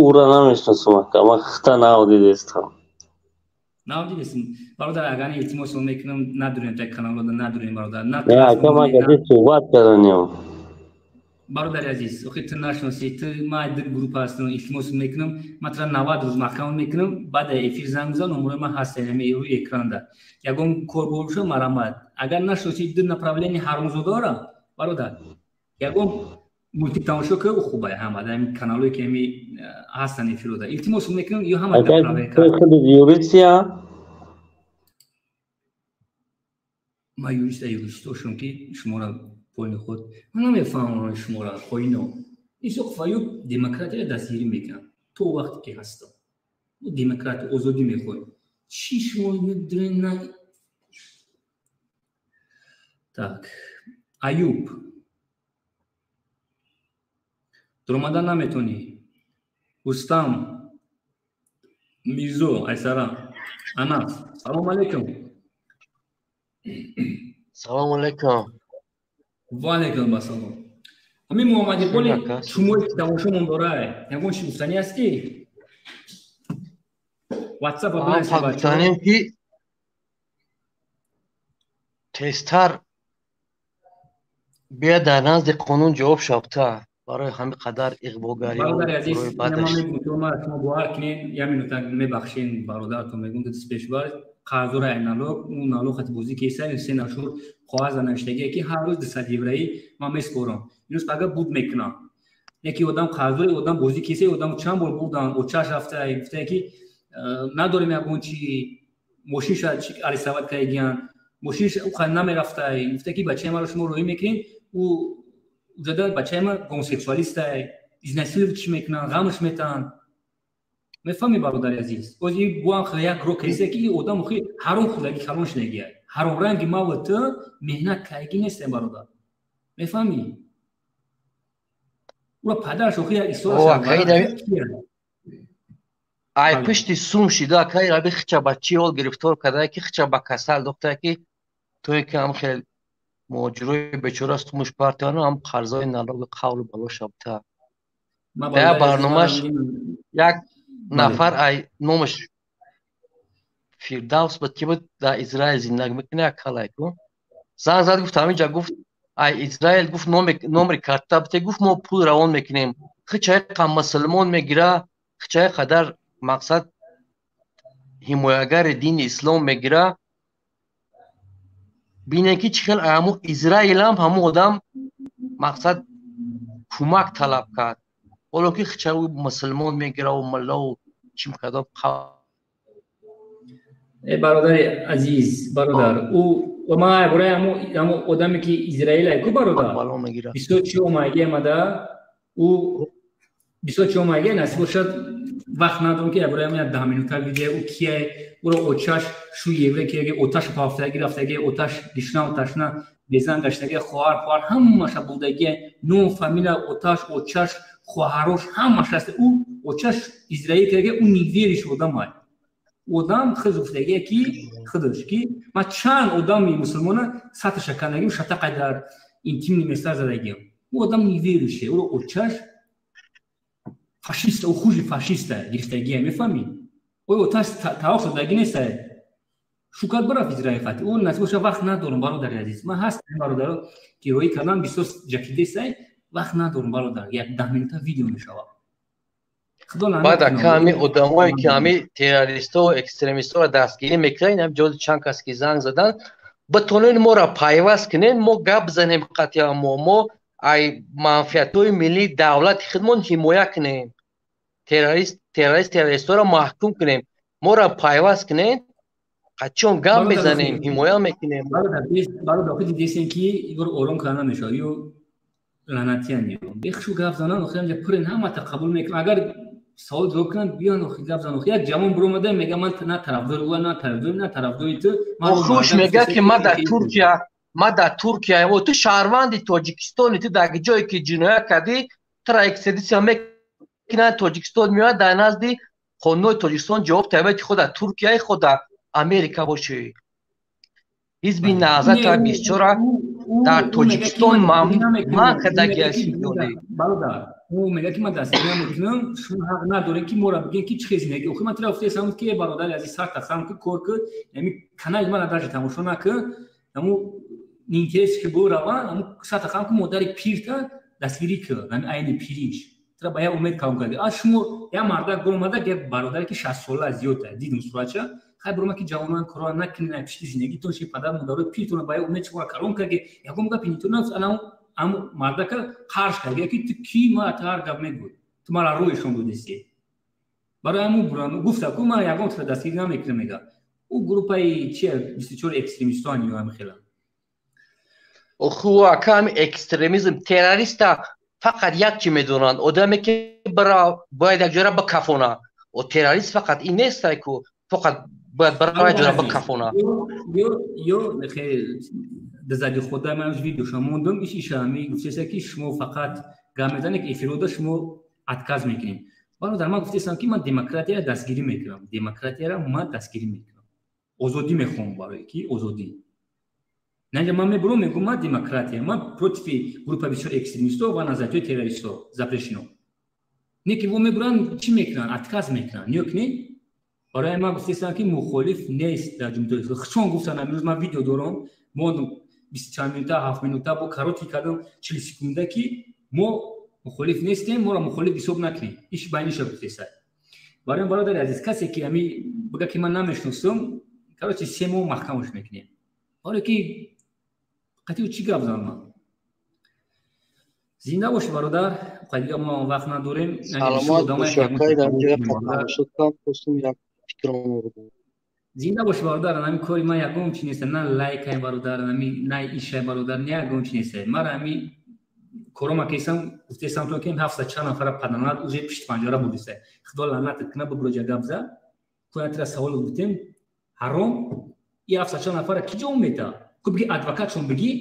ӯра намешиносам ака, ман хита нав дидестам. Нав дидестам. Бародар, агар илтимос мекунам, надурем та каналода, надурем бародар. Не, ака, ман газет суҳбат карданем. Бародари азиз, охи ту нашиносӣ, ту ман ду группа ҳастам, илтимос мекунам, ман тура 90 рӯз маҳкама мекунам, баъд эфир занг бизан, номерои ман ҳаст ҳамин рӯи экранда. Ягон кор боша, марамат. Агар нашиносӣ ду направление ҳаромзодора, бародар, ягон мультик тамошо кар, ӯ хубай ҳама, дар ҳамин каналое ки ҳами ҳастанд эфирода. Илтимос мекунам, ё ҳама Ту худат юристия? Ман юрист, юристошум ки шуморо полни худ. Ман намефаҳмам шуморо, хоино. Исоқ Фаюб демократияро дастгирӣ мекунад. То вақте ки ҳастам. Мо демократия, озодӣ мехоҳем. Чӣ шумо медонед на? Так, Аюб. Дуромадан наметонӣ. Рустам, Мирзо, Айсара, Анас. Салом алейкум. Салом алейкум. Ва алейкум ассалом. Ҳамин Муҳаммад Иқболи шумо тамошомон дорай. Ягон чӣ гуфтанӣ ҳастӣ? WhatsApp гуфтанем ки тезтар бия дар назди қонун ҷавоб шавта барои ҳамин қадар иғвогарӣ. Бародари азиз, шумо бовар кунед, як минута мебахшен бародаратон, мегӯм ки пешбар қарздора ай налог, ӯ налог хати бозӣ кеса, се нашур коғаз навиштагие ки ҳар рӯз 200 евроӣ ман меспорам. Инӯз пага буд мекунам. Яке одам қарздори, одам бозӣ кеса, одам чанд бор бурдан, очаш рафта, гуфта ки надорем ягон чи, мошинша арестовать кардагиян, мошинш ӯ намерафта, гуфта ки бачаи маро шумо роҳӣ мекунед, ӯ уҷада бачаи ман гомосексуалистай, изнасиловать мекунанд, ғамш метаҳанд. Мефаҳмӣ бародари азиз? Оз и буам як ро касе ки одам охи ҳаром хӯрдаги калон шудагия. Ҳаром ранги ма ва ту меҳнат кайги нестем бародар. Мефаҳмӣ? Ура падараш охи як истора. Ай пушти сум шида акай раби хича ба чӣ ҳол гирифтор карда ки хича ба касал духта ки туе ки ҳам хел муҳоҷирои бечора сумуш партияну ҳам қарзои налоги қавлу бало шабта. Дар барномаш як нафар ай номаш Фирдавс буд ки буд дар Израил зиндагӣ мекунад, як калай ку занг зад, гуфт ҳаминҷа, гуфт ай Израил, гуфт номери карта бите, гуфт мо пул равон мекунем. Хичаи қа мусулмон мегира, хичаи қадар мақсад ҳимоягари дини ислом мегира. Бинем ки чӣ хел ҳаму Израилам ҳаму одам мақсад кӯмак талаб кард, ҳоло ки хичаи мусулмон мегираву муллову чӣ кадом. Э бародари азиз, бародар, ӯ ман барои ҳамун одаме ки Израил ай ку бародар бисёр чӣ омаги омада, ӯ Бисёр чиҳо мегӯяд, насиб бошад, вақт надорам ки ябораям як 10 минута видео ӯ кия, ӯро очаш шу евре ки оташ пафтаги рафтаги, оташ гишна оташна безан гаштаги, хоҳар хоҳар ҳамаша будаги, ном фамилия оташ очаш хоҳарош ҳамаш аст. Ӯ очаш Израил кардаги, ӯ невериш одамай. Одам худ гуфтагие ки худаш ки ман чанд одами мусулмона сатраша кардагим, шатақай дар интимни места задагиам. Ӯ одам неверующий, ӯро очаш фашист, ӯ хужи фашиста гирифтагия, мефаҳмӣ? Ой оташ тавоқ шудаги неста. Шукат бараф Израил хати. Ӯ насиб боша, вақт надорам, бародари азиз. Ман ҳастам бародаро ки роӣ кардам, бисёр ҷакидесай, вақт надорам бародар. Як 10 минута видео мешавад. Баъд ака ҳами одамое ки ҳами террористо экстремистора дастгирӣ мекунанд, ин ҷози чанд кас ки занг задан, битонен моро пайваст кунен, мо гап занем қатъиан, мо ай манфиатҳои миллии давлати худмон ҳимоя кунем, террористҳоро маҳкум кунем, моро пайваст кунен, қатъиан гап мезанем, ҳимоя мекунем. Бародар, охи дидесен ки игор ором карда намешавад, ё лаънатиян ё бехшу гап занан, охи ҳамҷа пурен ҳамата қабул мекунам. Агар савол ҷавоб кунанд, биён охи гап зан. Охи як ҷавон биромада мега ман на тарафдори ӯ, на тарафдори, на тарафдори ту. Хуш мега ки ман дар Туркия, ман дар Туркия, ту шаҳрванди Тоҷикистони, ту дар ҷое ки ҷиноят кардӣ, тура экстрадитсия мекунанд, Тоҷикистон меояд, дар назди қонунҳои Тоҷикистон ҷавоб табиати худ дар Туркияи худ дар Америка бошӣ. Ҳизби Наҳзата бисёра дар Тоҷикистон манъ кардагиаст. Бародар, ӯ мегӯяд ки ман дастгирӣ намекунам, шумо ҳақ надоред ки моро бигӯед ки чӣ хел зиндагӣ. Охи ман тура гуфтаам ки бародари азиз, сар тақсам ки кор кун, яъне канали мана даже тамошо накун, ҳамун интерес ки бо раван, ҳамун сар тақсам ки модари пирта дастгирӣ кун, ҳамин айни пириш. Тура ба як умед калон кард. Аз шумо як мардак биромада, як бародаре ки 60 сола зиёд дидум суратша, хай бирома ки ҷавонон корро накунед, пишти зиндагитон ши падар модарои пиртона ба як умед шумо калон кард, ягон гапи нитон ана ам мардака қарш кард, ки ту ки мара тар гап мегӯй, ту мара рӯйшон додисти. Барои ҳамун бурам гуфта ку ман ягон тура дастгирӣ намекунам, мега. Ӯ группаи чи 24 экстремистоан ё ҳамин хела. Оху ака ҳами экстремизм террориста фақат як чи медонанд, одаме ки бояд як ҷора бикафона. О террорист фақат ин нестай ку фақат бояд бара як ҷора бикафона. Ё дазади худа ман видеоша мондум, иш ишами гуфтеса ки шумо фақат гап мезанед, ки эфирода шумо отказ мекунед. Бародар, ман гуфтесам ки ман демократияро дастгирӣ мекунам, демократияро ман дастгирӣ мекунам, озодӣ мехоҳам, барое ки озодӣ. Наинҷа ман мебурам, мегӯям ман демократия, ман против группа бисёр экстремистҳо ва назарияҳои террористҳо запрещено. Не ки во мебуранд, чӣ мекунанд? Отказ мекунанд. Ниё кунед? Барои ман гуфтесам ки мухолиф нест дар ҷумҳурии Тоҷикистон. Чон гуфтанд, имрӯз ман видео дорам, мондум 20 минута, 7 минута бо кароти кардам 40 секунда ки мо мухолиф нестем, моро мухолиф ҳисоб накунед. Иш байниша гуфтеса. Барои бародари азиз, касе ки ами бага ки ман намешносам, короче 3 моҳ маҳкамаш мекунем. Барои ки қатъи чӣ гап занам ман? Зинда бошӣ бародар, дига мо вақт надорем. Саломат бошӣ акай, дар ҷоя тамошо кардам, хостум як фикром будам. Зинда бошӣ бародар, ҳамин кори ман ягон чи нест, на лайкай бародар, на ишай бародар, на ягон чи нест. Мара ҳамин корома кесам, гуфтесам то ки 700 чанд нафара паданат уже пишти панҷара будиса. Худо лаънатат кунад, бибуроҷа гап за. Кунатра савол гуфтем, ҳаром, и 700 чанд нафара ки ҷавоб медиҳад? Ку биги адвокатшон биги,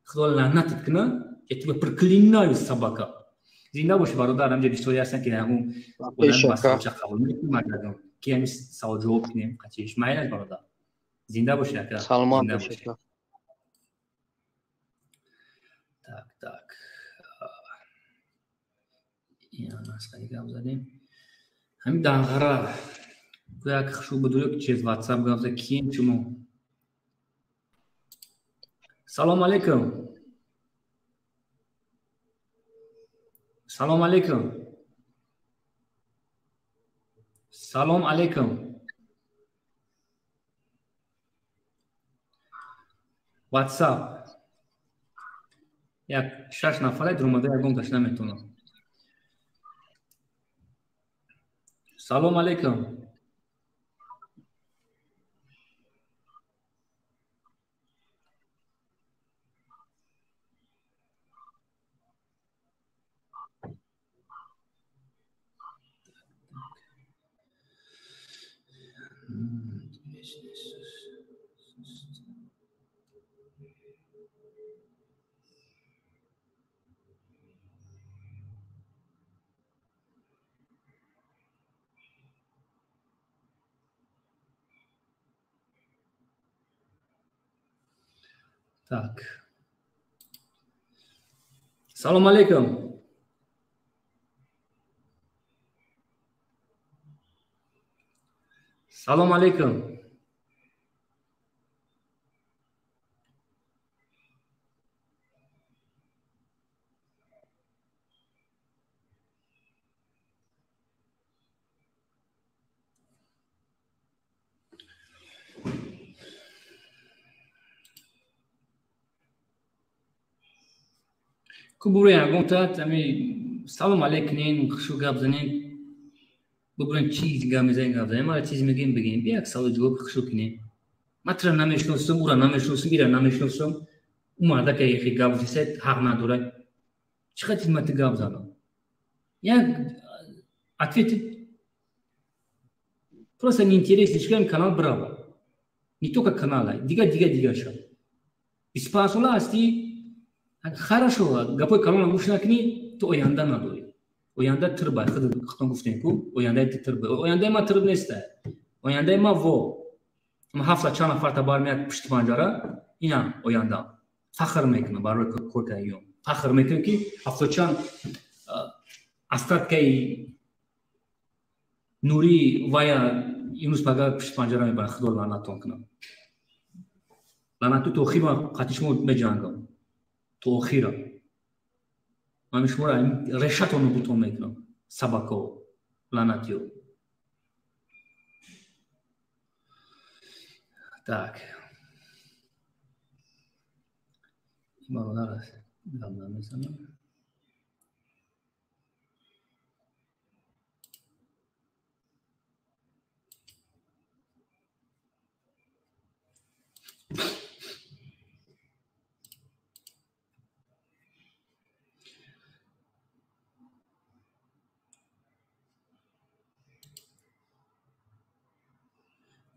Худо лаънатат кунад, я тебя проклинаю, собака. Зинда бошӣ бародар, ҳамҷа бисёре ҳастанд ки ҳамун одам қабул мекунад, ки ҳамин савол ҷавоб кунем, қатиш майлаш бародар. Зинда бошӣ ака. Саломат бошӣ. Так, так. Ина насқари гап задем. Ҳамин данғара як хушу будурё ки через WhatsApp гап зад, кием шумо? Салом алейкум. Салом алейкум. Салом алейкум. WhatsApp. Як 6 нафара даромада, ягон кас наметонам. Салом алейкум. Так. Салом алейкум. Салом алейкум. Ку бубурен ягонта ами салом алейкунен, хушу гап занен, бубурен чиз гап мезанем, гап занем, мара чиз мегем бигем, як савол ҷавоб хушу кунем. Ман тура намешиносам, ура намешиносам, ира намешиносам. У мардака яхе гап зисед ҳақ надорад. Чӣ қадр ман ту гап занам? Як ответ просто неинтересный, чӣ канал брава. Не только канала, дига дига дига ша. 25 сола ҳастӣ, хорошо, гапои калона гӯш накунӣ, ту оянда надорӣ. Оянда тирба, худтон гуфтем ку, ояндаи ту тирба. Ояндаи ман тирб неста. Ояндаи ман во. Ман ҳафта чанд нафарта бармеяд пушти панҷара, ина оянда. Фахр мекунам барои кор кардагиём. Фахр мекунам ки ҳафта чанд остаткаи нурӣ вая имрӯз пага пушти панҷара мебаранд. Худо лаънаттон кунам. Лаънату то охир ман қатъи шумо меҷангам. То охира. Ман шуморо решатонро бутон мекунам. Сабако, лаънатиё. Так. Ин бародар аст. Гап намезанам.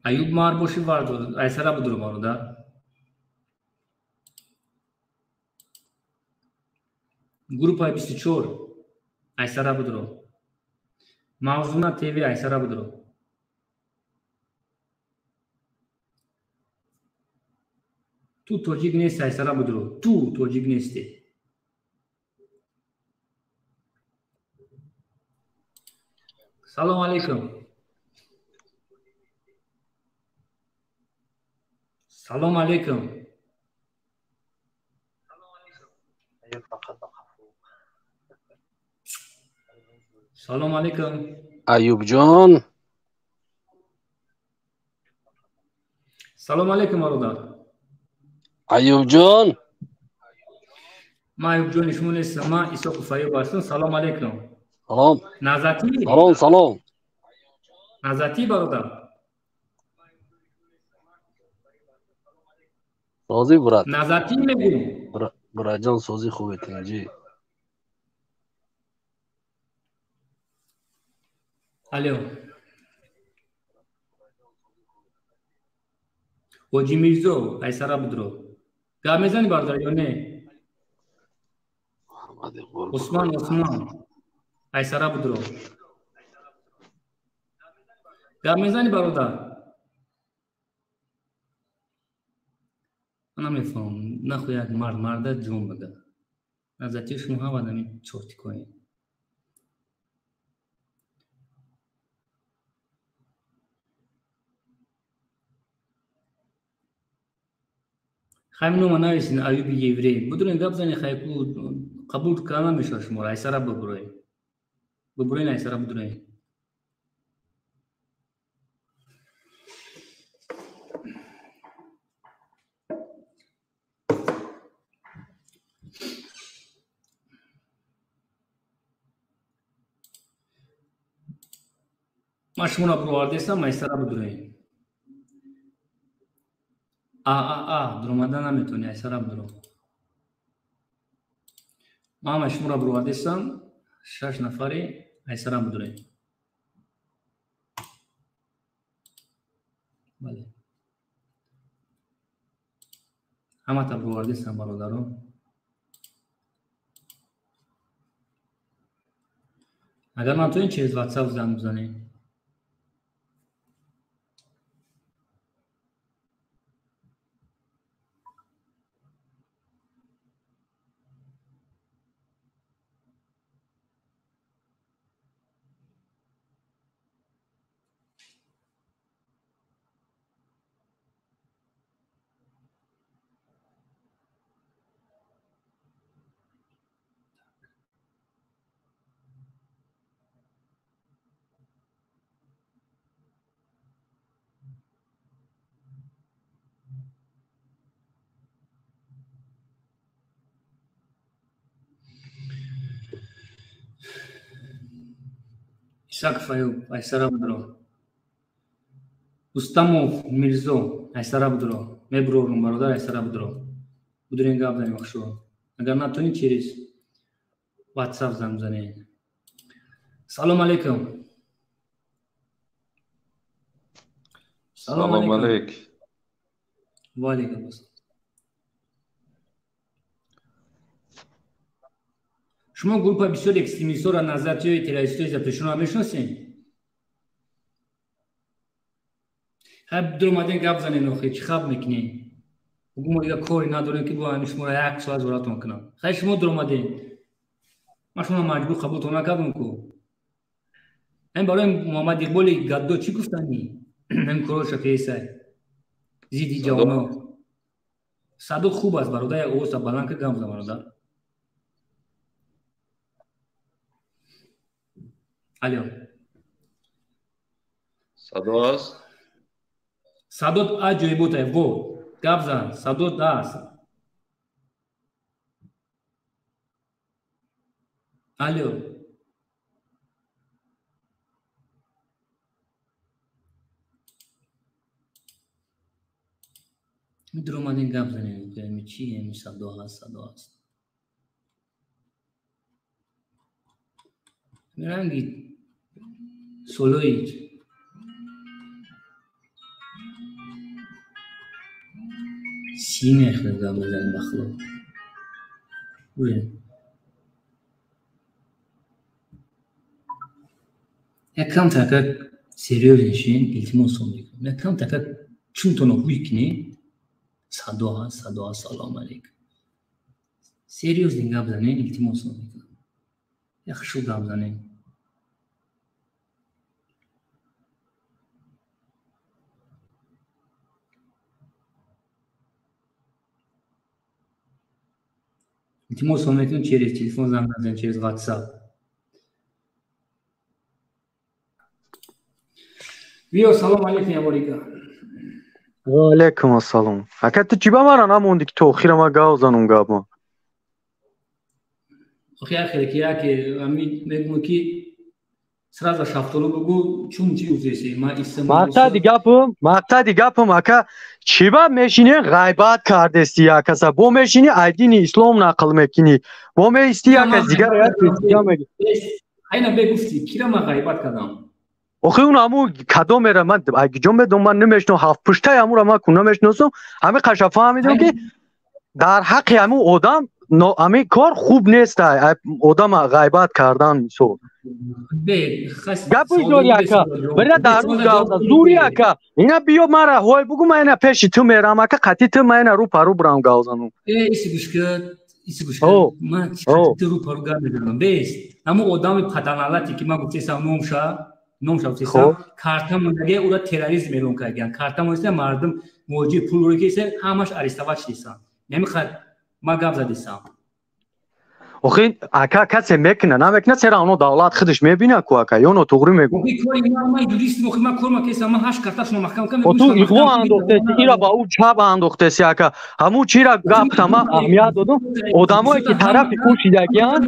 Аюб мар боши вардор, айсара будур бародар. Группаи 24 айсара будуро. Мавзуна ТВ айсара будуро. Ту тоҷик нести, айсара будуро. Ту тоҷик нести. Салом алейкум. Салом алейкум. Салом алейкум. Аюбҷон. Салом алейкум, бародар. Аюбҷон. Ман Аюбҷони шумо нестам, ман Исоқов Аюб ҳастам. Салом алейкум. Салом. Назатӣ? Салом, салом. Назатӣ, бародар. Созӣ, брат. Назатӣ мегӯм. Братҷон, созӣ хубе, тинҷӣ. Алло. Ҳоҷи Мирзо, айсара будро. Гап мезанӣ, бародар, ё не? Усман, Усман. Айсара будро. Гап мезанӣ, бародар? Ман намефаҳмам. Нахо як мард марда ҷон бада. Назати шумо ҳам одами чортикоем. Хайм нома нависин Аюби еврей. Будурен гап зани хайку қабул карда намешавад шуморо. Айсара бубурен. Бубурен, айсара будурен. Ман шуморо бировардестам, айсара будурен. А, а, а, дуромада наметавонӣ, айсара будуро. Ман ҳама шуморо бировардестам, 6 нафари айсара будурен. Бале. Ҳамата бировардестам, бародаро. Агар натавонед, через WhatsApp занг бизанед. Исаков Аюб, Айсара Будро. Устамов Мирзо, Айсара Будро. Мебурорум, бародар, Айсара Будро. Будурен гап занем хушо. Агар натонӣ через WhatsApp занг занед. Салом алейкум. Салом алейк. Ва алейкум ассалом. Шумо группа бисёр экстремистҳоро назар ё террористҳои запрещено мешиносед? Хай дуромаден гап занен охи, чӣ хаб мекунед? Бугу мо дига коре надорем ки бо ҳамин шуморо як соат зоратон кунам. Хай шумо дуромаден. Ман шуморо маҷбур қабултон накардам ку. Ҳамин барои Муҳаммад Иқболи гаддо чӣ гуфтанӣ? Ҳамин корҳоша кесай. Зидди ҷавоно. Садо хуб аст бародар, як овоза баланд ка гап зан бародар. Алло. Садо аст? Садот аҷоиботай во. Гап зан, садот аст. Алло. Медуромаден гап занем, чи ами садо ҳаст, садо ҳаст. Ранги солои си мехӯрем гап мезанем ба худо. Якам така серьёзно шин, илтимосон мекунам. Якам така чунтоно ҳуй кунед. Садо ҳаст, садо ҳаст, салом алейкум. Серьёзно гап занед, илтимосон мекунам. Як хушу гап занед. Илтимосон мекунам через телефон занг назанед, через WhatsApp. Биё, салом алейкум, яборика. Ва алейкум ассалом. Ака ту чӣ ба мара намондӣ ки то охира ма гав занум гапма? Охи ахире ки яке ами мегӯм ки сразу шафтолу бугу чун чӣ гуфтеси? Ма исм Мақсади гапам ака чӣ ба мешинӣ ғайбат кардести якаса? Бо мешинӣ ай дини ислом нақл мекунӣ. Бо меисти якас дигар як чиз мегӣ. Айна бегуфтӣ кира ма ғайбат кардам? Охи он ҳаму кадомера ман ҷо медонам, ман намешиносам, ҳафтпуштаи ҳамура ман ку намешиносам. Ҳами қаша фаҳмидам ки дар ҳаққи ҳаму одам ҳамин кор хуб нест, одама ғайбат кардан мисол. Гапи зори ака, бира дар рӯз гап зан, зури ака. Ина биё мара ҳой бугу, ман ина пеши ту мерам ака, қатъи ту ман ина рӯ пару бурам гап занам. Иси гӯш кун, иси гӯш кун. Ман чӣ ту рӯ пару гап мезанам? Бес, ҳамун одами паданалате ки ман гуфтесам номша, номша гуфтесам, карта мондаге ура терроризм эълон кардагиян. Карта мондаге мардум муҳоҷир пул ро киса ҳамаш арестовать шудисан. Намехоҳад ма гап задисам. Охи ака касе мекуна, намекуна, сера оно давлат худаш мебина ку ака, ёно туғри мегӯ. Охи кори ман юрист, охи ман кор макесам, ман ҳашт карташро маҳкам кардам. О ту иғво андохтеси, ира ба ӯ чап андохтеси ака. Ҳамун чира гапта ман аҳамият додум, одамое ки тарафи ӯ шидагиянд,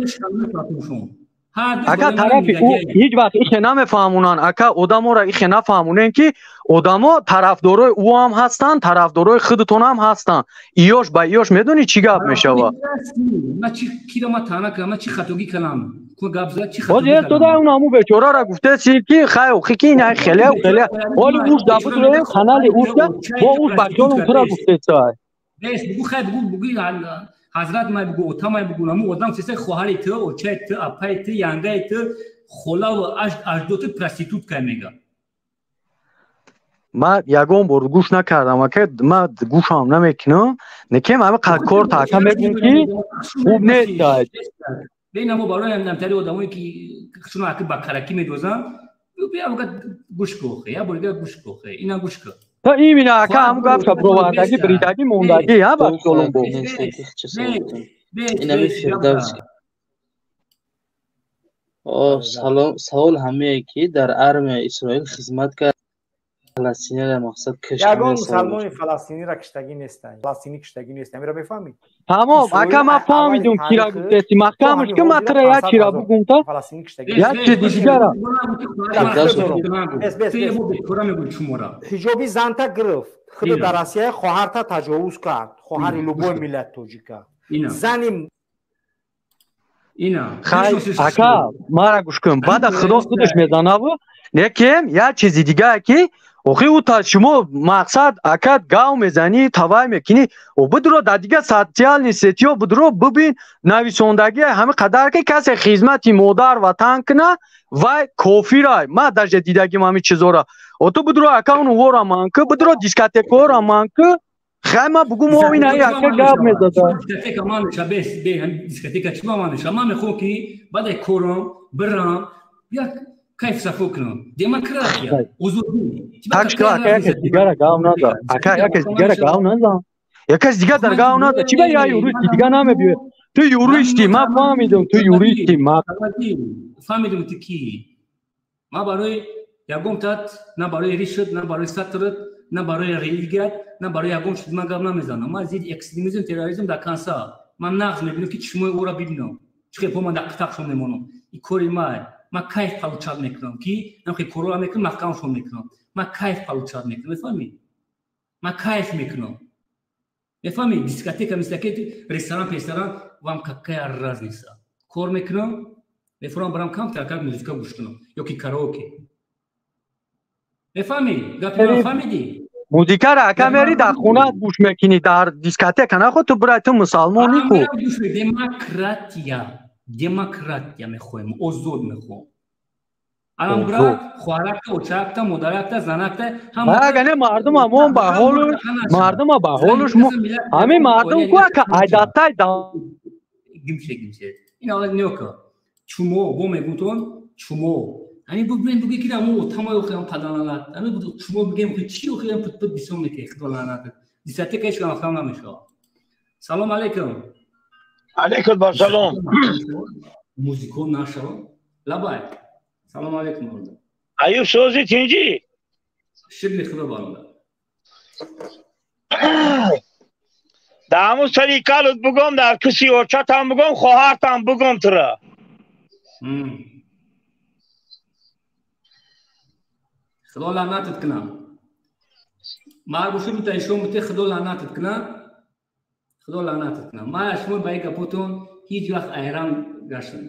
ака тарафи ӯ ҳеҷ вақт ихе намефаҳмонанд, ака одаморо ихе нафаҳмонем ки одамо тарафдорои ӯ ҳам ҳастанд, тарафдорои худатон ҳам ҳастанд. Иёш ба иёш медонӣ чӣ гап мешавад? Боз истода он ҳамун бечораро гуфтеси ки хай охи ки ина хеле хеле ҳоли уш дабуд канали ушда бо уш бачонум тура гуфтесай. Ҳазрат май бугу, ота май бугу, наму одам сесе хоҳари ту, очаи ту, апаи ту, янгаи ту, холаву аждоти проститутка мега. Ман ягон бор гӯш накардам, ака ман гӯшам намекунам, некем ҳами кор така мегӯм ки хуб нест. Бенамо барои намтари одамое ки чуно аки ба каракӣ медозанд, бия гӯш кӯхе, я бор дига гӯш кӯхе, ина гӯш кӯ. Та имина ака ҳамун гапша бировардагӣ, биридагӣ, мондагӣ, ҳа ба солон бо. Инами Фирдавс. О, салом, савол ҳамее ки дар армияи Исроил хизмат кард фаластинияро мақсад кишт. Ягон мусалмони фаластиниро киштагӣ нестанд, фаластинӣ киштагӣ нест, амиро мефаҳмӣ? Тамом, ака, ман фаҳмидум, кира гуфтеси. Маҳкамаш ки ман тура як чира бугум та як чизи дигара. Ҳиҷоби занта гирифт, худ дар Россия хоҳарта таҷовуз кард, хоҳари любой миллат тоҷика. Зани Хай, ака, мара гӯш кун, баъда Худо худаш мезанаву, лекин як чизи дигае ки охи ӯ та шумо мақсад ака гав мезанӣ, тавай мекунӣ, о бидро дар дигар социальный сетиҳо бидро бибин, нависондагӣ ҳами қадар ки касе хизмати модар ватан куна, вай кофирай. Ман даже дидагим ҳами чизора. О ту бидро ака он вора ман ки бидро дискотекаҳора ман ки хай ман бугум о ина ака гап мезада. Дискотека ман меша, бес бе дискотека чӣ ба ман меша? Ман мехоҳам ки баъд корам бирам як кайф сафо кунам. Демократия, озодӣ. Так что ака якас дигара гав наза. Ака якас дигара гав наза. Якас дигар дар гав наза. Чӣ ба я юристи дига намебиёй? Ту юристи, ман фаҳмидум, ту юристи, ман фаҳмидум ту кӣ. Ман барои ягон тат, на барои ришат, на барои сатрат, на барои религият, на барои ягон чиз ман гап намезанам. Ман зидди экстремизм, терроризм дар конса. Ман нағз мебинам ки чишмои ӯро бибинам. Чӣ хел по ман дар қитақшон мемонам. Ин кори ман. Ман кайф получать мекунам ки намхе корора мекунам, маҳкамшон мекунам. Ман кайф получать мекунам, мефаҳмӣ? Ман кайф мекунам. Мефаҳмӣ? Дискотека, мискотека, ресторан, ресторан, вам какая разница? Кор мекунам, мефурам барам камтар как музыка гӯш кунам ё ки караоке. Мефаҳмӣ? Гапи ман фаҳмидӣ? Музикаро ака мери дар хонаат гӯш мекунӣ, дар дискотека нахо ту бирай, ту мусалмонӣ ку. Демократия, демократия мехоҳем, озод мехоҳем. Алан брат, хоҳаракта, очакта, модаракта, занакта, ага не мардум амон ба ҳолуш, мардум ба ҳолуш, ҳамин мардум ку ака айдаттай да гимше гимше. Ин ҳолат нёка. Чумо, бо мегӯтон, чумо. Ҳамин бубинем буге ки дамо тамои охирам паданалат. Ҳамин чумо бигем ки чӣ охирам пут пут бисёр мекунӣ, худо лаънат. Дискотека ҳеч вақт маҳкам намешавад. Салом алейкум. Алейкум ассалом. Музико нашава. Лабай. Салом алейкум бародар. Аюб сози тинҷӣ? Шукри худо бародар. Дар ҳамун сари калут бугом, дар киси очатам бугом, хоҳартам бугом тура. Худо лаънатат кунам. Марбуши бута ишон буте, худо лаънатат кунам. Худо лаънатат кунам. Ман шумо ба ин гапотон ҳеҷ вақт айрам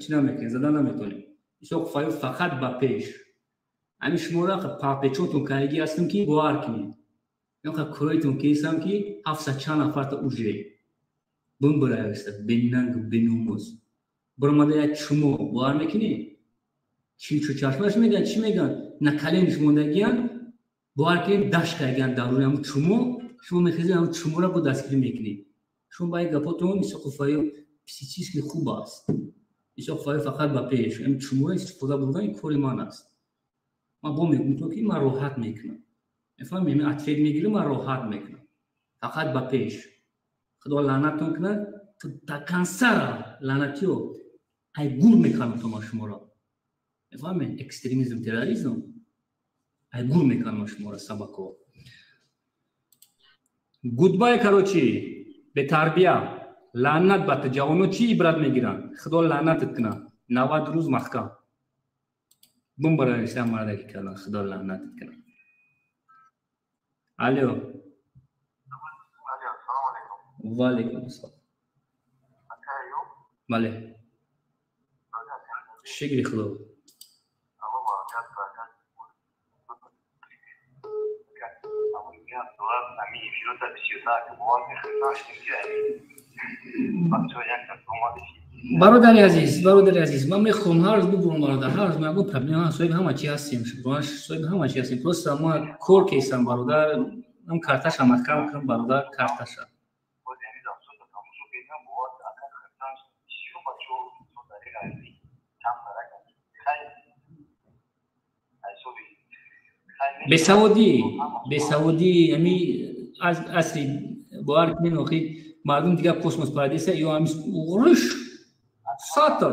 чӣ намекунем, зада наметонем. Исоқ Фаюз фақат ба пеш. Ҳамин шуморо папечотон кардагӣ ҳастем ки бовар кунед. Инқа кӯроитон кесам ки 700 чанд нафарта уже бумбараеста бенанг беномус. Баромада як чумо бовар мекунӣ? Чилчу чашмаш мегӯянд, чӣ мегӯянд? На калениш мондагиянд, бовар кунед, дашт кардагиянд дар рӯи ҳамун чумо. Шумо мехезед ҳамун чуморо бо дастгирӣ мекунед. Шумо ба ин гапотон Исоқу Фаюз психически хуб аст. Исоқ Фаюз фақат ба пеш. Ҳамин чуморо истифода бурдан ин кори ман аст. Ман бо мегӯям то ки ман роҳат мекунам. Мефаҳмӣ? Ман ответ мегирам, ман роҳат мекунам. Фақат ба пеш. Худо лаънатон кунад, ту до конца лаънатиё ай гур мекунам то ман шуморо. Мефаҳмед? Экстремизм, терроризм ай гур мекунам шуморо сабако. Гудбай, короче, бетарбия. Лаънат ба ту. Ҷавоно чӣ ибрат мегиранд? Худо лаънатат кунад. 90 рӯз маҳкам. Бумбараиса мардаки кардан. Худо лаънатат кунад. Алло. Ва алейкум ассалом. Бале. Шукри Худо. Бародари азиз, бародари азиз, ман мехоҳам ҳар рӯз бигӯям, бародар, ҳар рӯз мегӯям проблема соҳиби ҳама чӣ ҳастем, соҳиби ҳама чӣ ҳастем. Просто ман кор кесам, бародар, ман карташа маҳкам кунам, бародар, карташа. Бесаводӣ, бесаводӣ, ҳами асри бовар кунед, охи мардум дигар космос парадиса ё ҳами риш сатр.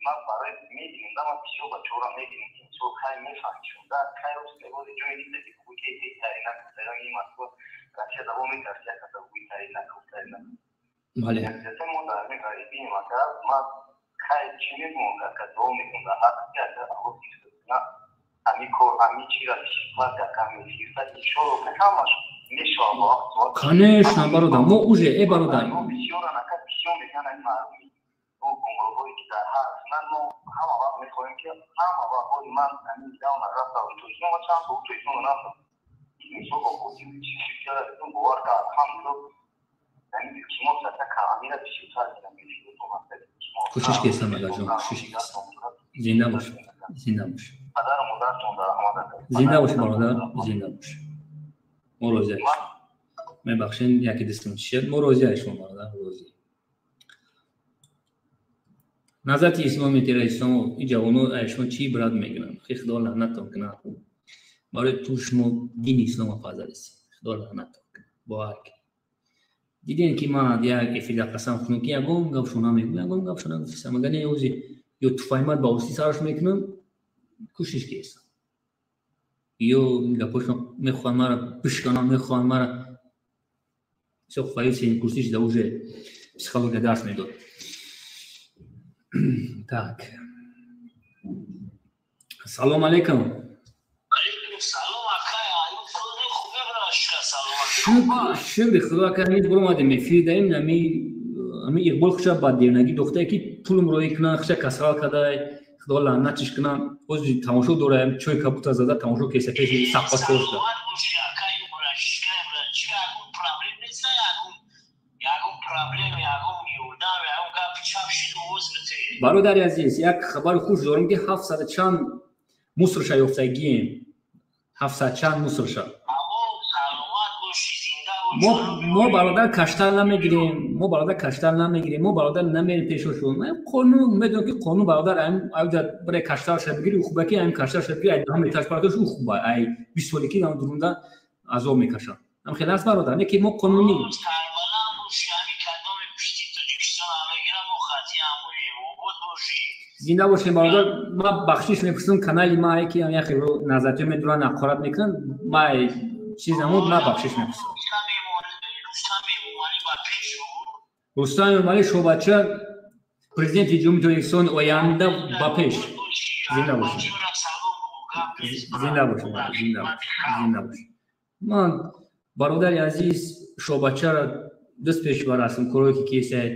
Ман барои мебинам, да, ман бисёр бачаҳоро мебинам, ки мисол кай мефаҳмишон, да, кай рост мегӯяд, ҷое дида, ки бугӯй, ки тари накун, ин Москва, Россия давом мекард, як каса бугӯй, тари накун, тари накун. Бале. Мо дар ҳамин ғарибием, ака, ман кай чӣ мегӯям, ака, дуо мекунам дар ҳаққи, ки ака, Аллоҳ ҳифз кунад ҳамин кор, ҳамин чира, ака, мефирсад, иншоалло, ҳамаш мешавад бо вақт соат. Конечно, бародар, мо уже, э, бародар. Бисёран, ака, бисёр мекунанд ҳамин мардуми гумроҳое, ки дар ҳар ман мо ҳама вақт мехоҳем, ки ҳама вақт ҳоли ман ҳамин давна рафтам Тоҷикистон, ма чанд сол Тоҷикистон нарафтам, мисол ободӣ чизи бовар ка, алҳамдулилло, ҳамин илтимос, ака, амира бисёртар кардам. Кӯшиш кесам, агаҷон, кӯшиш кесам. Зинда бош, зинда бош. Падару модаратон дар раҳмат. Зинда бош, бародар, зинда бош. Мо розиа шумо. Мебахшед, яке дастам чишед. Мо розиа шумо, бародар, розӣ. Назарти исломи террористон, ин ҷавоно шумо чӣ ибрат мегиранд? Хи худо лаънаттон кунад. Барои ту шумо дини ислома пазарисед. Худо лаънаттон кунад. Бовар кунед. Дидем, ки ман як эфирда қасам хӯрдам, ки ягон гапшо намегӯям, ягон гапшо нагуфтам. Агар не, ози ё туфаймат ба ости сараш мекунам, кӯшиш кесам. Ё гапошон мехоҳанд мара бишканам, мехоҳанд мара. Бисёр фаил сеним курсиш да уже психология дарс медод. Так. Салом алейкум. Шукри Худо, ака, низ буромадем эфир даим. Ами Иқбол хуша ба девнагӣ дохтае, ки пулм роӣ кунан, хуша касал кадай, Худо лаънатиш кунан. Ҳози тамошо дораем, чой кабута зада тамошо кеса пеши саққа шошда. Бародари азиз, як хабари хуш дорем, ки 700 чанд мусрша ёфтагием, 700 чанд мусрша. Мо, бародар, каштал намегирем, мо, бародар, каштал намегирем, мо, бародар, намерем пешошон. Қонун медонам, ки қонун, бародар, барои кашталша бигири, хуба ки ам кашталша бигири, ай даҳам этаж партош, ӯ хуба ай 20 солики ам дурунда азоб мекашам. Ам хеле аст, бародар, не ки мо қонунӣ. Зинда бошем, бародар. Ма бахшиш мепурсам, канали ма ки як хело назарча медуран, ҳақорат мекунанд, ма чиз намуд, ма бахшиш мепурсам. Рустам Эмомалӣ, шобача, президенти Ҷумҳурии Тоҷикистон оянда, ба пеш! Зинда бошед, зинда бошед, зинда бошед, зинда бошед. Ман, бародари азиз, шобачаро даст пеш бар ҳастам. Корое ки кесай,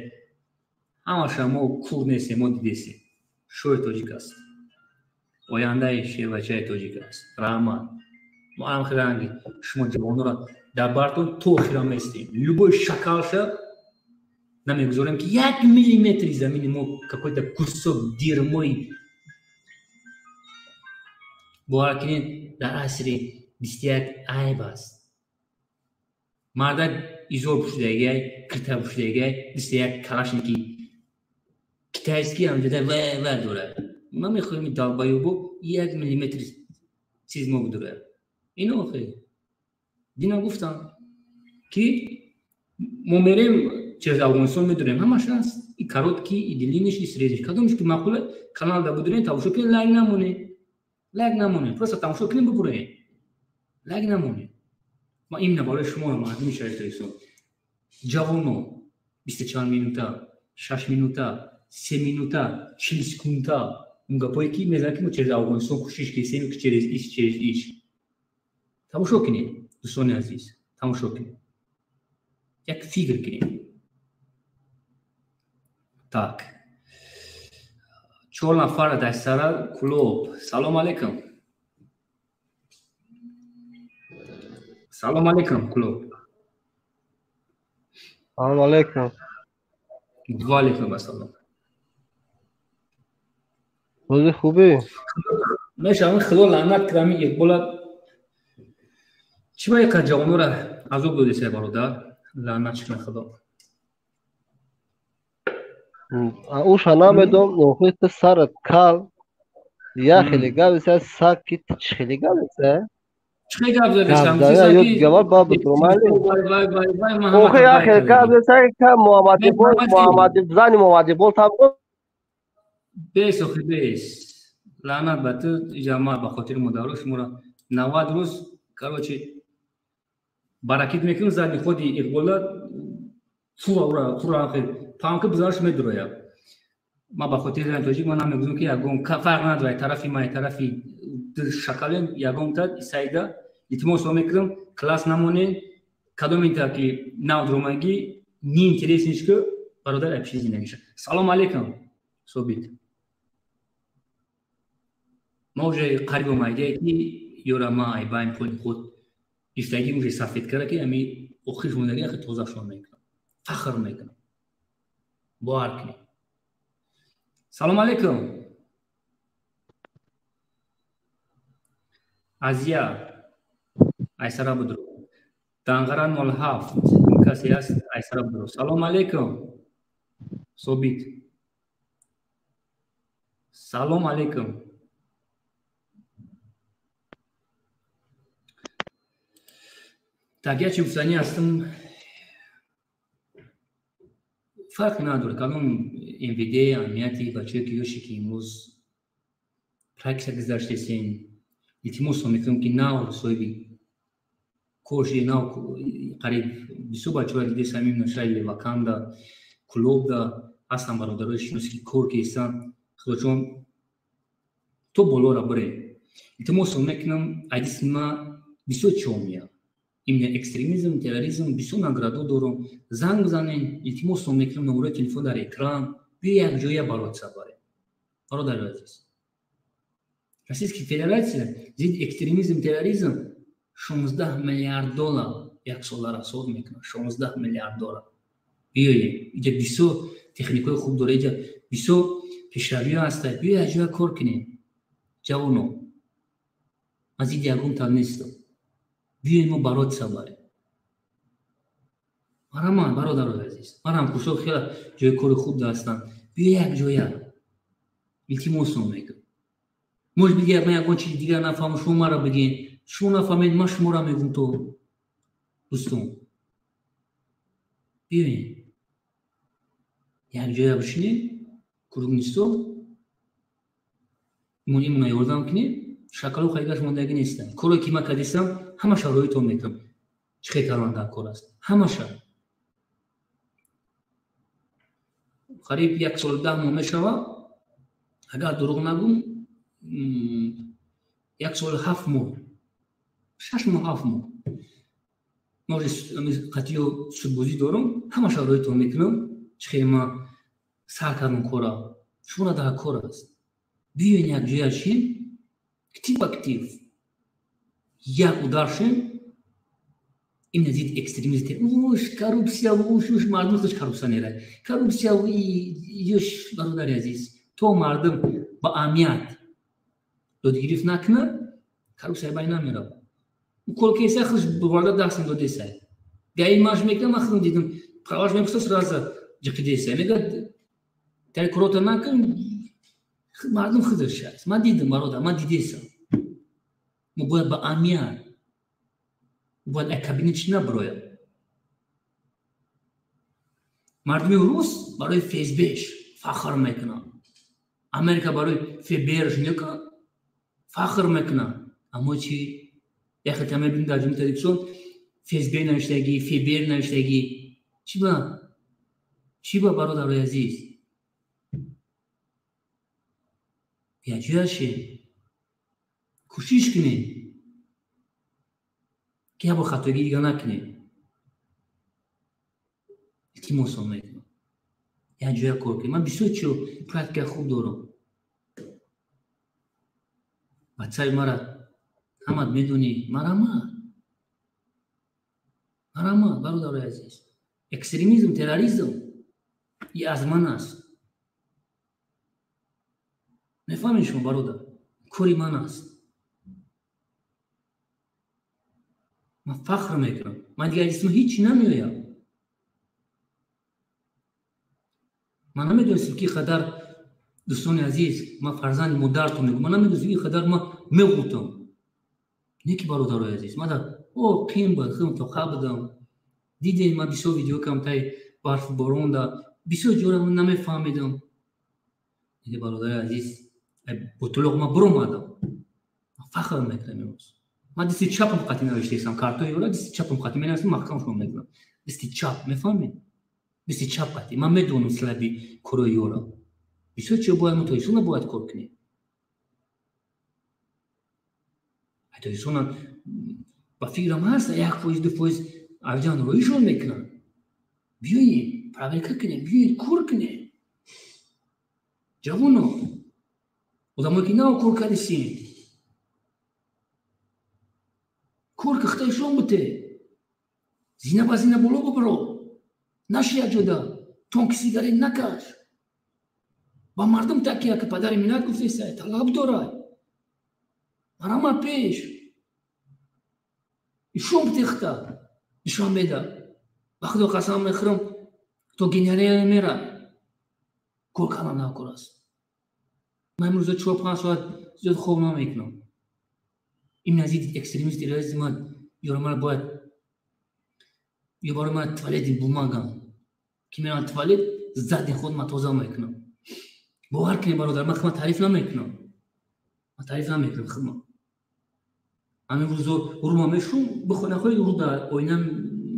ҳамаша мо кур нестем, мо дидесем. Шоҳи тоҷик аст, ояндаи шербачаи тоҷик аст. Раҳмат. Мо ам хеле шумо ҷавонора дар бартон то охира местем. Любой шакалша намегузорем, ки як миллиметри замини мо какой-то кусок дерьмои. Бовар кунед, дар асри 21 айб аст. Мардак изор пӯшидагиай, кирта пӯшидагиай, мисли як калашники китайский ҳамҷода ва ва дорад. Ма мехоҳем долбоёбо як миллиметри чиз мо бидорад. Ино охе дина гуфтам, ки мо мерем через Афғонистон, медурем, ҳамаш аст, и короткий, и длинныйш, и средний, кадомш ки маъқула, каналда будурем, тамошо кунем, лайк намонем, лайк намонем, просто тамошо кунем, бубурем, лайк намонем. Ма именно барои шумо, мардуми шаҳри Тоҷикистон, ҷавоно, бисту чанд минута, 6 минута, 3 минута, 40 секунда, он гапое ки мезанад, ки мо через Афғонистон кӯшиш кесем, ки через иш, через иш. Тамошо кунем, дӯстони азиз, тамошо кунем, як фикр кунем. Так, чор нафар дар сара клуб. Салом алейкум, салом алейкум, клуб. Салом алейкум. Ва алейкум ассалом. Рӯзи хубӣ? Мешавам. Худо лаънат кунам Иқбола. Чӣ ба иқадр ҷавонора азоб додеса, бародар? Лаънат кунад Худо. Уша намедон, охир ту сарат кал, я хеле гап зеса, саг ки ту чӣ хеле гап зеса? Чӣ гап задешам? Охир я хеле гап зеса, ка Муҳаммадибол, Муҳаммади зани Муҳаммадибол там. Бес, охи бес. Лаънат ба ту, иҷа ма ба хотири модаро шуморо 90 рӯз, короче, баракит мекунам, задни ходи Иқбола фура ура фура памка бизараш медуроя. Ма ба хотири зани тоҷик ман намегӯзам, ки ягон фарқ надорад, тарафи ма, тарафи шакален ягон та сайда илтимос мекунам, класс намонен, кадом инта ки нав дромагӣ неинтересниш ки бародар апши зиндагиша. Салом алейкум, Собит. Ма уже қариб омадия ки ёра ма айбайн пули худ гифтагӣ уже сафед кара ки ами охир мондагӣ ахи тозашон мекунам, фахр мекунам, бовар кунед. Салом алейкум, Азия Айсара Будро, Данғара 07 касе аст, Айсара Будро. Салом алейкум, Собит. Салом алейкум. Так, я чи гуфтанӣ ҳастам, фарқ надорад кадом МВД, амнияти, бачае ки ёше ки имрӯз практика гузаштесен, илтимосро мекунам ки нав соҳиби коши нав қариб бисёр бачаҳоя дидес, ҳамин шаҳри Леваканда, Кулобда ҳастан бародарои шиносе ки кор кестанд. Худоҷон, то болора бире. Илтимосро мекунам, айдиси ма бисёр чиҳо меяд. Именно экстремизм, терроризм, бисёр наградо дорам. Занг бизанен, илтимосро мекунам, номерои телефон дар экран, биё як ҷоя бароца барем. Бародари азиз, Российская Федерация зидди экстремизм, терроризм 16 миллиард доллар як сола расход мекунад, 16 миллиард доллар. Биёем, иҷа бисёр техникаҳои хуб дора, иҷа бисёр пешравиҳо ҳастад, биё як ҷоя кор кунем. Ҷавоно, ман зидди ягон тан нестам. Биёем мо бароца барем. Мараман, бародарои азиз, манам курсҳо хеле ҷои кори хуб ҳастанд. Биё як ҷоя. Илтимосро мекунам. Может быть, ман ягон чизи дигар нафаҳмам, шумо маро бигӯед. Шумо нафаҳмед, ман шуморо мегӯм то. Дӯстон, биёем як ҷоя бишинем, круглый стол, имона ёрдам кунем. Шакалу хайгаш мондагӣ нестанд. Коре ки ман кардистам, ҳамаша роитон мекунам. Чӣ хел кардан дар кор аст? Ҳамаша. Қариб 1 сол 10 моҳ мешавад, агар дурӯғ нагӯм, 1 сол 7 моҳ, 6 моҳ, 7 моҳ. Ман қатъиё судбозӣ дорам, ҳамаша роитон мекунам. Чӣ хел ман сар кардам кора. Шуморо дар кор аст. Биёен як ҷоя шин, ктив ба ктив, як удар шин, именно зидди экстремизм. Уш, коррупсия, уш, уш, мардум худш коррупсионер. Коррупсия, ёш, бародари азиз, то мардум ба амният додгирифт накунад, коррупсия байн намеравад. Колкеса хуш боварда дастам додесай. Гаи маш мекунам, ман худам дидам, праваш мепурсад, сразу ҷиқидесай. Мегӯяд, тари курота накун, мардум худаш аст. Ман дидам, бародар, ман дидесам. Мо бояд ба амният, бояд аз кабинет чӣ набарояд. Мардуми рус барои ФСБш фахр мекунад. Америка барои ФБРш нека фахр мекунад. Аммо чӣ? Як хел мебинем дар Ҷумҳурии Тоҷикистон ФСБ навиштагӣ, ФБР навиштагӣ. Чӣ ба? Чӣ ба, бародарои азиз? Якҷоя шем, кӯшиш кунем ки як бор хатогӣ дига накунем. Илтимосон мекунам, як ҷоя кор кунем. Ман бисёр чиро практика хуб дорам. Бачаи мара ҳамат медонӣ, марамат, марамат, бародарои азиз. Экстремизм, терроризм и аз ман аст. Мефаҳмед шумо, бародар? Кори ман аст. Ман фахр мекунам. Ман дигар исм ҳеҷ намеоям. Ман намедонистам ки қадар, дӯстони азиз, ман фарзанди модаратон мегӯям, ман намедонистам ки қадар ман меғутам. Не ки, бародарои азиз, ман о қим буд, худам тоқа будам. Дидем, ман бисёр видео кардам таи барфу боронда, бисёр ҷора ман намефаҳмидам. Диге, бародари азиз, бутулоқ ман биромадам, фахр мекунам. Имрӯз ман дасти чапам қатӣ навиштаистам картои ёра, дасти чапам қатӣ менависам, маҳкамшон мекунам. Дасти чап, мефаҳмед, дасти чап қатӣ. Ман медонам слаби корои ёра. Бисёр чиё бояд мо Тоҷикистона бояд кор кунем. Тоҷикистона ба фикрам ҳаст 1%, 2% арҷан роишон мекунанд. Биёем, проверка кунем, биёед, кор кунем. Ҷавоно, одамое ки нав кор кардисем, кор ки хитоишон буте, зина ба зина боло бубро, наши як ҷода тонки сигарет накаш, ба мардум такия ки падари миллат гуфтеса, талаб дорад, марама пеш ишон бутехта Душанбеда. Ба худо қасам мехӯрам, то генерал мера кор кардан накор аст. Ман имрӯза 4-5 соат зиёд хоб намекунам. Ин назид экстремист, террорист ман ёро мара бояд ё барои ман туалети бумагам ки мерам туалет задни худ ман тоза мекунам. Бовар кунед, бародар, ман худман таъриф намекунам, ман таъриф намекунам худман. Ҳамин рӯзо рӯма мешум, бихоҳ нахоҳед, рӯ дар оина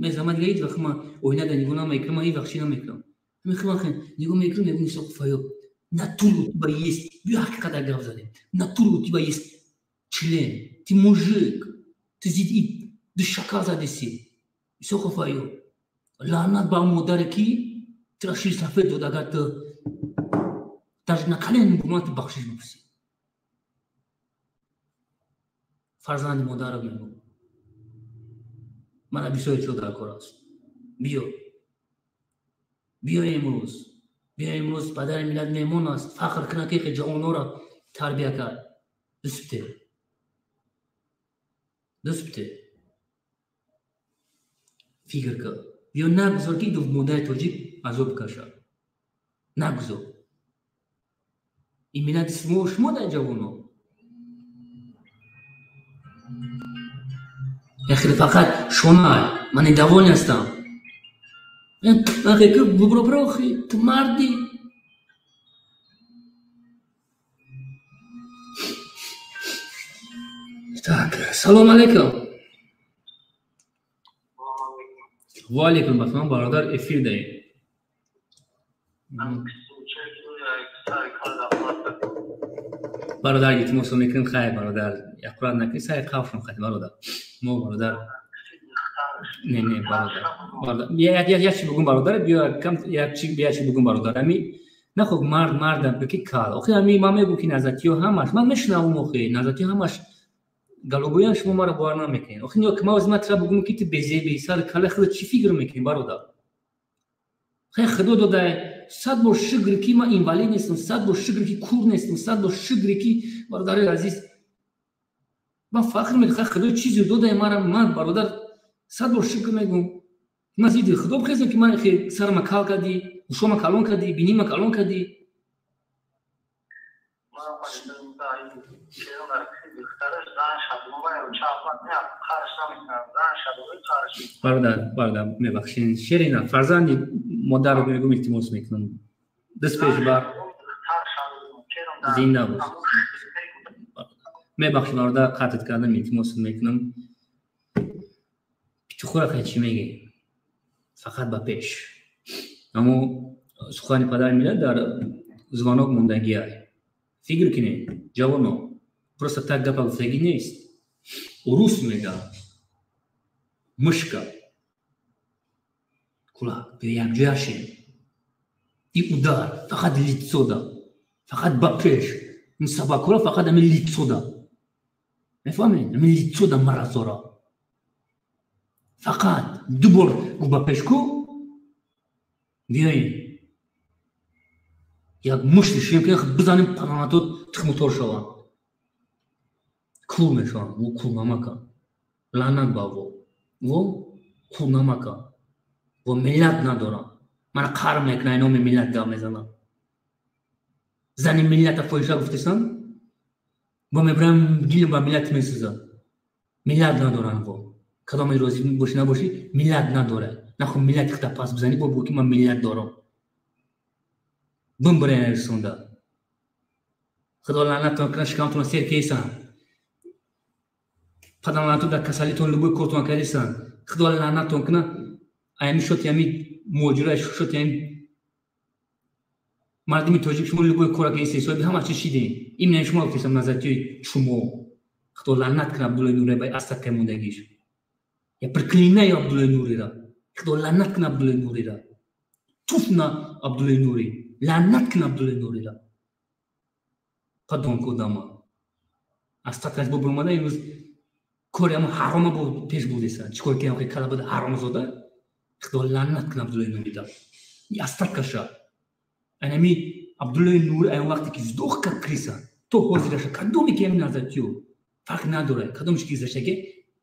мезанам. Дига ҳеҷ вақт ман оина дар нигоҳ намекунам, ман ҳеҷ вақт чӣ намекунам. Ҳамин худман нигоҳ мекунам, мегӯям: Исоқ Фаёб, натуру у тебя есть. Биё, ҳақиқат гап задем. Натуру у тебя есть член, ты мужик, ты зиди ду шакар задеси. Исоқов Аюб, лаънат ба модаре ки тура шири сафед дод. Агар ту даже на колени буман, ту бахшиш бипурсӣ. Фарзанди модарро мегӯм, мана бисёре чиз дар кор аст. Биё, биё имрӯз, биё имрӯз. Падари миллат меҳмон аст, фахр кунад ки ҷавонҳоро тарбия кард. Дӯст бите, дӯст бите, фикр кар, биё, нагузор ки модари тоҷик азоб кашад, нагузор. Ин миллати шумо дар ҷавонҳо яхеле фақат шона. Ман недовольный ҳастам. Бубро, бирохи, ту марди. Так, салом алейкум. Ва алейкум ассалом, бародар, эфир даем. Бародар, илтимосо мекунем, хайр, бародар, якурат накунӣ, сари қавшон хати, бародар. Мо, бародар, не, не, бародар, бародар, як чи бугум, бародар, биё кам як чи, як чи бугум, бародар. Ами нахоб, мард мардам ки кал. Охи, ами ман мегӯм ки назатиё ҳамаш ман мешунавам, охи, назатиё ҳамаш галобоян, шумо маро бовар намекунед. Охи, ниё ки ман озима тра бугум ки ту безеби сар кала худ чӣ фикр мекунӣ, бародар? Хай, худо додае, сад бор шукр ки ман инвалид нестам, сад бор шукр ки кур нестам, сад бор шукр ки, бародари азиз, ман фахр мекунам. Хай, худо чизе додае мара, ман, бародар, сад бор шукр мегӯм. Ман зиди худо бихезам ки ман сарама кал кардӣ, гӯшома калон кардӣ, бинима калон кардӣ. Бародар, бародар, мебахшед, шерина, фарзанди модарро мегӯм, илтимос мекунам, даст пеш бар, зинда бош. Мебахшед, бародар, қатъ кардам, илтимос мекунам. Пичухура хай чӣ мегӣ? Фақат ба пеш. Аммо сухани падари миллат дар звонок мондагиай. Фикр кунед, ҷавоно, просто так гапа гуфтагӣ нест. Урус мега: мушка кулак. Биё, якҷоя шем и удар фақат лицо да, фақат ба пеш. Ин собакура фақат ами лицо да, мефаҳмед, ами лицо да маразора фақат ду бор гу ба пеш ку. Биёем, як мушти шем ки бизанем, паранатот тухмутор шаванд, кур мешаванд. Во, кур намака, лаънат ба во, во кур намака, во миллат надорам. Мана қаҳр мекунам, номи миллат гап мезанам. Зани миллата фоҳиша гуфтесан, бо мебарам гилм ба миллат месӯзад. Миллат надоранд во, кадоме розӣ бошӣ набошӣ, миллат надорад. Нахо миллати худа пас бизанӣ, бо бугӯ ки ман миллат дорам. Бимбираен расонда. Худо лаънаттон кунад, шикамтон сер кесан. Падар лаънату дар касалитон любой кортон кардисан. Худо лаънаттон кунад, аями шоти ами муҳоҷира, шоти ами мардуми тоҷик шумо любой кора ки истеҳсоби ҳама чиз шидем. Именно шумо гуфтесам назарчии шумо. Худо лаънат кунад Абдуллои Нурия ба астакай мондагиш. Я проклинаю Абдуллои Нурира. Худо лаънат кунад Абдуллои Нурира. Туф на Абдуллои Нури. Лаънат кунад Абдуллои Нурира. Падон кодама. Астакаш бо буромада имрӯз кори ҳама ҳарома бо пеш бурдеса. Чӣ кор кардам, кала буда ҳаромзода? Худо лаънат кунад Абдуллои Нурида. Астакаша. Анами Абдуллои Нури ай вақте ки сдох как крыса, то ҳозираша кадоме ки ами назартиё фарқ надорад, кадомеш ки гузаштаге,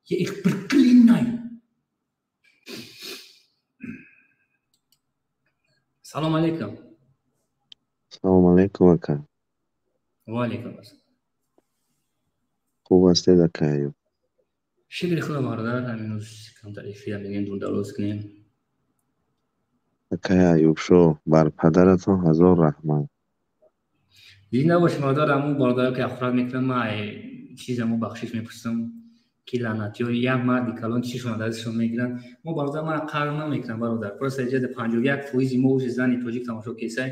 я их проклинаю. Салом алейкум. Салом алейкум, ака. Ва алейкум ассалом. Хуб ҳастед, ака Аюб? Шукри Худо, бародар, ҳамин рӯз камтар эфира мегӯем, дурдароз кунем. Акай Аюбшо, бар падаратон ҳазор раҳмат. Зинда бошед, бародар. Ҳамун бародаро ки ахурат мекунам, ман чизамо бахшиш мепурсам, ки лаънатиҳо як марди калон чишон дастшон мегиранд. Мо бародар, мана қарр намекунам, бародар. Просто иҷода 51% мо уже зани тоҷик тамошо кесай.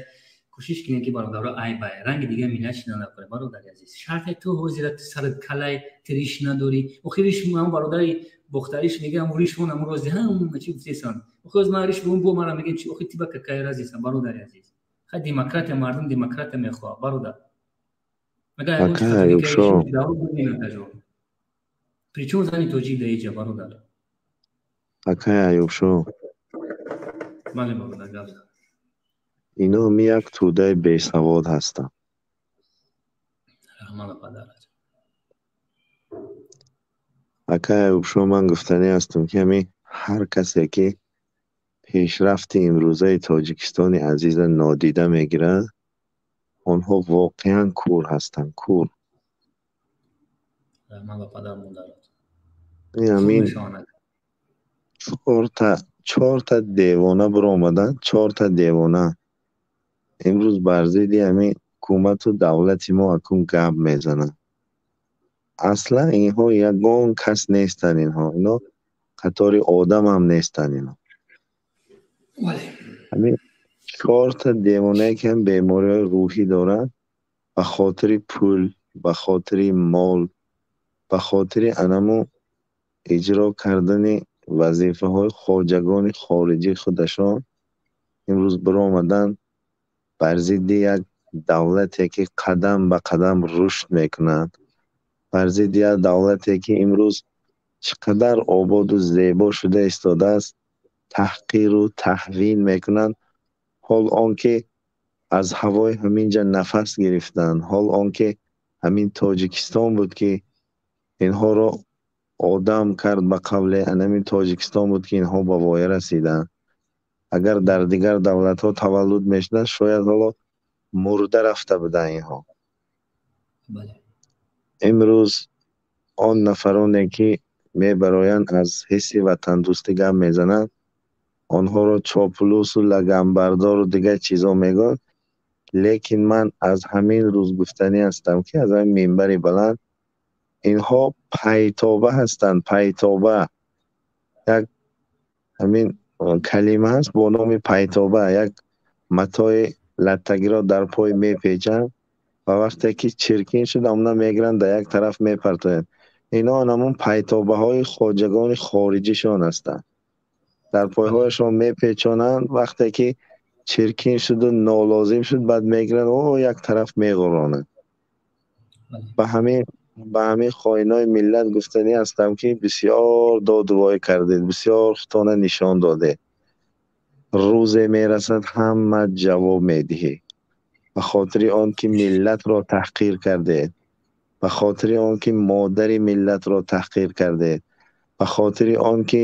Кӯшиш кунем ки бародаро айб ай ранги дигар миллат шида накунем, бародари азиз. Шарте ту ҳозира сарат калай, ту риш надорӣ. Охи риш ҳам бародари бохтариш мегӯям, ришмон ҳамун рози ҳама чи гуфтесан. Охи оз ман риш бум бо мара мегӯям чи охи тиба какай разисан, бародари азиз. Хай демократия, мардум демократия мехоҳад, бародар. Магар Акай Аюбшо, причём зани тоҷик дар иҷа, бародар? Акай Аюбшо. Бале, бародар, гап зан. Ино ми як тӯдаи бесавод ҳастанд. Раҳмат падарат. Акай Аюбшо, ман гуфтанӣ ҳастам, ки ҳамин ҳар касе ки пешрафти имрӯзаи Тоҷикистони азиза нодида мегирад, онҳо воқеан кур ҳастанд, кур. Раҳмат ба падар модарат. Ҳамин чорта девона биромаданд, чорта девона. Имрӯз бар зидди ҳамин ҳукумату давлати мо акун гап мезананд. Аслан инҳо ягон кас нестанд, инҳо. Ино қатори одамам нестанд ино. Ҳамин чорта девонае ки ҳам бемориҳои рӯҳӣ доранд, ба хотири пул, ба хотири мол, ба хотири анамо иҷро кардани вазифаҳои хоҷагони хориҷии худашон имрӯз биромаданд бар зидди як давлате ки қадам ба қадам рушд мекунад, бар зидди як давлате ки имрӯз чӣ қадар ободу зебо шуда истодааст, таҳқиру таҳвин мекунанд, ҳол он ки аз ҳавои ҳамин ҷа нафас гирифтанд, ҳол он ки ҳамин Тоҷикистон буд ки инҳоро одам кард, ба қавле ҳамин Тоҷикистон буд ки инҳо ба воя расиданд. Агар дар дигар давлатҳо таваллуд мешуданд, шояд ҳоло мурда рафта буданд инҳо. Имрӯз он нафароне ки мебароянд аз ҳисси ватандӯстӣ гап мезананд, онҳоро чоплусу лаганбардору дигар чизо мегӯянд. Лекин ман аз ҳамин рӯз гуфтанӣ ҳастам, ки аз ҳамин минбари баланд инҳо пайтоба ҳастанд, пайтоба. Як ҳамин калима ҳаст бо номи пайтоба, як матои латтагиро дар пой мепечанд ва вақте ки чиркин шуд, ҳамона мегиранд, дар як тараф мепартоянд. Ино ҳамон пайтобаҳои хоҷагони хориҷишон ҳастанд. Дар пойҳояшон мепечонанд, вақте ки чиркин шуду нолозим шуд, баъд мегиранд, о як тараф меғуронанд. Ба ҳамин хоинои миллат гуфтанӣ ҳастам, ки бисёр додувой кардед, бисёр худтона нишон додед. Рӯзе мерасад, ҳама ҷавоб медиҳӣ. Ба хотири он ки миллатро таҳқир кардед, ба хотири он ки модари миллатро таҳқир кардед, ба хотири он ки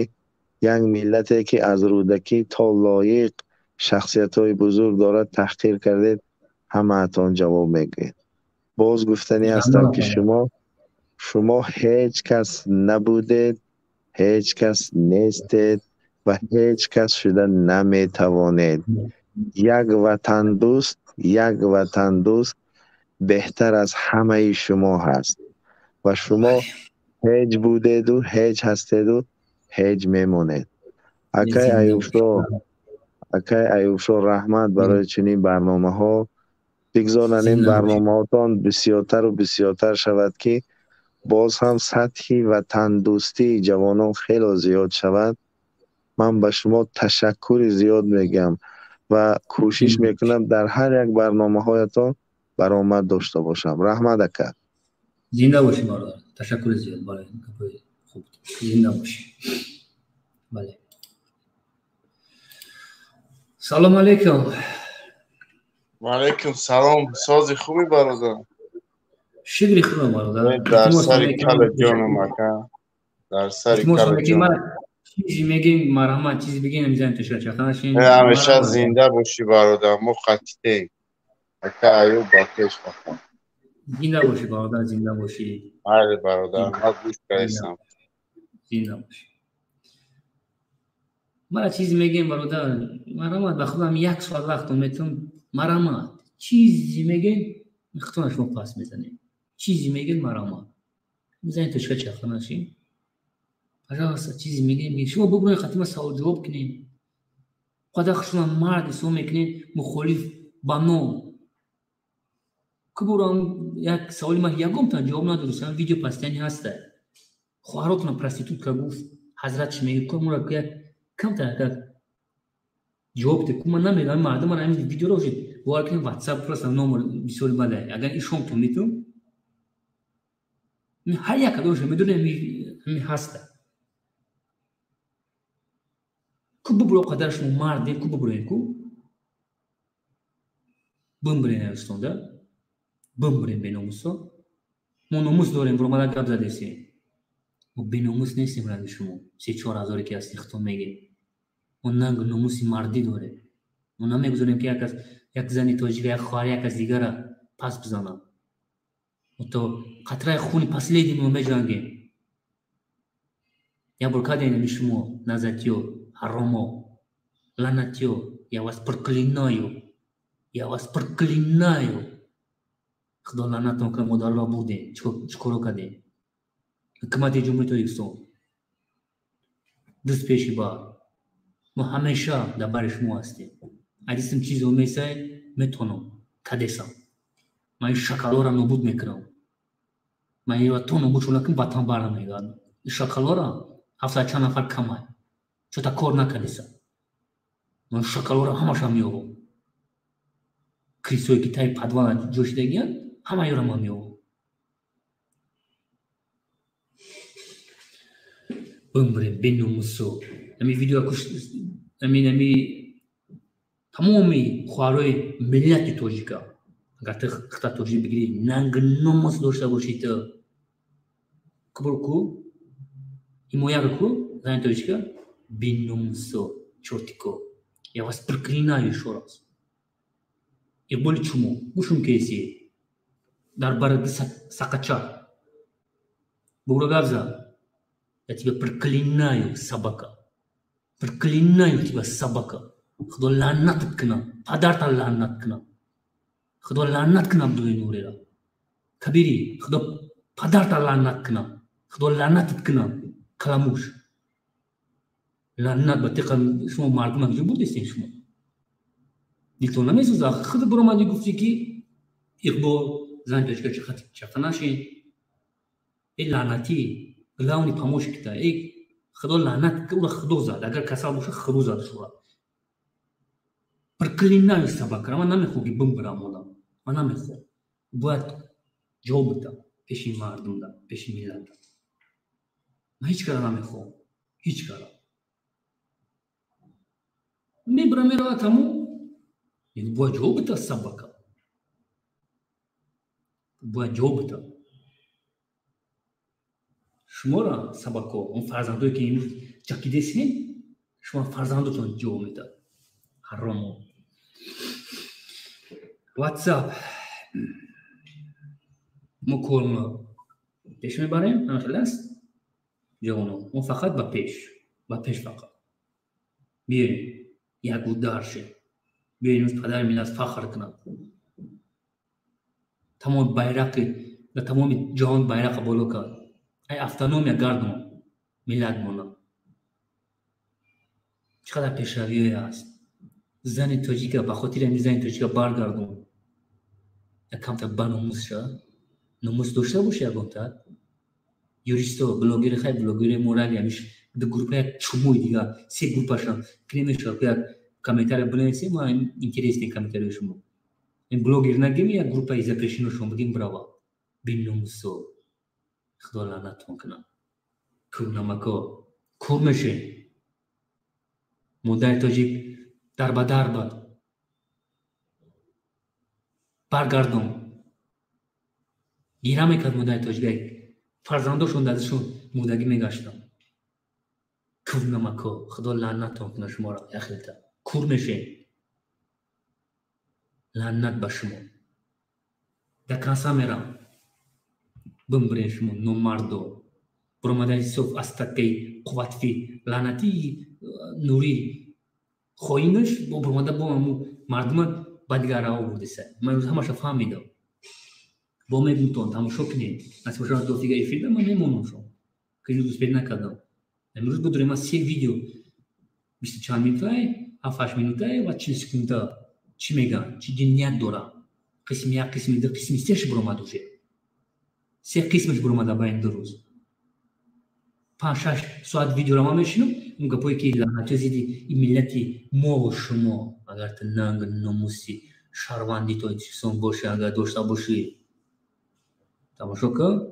як миллате ки аз Рӯдакӣ то Лоиқ шахсиятҳои бузург дорад таҳқир кардед, ҳамаатон ҷавоб мегӯед. Боз гуфтанӣ ҳастам, ки шумо ҳеҷ кас набудед, ҳеҷ кас нестед ва ҳеҷ кас шуда наметавонед. Як ватандӯст, як ватандӯст беҳтар аз ҳамаи шумо ҳаст ва шумо ҳеҷ будеду ҳеҷ ҳастеду ҳеҷ мемонед. Акай Аюбшо, акай Аюбшо, раҳмат барои чунин барномаҳо. Бигзоранд ин барномаҳотон бисёртару бисёртар шавад, ки боз ҳам сатҳи ватандӯстии ҷавонон хело зиёд шавад. Ман ба шумо ташаккури зиёд мегӯям ва кӯшиш мекунам дар ҳар як барномаҳоятон баромад дошта бошам. Раҳмат, ака. Зинда бошӣ, бародар. Ташаккури зиёд барои гапҳои хуб. Зинда бошӣ. Бале. Салом алейкум. Ва алейкум салом. Сози хуби, бародар? Шукри Худо, бародар. Дар сари кала ҷонам, ака. Дар сари кала ҷонам. Чизи мегем, марҳамат, чизи бигем, мизанем то шачаханашин. Ҳамеша зинда бошӣ, бародар. Мо хатитем. Ака Аюб, ба пеш бахон. Зинда бошӣ, бародар, зинда бошӣ. Бале, бародар, ман гӯш кардам. Зинда бошӣ. Мара чизи мегем, бародар, марҳамат, ба худам як соат вақтон метавон, марҳамат. Чизи мегем, худтон шумо пас мезанем. Чизи мегем, марҳамат. Мизанем точка чаханашин. Пожалуйста, чизи мегем, шумо бубинед, хатима савол ҷавоб кунем. Қадар шумо мард ҳисоб мекунед, мухолиф ба ном. Кубурам як саволи ман ягонтан ҷавоб надодистам, видео пастияни ҳаста. Хоҳаротона проститутка гуфт, ҳазрат чи мегӯяд, кумура як камтар як ҷавоб де, ку ман намедонам, мардум ман ҳамин видеоро ожид бовар кунед, WhatsApp просто номер бисёри бадай. Агар ишонтон метавон, ҳар як кадомша медонем, ҳамин ҳаста. Ку бубуро қадар шумо марде, ку бубуроем, ку бимбирем Арыстонда, бимбирем беномусо. Мо номус дорем, буромада гап задесем. Мо беномус нестем ради шумо. 3-4 ҳазоре ки ҳастем, худтон мегем. Мо нангу номуси мардӣ дорем. Мо намегузорем, ки як як зани тоҷика, як хоҳар, як аз дигара пас бизанад. Мо то қатраи хуни последний мо меҷангем. Як бор кардем ами шумо, назатиё, ҳаромо, лаънатиё, я вас проклинаю, я вас проклинаю. Худо лаънатон кунад, модарро бурдем, чӣ коро кардем? Ҳукумати Ҷумҳурии Тоҷикистон, дӯст пеши бар, мо ҳамеша дар бари шумо ҳастем. Адисм чизе месай, метавонам кадесам. Ман ин шакалора нобуд мекунам. Ман инро то нобуд шуда накунам, ватан бар намегардам. Ин шакалора ҳафтсад чанд нафар камай. Чота кор накардеса. Ман шакалора ҳамаша меёбам. Крисое ки таи подвала ҷой шидагиянд, ҳама ёро ман меёбам. Бимбирем беномусо. Ами видео амин ами тамоми хоҳарои миллати тоҷика. Агар ту хита тоҷик бигирӣ, нанг номус дошта бошӣ ту. Кубур ку? Ҳимоя ку? Зани тоҷика? Беномусо, чортико. Я вас проклинаю ещё раз. Иқболи чумо, гӯшум кеси. Дар баради сақача. Бугро гап зад. Я тебя проклинаю, собака. Проклинаю тебя, собака. Худо лаънатат кунад, падарта лаънат кунад. Худо лаънат кунад Абдуллои Нурера. Кабири, Худо падарта лаънат кунад. Худо лаънатат кунад, каламуш. Лаънат ба тиқа шумо мардум куҷо бурдестем шумо? Дилтон намесӯзад? Худ буромадӣ гуфтӣ, ки Иқбол зани тоҷика чақа нашин. Эй лаънатӣ, главный помощник та. Эй Худо лаънат, ура Худо зад. Агар касал бошад, Худо зад шура. Проклинаю собака. Ман намехоҳам, ки бимбирам одам. Ман намехоҳам. Бояд ҷавоб бидам пеши мардумда, пеши миллатда. Ман ҳеҷ кара намехоҳам. Ҳеҷ кара. Мебирам, меравад тамом. Бояд ҷавоб бида собака. Бояд ҷавоб бида. Шуморо собако, он фарзандое ки имрӯз ҷакидесен, шумо фарзандотон ҷавоб медиҳад. Ҳаромо. WhatsApp. Мо кормро пеш мебарем, ҳамин хел аст? Ҷавонон, мо фақат ба пеш фақат. Биёем, як удар шед. Биёем, имрӯз падари миллат фахр кунад. Тамоми байрақи дар тамоми ҷаҳон байрақа боло кард. Ай автономия гардон миллат мона. Чӣ қадар пешравиҳое аст. Зани тоҷика ба хотири ҳамин зани тоҷика баргардон. Як камтар баномус ша. Номус дошта боши ягонта. Юристо, блогери, хай блогери морали ҳамиш ду группа як чумои дигар, се группашам ки намешавад як комментария бинависем, ма интересный комментарияи шумо. Ин блогер нагем, як группаи запрещено шумо бигем брава. Беномусо. Худо лаънатон кунад. Кӯрнамако, кӯр мешем. Модари тоҷик дар ба дар бад. Баргардон. Гира мекард модари тоҷик, фарзандошон дасташон мурдагӣ мегаштанд. Кӯрнамако, Худо лаънатон кунад шуморо яхелта. Кӯр мешем. Лаънат ба шумо. Дар канса мерам. Бимбирен шумо номардо. Буромадаи соф аз таккаи қувватфи лаънатии нури хоинаш буромада бо ҳаму мардума ба дигар раво бурдеса. Ман имрӯз ҳамаша фаҳмидам. Бо мегумтон тамошо кунед. Насиб бошад дофига эфирда ман мемонам шумо. Ки имрӯз успед накардам. Имрӯз будурем ман се видео бисту чанд минутае, ҳафт ҳашт минутае ва 40 секунда чӣ мегӯянд, чӣ ният дорам. Қисми як, қисми ду, қисми сеш буромад уже. Се қисмаш буромада байни ду рӯз. 5-6 соат видеоро ман мешинам, он гапое ки лаънатиё зидди ин миллати мову шумо, агар ту нанг номуси шаҳрванди Тоҷикистон бошӣ, агар дошта бошӣ, тамошо кун,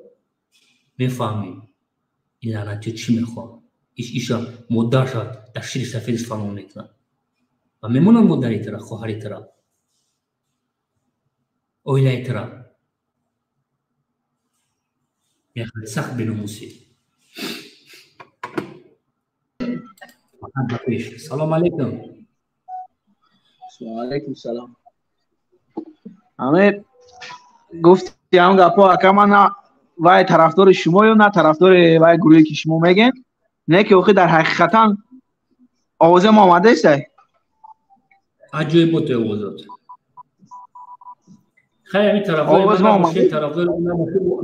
мефаҳмӣ ин лаънатиё чӣ мехоҳанд. Иша модарша дар шири сафедаш фалон мекунад ва мемонад модари тура, хоҳари тура, оилаи тура. Сахт беномусӣ. Салом алейкум. Ва алейкум салом. Ҳаме гуфти ҳам гапо ака, ман на вай тарафдори шумою, на тарафдори вай гурӯҳе ки шумо мегӯед, не ки охи дар ҳақиқатан овозам омадаестай. Аҷоиб бот овозот. Хай ҳамин тарафдори тарафдори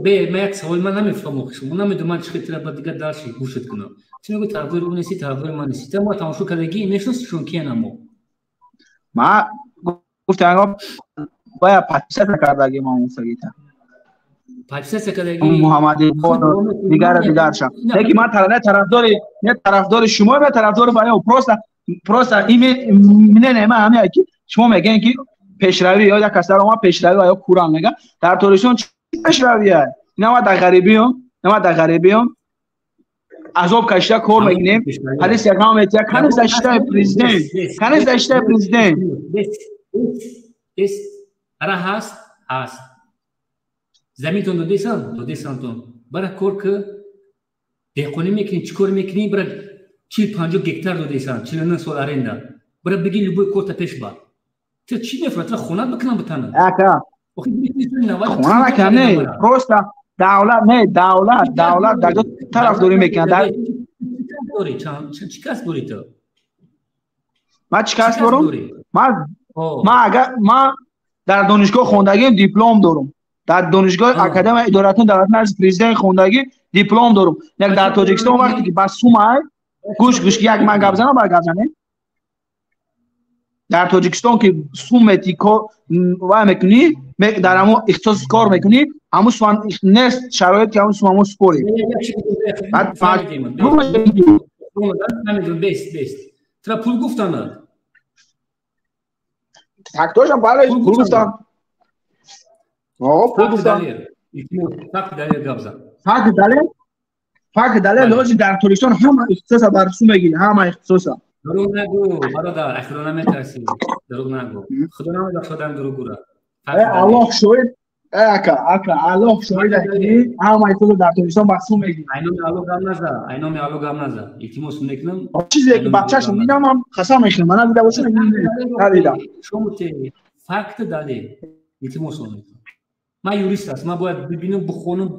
бе, ман як савол ман намефаҳмам, шумо намедонам ман чӣ хел ба дигар дарши гӯшат кунам. Чӣ мегӯ тарафдори ӯ нести, тарафдори ман нести. Та мо тамошо кардагӣ мешиносишон киян амо? Ма гуфтам бая подписаться кардагӣ ма он сагита. Подписаться кардагӣ Муҳаммад Иқбол дигар дигарша. Не ки ман не тарафдори, не тарафдори шумо, не тарафдори бая, просто ими мнение ман ҳамин ки шумо мегӯед ки пешравӣ ё як кас дар омад пешравӣ ва ё куран мега дар Тоҷикистон чӣ пешравия? Ина ма дар ғарибиём, ина ма дар ғарибиём азоб кашида кор мекунем. Ҳадис ягам метия кани защитаи президент, кани защитаи президент. Ара ҳаст, ҳаст. Заминтон додесан, додесантон. Бара кор ки деҳқонӣ мекунӣ, чӣ кор мекунӣ, бара 40-50 гектар додесан, 49 сол аренда. Бара бигӣ любой корта пеш бар. Ту чӣ мефурад? Ту хона бикунам битанам. Ака. Хона накунам, не, просто давлат, не, давлат дар тарафдорӣ мекунад. Дар дорӣ чӣ касб дорӣ ту? Ман чӣ касб дорам? Ман агар ман дар донишгоҳ хондагим, диплом дорам. Дар донишгоҳи академияи идоратони давлат назди президент хондагӣ диплом дорам. Як дар Тоҷикистон вақте ки ба сумай гӯш гӯш як ман гап занам, баъд гап занем. Дар Тоҷикистон ки сум мети вай мекунӣ, дар ҳамон ихтисос кор мекунӣ, ҳамун суман нест шароит ки ҳамун сум ҳамун супорӣ. Тра пул гуфтанад. Так точно, бале, пул гуфтан. О, пул гуфтан. Факт далел гап зан. Факт далел? Факт далел ҳозир дар Тоҷикистон ҳама ихтисоса бар сум мегирӣ, ҳама ихтисоса. Дурӯғ нагӯ, бародар, аз Худо наметарсӣ. Дурӯғ нагӯ. Худо намебахшад дурӯғгӯра. Аллоҳ шоҳид, ака, ака, Аллоҳ шоҳид аст ки ҳама ихтисоса дар Тоҷикистон ба сум мегирӣ. Айноми Аллоҳ гап наза, айноми Аллоҳ гап наза. Илтимос мекунам. Чизе ки ба чашм дидам, ман қасам мехӯрам. Ман надида бошам, надидам. Шумо факт далел. Илтимос мекунам. Ман юрист ҳастам, ман бояд бибинам, бихонам,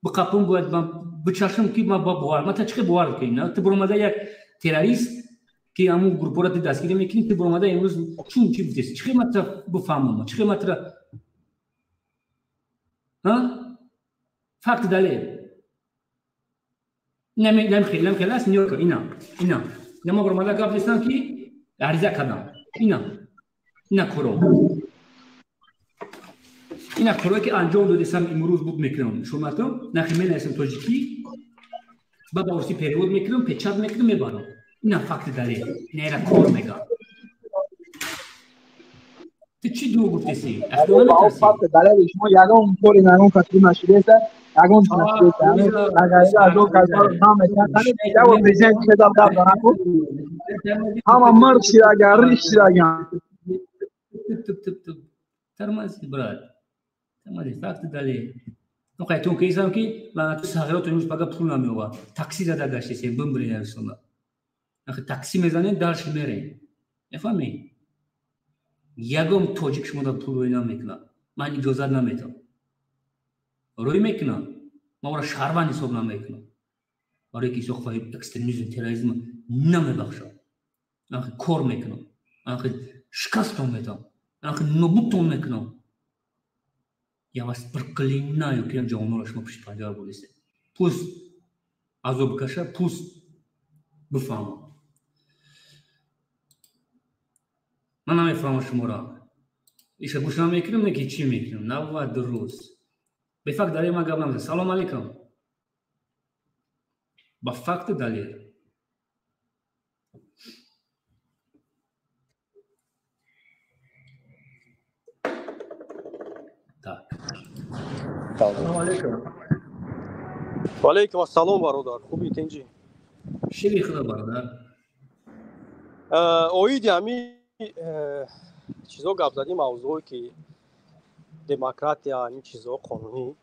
биқапам, бояд ман бичашам ки ман бовар. Ман та чӣ бовар кунам? Ту буромада як террорист ки ҳамун группаро ту дастгирӣ мекунӣ, ту буромада имрӯз чун чӣ гуфтеси? Чӣ хел ман тра бифаҳмам? Чӣ хел ман тра Факт далел. Нем хел аст, нигоҳ кун, ина ина ина ма баромада гап нестам, ки ариза кардам. Ина ина коро, ина корое ки анҷом додесам, имрӯз буд мекунам шуматон нахи менависам тоҷикӣ, ба русӣ перевод мекунам, печать мекунам, мебарам. Ина факти далел, ина ира кор мегам. Ту чӣ дурӯғ гуфтеси? Факти далели шумо ягон кори ягон касби нашидеста, ягон нашидеста. Президент шедам гап занаку, ҳама мурд шидаган, риш шидаган. Тормози, брат, тормози. Факти далел. Ну қайтон кисам, ки ту сағироту имрӯз пага пул намеовад, такси зада гаштесем, бимбирен ярсона. Ахи такси мезанем, дальше мерем, мефаҳмӣ? Ягон тоҷик шумода пул рӯй намекунад, ман иҷозат наметам. Рӯй мекунам, ман ора шаҳрванд ҳисоб намекунам, барое ки исоқфаи экстремизм, терроризм намебахшам. Ахи кор мекунам, ахи шикастон метам, ахи нобудтон мекунам. Я вас проклинаю, ки ҷавононро шумо пушти панҷара бурдистед. Пусть азоб каша, пусть бифаҳмам. Ман намефаҳмам шуморо, иша гӯш намекунам, не ки чӣ мекунам. 90 рӯз бефакт далел ман гап намезанам. Салом алейкум. Ба факту далел. Так. Салом алейкум. Ва алейкум ассалом, бародар. Хуби, тинҷӣ? Шири худо, бародар. Оиди ҳами чизо гап задӣ, мавзӯе ки демократия, ҳамин чизо, қонунӣ.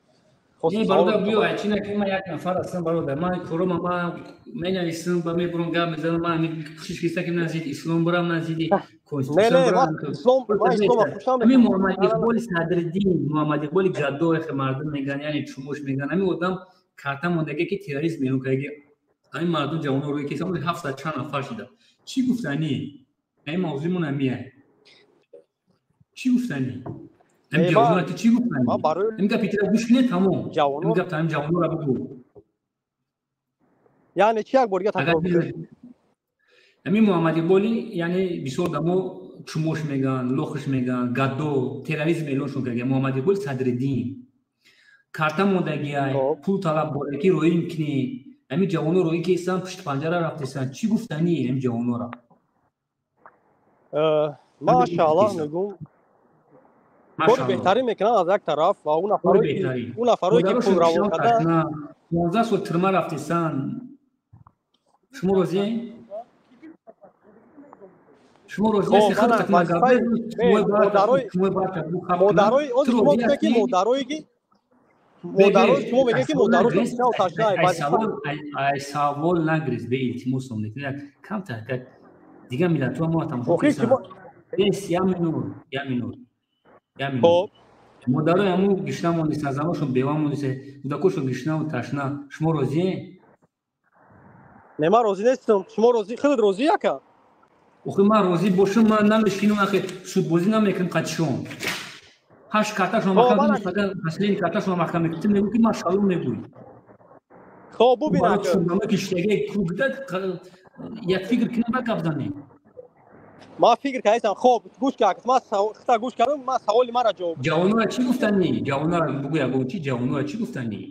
Не, бародар, биё, чӣ наки, ман як нафар ҳастам, бародар. Ман корома ман менависам ба мебурам, гап мезанам. Ман кӯшиш киста, ки назди ислом бурам, назди конститутсия бурам. Ҳамин Муҳаммад Иқболи Садриддин, Муҳаммад Иқболи гадое, ки мардум меган, яъне чумош меган, ҳамин одам карта мондаге, ки терроризм эълон кардаги. Ҳамин мардум, ҷавоно рӯи киса 700 чанд нафар шида. Чӣ гуфтанӣ? Ҳамин мавзӯимон ҳамия. Чӣ гуфтанӣ? Ҳамин ҷавонора ту чӣ гуфтанӣ? Ҳамин гапи тира гӯш кунед, тамом. Ҳамин гап ҳамин ҷавонора бугӯ. Яъне чӣ, як бор дига такрор кунед. Ҳамин Муҳаммад Иқболи, яъне бисёр дамо чумош меган, лохш меган, гадо, терроризм эълоншон карда. Муҳаммад Иқболи Садриддин карта мондагиай, пул талаб боре, ки роӣ кунед. Ҳамин ҷавоно роӣ кестан, пушти панҷара рафтестан. Чӣ гуфтанӣ ҳамин ҷавонора? Машааллоҳ мегӯм, кори беҳтарин мекунанд аз як тараф, ва ӯ нафарое ки пул равон карда. 15 сол тюрьма рафтесан. Шумо розием? Шумо розӣ ҳастед? Модарои шумо гуфте, ки модарое ки модарои шумо мегӯяд, ки модарошон ташна. Ай савол нагриз, беилтимосом мекунад камтар. Дигар миллатҳо мо тамошо. Я минут, я минут, я минут. Модарои ҳамун гишна мондисан, заношон бева мондисан, кӯдакошон гишнаву ташна. Шумо розием? Не, ман розӣ нестам. Шумо розӣ? Худат розӣ, ака? Охи, ман розӣ бошам, ман намешинам, ахи судбозӣ намекунам қатишон. Ҳашт карташон маҳкам, последний карташон маҳкам мекунам. Ту мегӯӣ, ки ман шалом мегӯӣ. Хоб, бубин. Ака, киштаге кругда як фикр кунем, ба гап занем. Ман фикр кардам. Хоб, гӯш кард, ман хита гӯш кардам, ман саволи маро ҷавоб. Ҷавонора чӣ гуфтанӣ? Ҷавонора бугӯ, ягон чи, ҷавонора чӣ гуфтанӣ?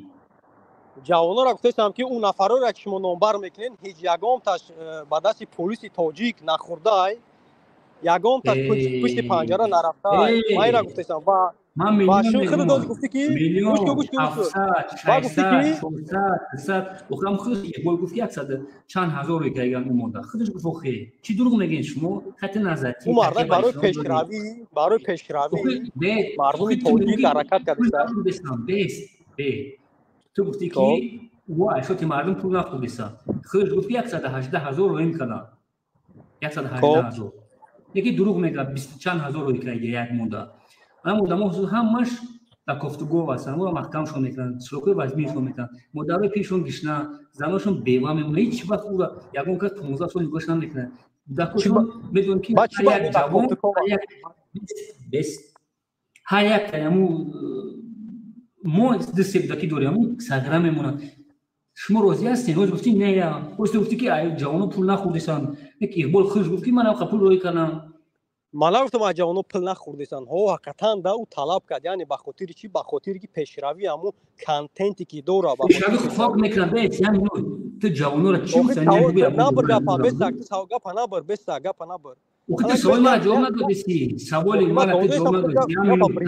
Ҷавонора гуфтаистам, ки ӯ нафароеро, ки шумо номбар мекунед, ҳеҷ ягонташ ба дасти полиси тоҷик нахӯрдаай, ягонташ пушти панҷара нарафтаай. Ман инро гуфтаистам ва Ман шумо худат дози гуфтӣ, ки гӯш кун, гӯш кун, гӯш кун, ва гуфтӣ, ки 400, охирам худаш Иқбол гуфт, 100 чанд ҳазор кайган омода. Худаш гуфт, охе чӣ дурӯғ мегӯед шумо? Хати назарти ӯ мардак барои пешравӣ, барои пешравӣ мардуми тоҷик ҳаракат кардааст. Бес бе, ту гуфтӣ, ки ӯ ашоти мардум пул нахӯрдиса. Худаш гуфт, ки 118 000 роим карданд, 118 000. Яке дурӯғ мегӯяд, бисту чанд ҳазор рои карда як монда. Ам одамо ҳамаш дар кофтугоҳ ҳастанд, ӯро маҳкамшон мекунанд, срокҳои вазминшон мекунанд. Модарои пиршон гишна, заношон бева мемонад. Ҳеҷ вақт ӯро ягон кас 15 сол нигоҳш намекунад. Кӯдакошон медонанд, ки ҳар як ҷавон бес ҳар як ҳаму Мо ду се кӯдаки дорем, сагра мемонад. Шумо розӣ ҳастед? Ҳоз гуфтӣ не, ҳоз ту гуфтӣ ки ҷавоно пул нахӯрдесанд. Иқбол хуш гуфт ки ман ҳамқа пул роӣ кардам. Ман нагуфтам аз ҷавоно пул нахӯрдесанд. Ҳо, ҳақиқатан да ӯ талаб кард, яъне ба хотири чӣ? Ба хотири ки пешравӣ ҳамун контенте ки дора, ба пешравӣ хок мекунад. Бес, яъне ту ҷавонора чӣ набр гапа, беса, ту гапа набр, беса, гапа набр. Охи ту саволи мара ҷавоб надодеси. Саволи мара ту ҷавоб надодеси.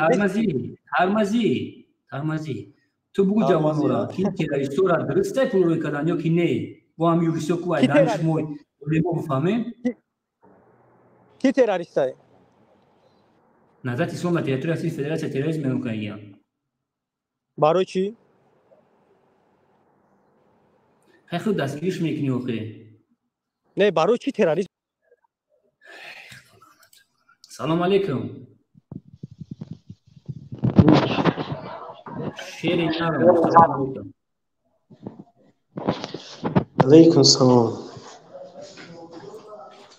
Тармазӣ, тармазӣ, тармазӣ. Ту бугу ҷавонора ки террористора дурустай пул рӯй кардан ё ки не? Бо ҳам юристо ку айдан шумо мо бифаҳмем. Ки террористай? Назарат Ислом на территории Российской Федерации терроризм эълон кардагиям. Барои чӣ? Хай худ дастгириш мекунӣ охе. Не, барои чӣ терроризм? Салом алейкум. Шери нарм. Салом алейкум. Алейкум салом.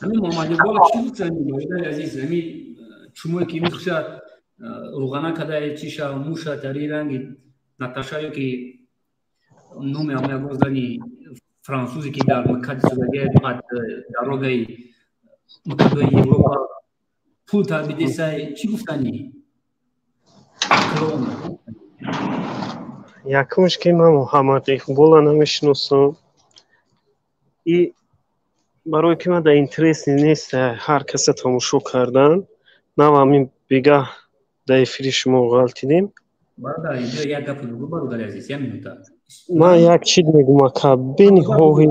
Ҳамин Муҳаммад Иқбол чӣ гуфтанд, бародари азиз? Ҳамин чумое ки мехӯшад руғана кадай чиша муша тари ранги Наташа ё ки номи ҳам ягон зани франсузе ки дар мкади судагия баъд дорогаи мкадои Европа пул тарбидесай, чӣ гуфтанӣ? Якумш ки ман Муҳаммад Иқбола намешиносам. И барои ки ман дар интерес нест ҳар каса тамошо кардан, нав ҳамин бегаҳ дар эфири шумо ғалтидем. Ман як чиз мегӯм, ака, бениҳоҳи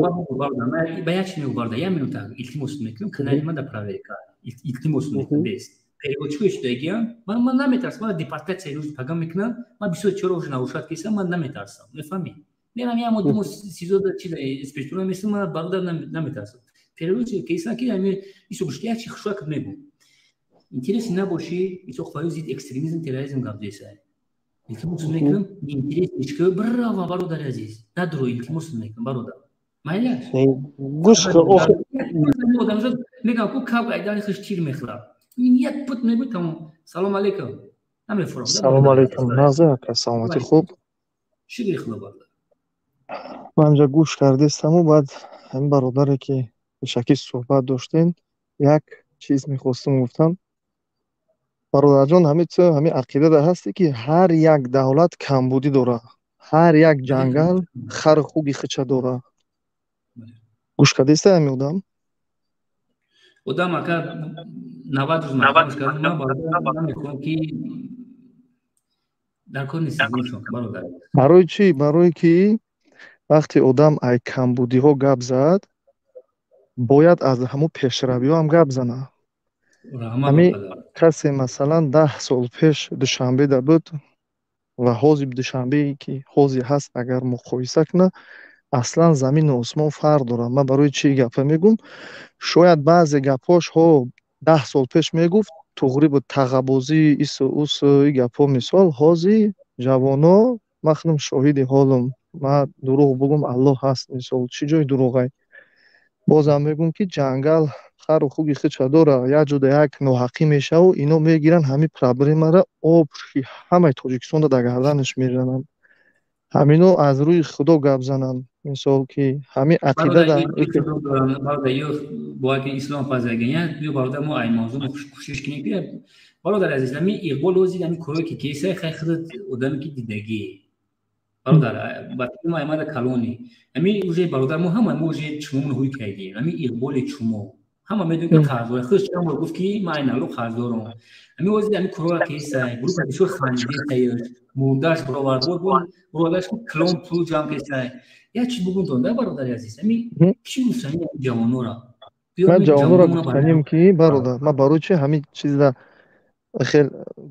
ба як чиз мегӯ, бародар, як минута илтимос мекунам, канали ман дар проверка илтимос мекунам, бест переводчикои шудагиам, ман наметарсам, ман депортатсия рӯзи пага мекунам, ман бисёр чора уже нарушат кесам, ман наметарсам, мефаҳмӣ? Мерам як моддимо сизода чи спиртура месам, ман бародар наметарсам. Переводчик кесам ки ами исо гушти як чи хушак мегӯ. Интереси набоши, исо хваю зид экстремизм, терроризм гап десай. Илтимос мекунам, интерес ишка браво, бародари азиз. Надро илтимос мекунам, бародар. Майлаш. Гӯш кун, охи одамзод мегам ку каб айдани хуш тир мехӯрад. Як пут мегӯй тамом. Салом алейкум. Намефурам. Салом алейкум. Назар ака, саломатӣ хуб? Шукри Худо, бародар. Ман инҷа гӯш кардистаму баъд ҳамин бародаре ки пешакӣ суҳбат доштем, як чиз мехостум гуфтам. Бародарҷон, ҳамин ту ҳамин ақидада ҳастӣ ки ҳар як давлат камбудӣ дорад, ҳар як ҷангал хару хуги хича дорад. Гӯш кардиста ҳамин одам? Одам ака 90 рӯз маҳкамаш кардам, ман бародар намехоҳам ки дар кор нест бародар. Барои чӣ? Барои ки вақте одам ай камбудиҳо гап зад, бояд аз ҳамун пешравиҳо ҳам гап занад. Ҳамин касе масалан 10 сол пеш Душанбеда буд ва ҳозир Душанбее ки ҳозир ҳаст, агар муқоиса кунад, аслан замину осмон фарқ дорад. Ман барои чӣ гапа мегӯм? Шояд баъзе гапҳош ҳо 10 сол пеш мегуфт, туғри буд, тағабозӣ, ису усу, и гапҳо мисол, ҳозир ҷавоно, ман худам шоҳиди ҳолам, ман дурӯғ бугум, Аллоҳ ҳаст, мисол, чӣ ҷои дурӯғай? Бозам мегӯм ки ҷангал хару хуги хича дора, як ҷода як ноҳақӣ мешаву ино мегиранд ҳамин проблемаро об ҳамаи Тоҷикистонро дар гарданаш мезананд. Ҳамино аз рӯи Худо гап зананд, мисол ки ҳамин ақидада бародар, ё бояд ки ислом пазагия, ё бародар мо ай мавзӯъ кӯшиш кунем ки бародар азиз, ҳамин Иқбол ҳозир ҳамин корое ки кесай, хай худат одаме ки дидагӣ бародар, ба фикри мо аймада калони ҳамин уже бародар, мо ҳама мо уже чумомон ҳуй кардем, ҳамин Иқболи чумо ҳама медонем ки қарздор, худ чанд бор гуфт ки ман айналу қарздорам. Ҳамин ҳозир ҳамин корора кесай, гурӯҳ бисёр хандидесай, мурдаш баровард, бародараш клон пул ҷамъ кесай. Як чиз бугум да бародари азиз, ҳамин чӣ гуфтани ҷавонора? Ман ҷавонора гуфтанем ки бародар, ман барои чи ҳамин чизда хел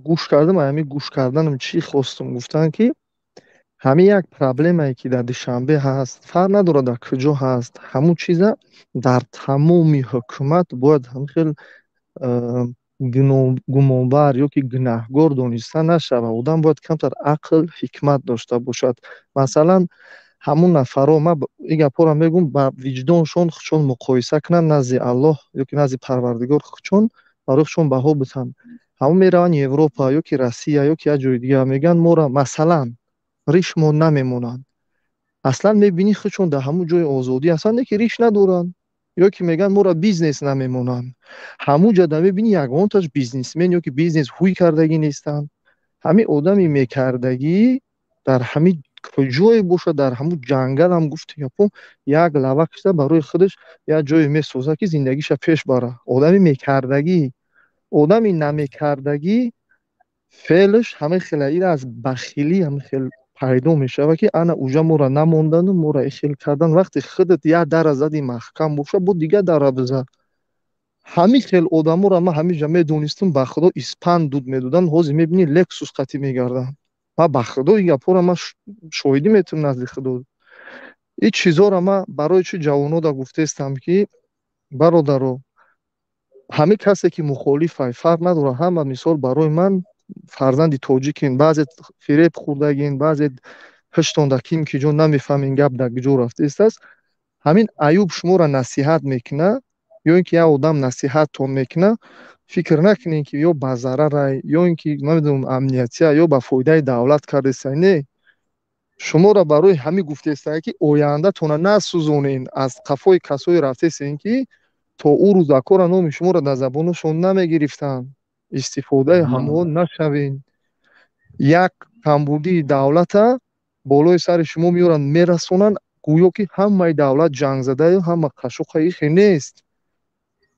гӯш кардам, ҳамин гӯш карданам чӣ хостум гуфтан ки ҳамин як проблемае ки дар Душанбе ҳаст, фарқ надорад дар куҷо ҳаст, ҳамун чиза дар тамоми ҳукумат бояд ҳамин хел гумонбар ё ки гунаҳгор дониста нашавад. Одам бояд камтар ақл, ҳикмат дошта бошад. Масалан, ҳамун нафарро ман ин гапҳоро мегӯм, ба виҷдоншон худшон муқоиса кунанд назди Аллоҳ ё ки назди Парвардигор худшон, барои худшон баҳо битанд. Ҳамун мераванд Европа ё ки Россия ё ки як ҷои дигар, мегӯянд моро масалан Риш мо намемонанд. Аслан мебинӣ худшон дар ҳамун ҷои озодӣ ҳастанд, ки риш надоранд. Ё ки мегӯянд моро бизнес намемонанд. Ҳамун ҷода мебинӣ ягонташ бизнесмен ё ки бизнес ҳуй кардагӣ нестанд. Ҳамин одами мекардагӣ дар ҳамин куҷое бошад, дар ҳамун ҷангалам, гуфти гапо, як лава кишта барои худаш як ҷое месозад, ки зиндагиша пеш бара. Одами мекардагӣ. Одами намекардагӣ феълаш ҳамин хела ира аз бахилӣ ҳамин хел пайдо мешавад, ки ана уҷа моро намондану моро ихел кардан. Вақте худат як дара зади маҳкам боша, бо дигар дара биза. Ҳамин хел одаморо ман ҳаминҷа медонистам, ба худо, испан дуд медоданд, ҳозир мебинӣ Лексус қатӣ мегарданд. Ман ба худо ин гапҳоро ман шоҳидӣ метавонам назди худо. Ин чизҳоро ман барои чӣ ҷавонода гуфтаистам, ки бародаро, ҳамин касе ки мухолифай, фарқ надорад, ҳама мисол барои ман фарзанди тоҷикин, баъзе фиреб хӯрдагин, баъзе ҳуштон дар ким ки ҷо намефаҳмин гап дар куҷо рафтааст. Ҳамин Аюб шуморо насиҳат мекунад ё ин ки як одам насиҳаттон мекунад, фикр накунед, ки ё ба зарарай, ё ин ки намедонам амниятия, ё ба фоидаи давлат кардесай. Не, шуморо барои ҳамин гуфтаестае, ки ояндатона насӯзонен, аз қафои касое рафтесен, ки то ӯ рӯзакора номи шуморо дар забонашон намегирифтанд. Истифодаи ҳамон нашавен. Як камбудии давлата болои сари шумо меоранд, мерасонанд, гӯё ки ҳамаи давлат ҷангзадаю ҳама қашоқа. Ихе нест.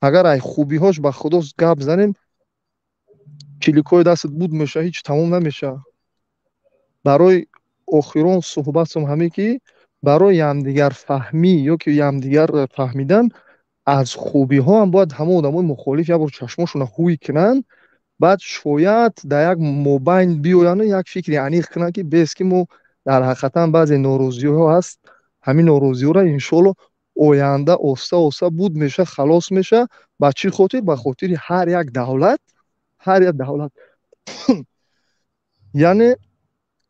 Агар ай хубиҳош ба худо гап занем, киликҳои дастат буд меша, ҳеҷ тамом намеша. Барои охирон суҳбатам ҳамин, ки барои ҳамдигарфаҳмӣ ё ки ҳамдигар фаҳмидан аз хубиҳо ҳам бояд ҳамон одамои мухолиф як бор чашмошонро ҳуй кунанд, баъд шояд дар як мобайн биёяну як фикри аниқ кунанд, ки бес ки мо дар ҳақиқатан баъзе норозиҳо ҳаст, ҳамин норозиҳоро иншоалло оянда оста оста буд меша, халос меша. Ба чӣ хотир? Ба хотири ҳар як давлат, ҳар як давлат, яъне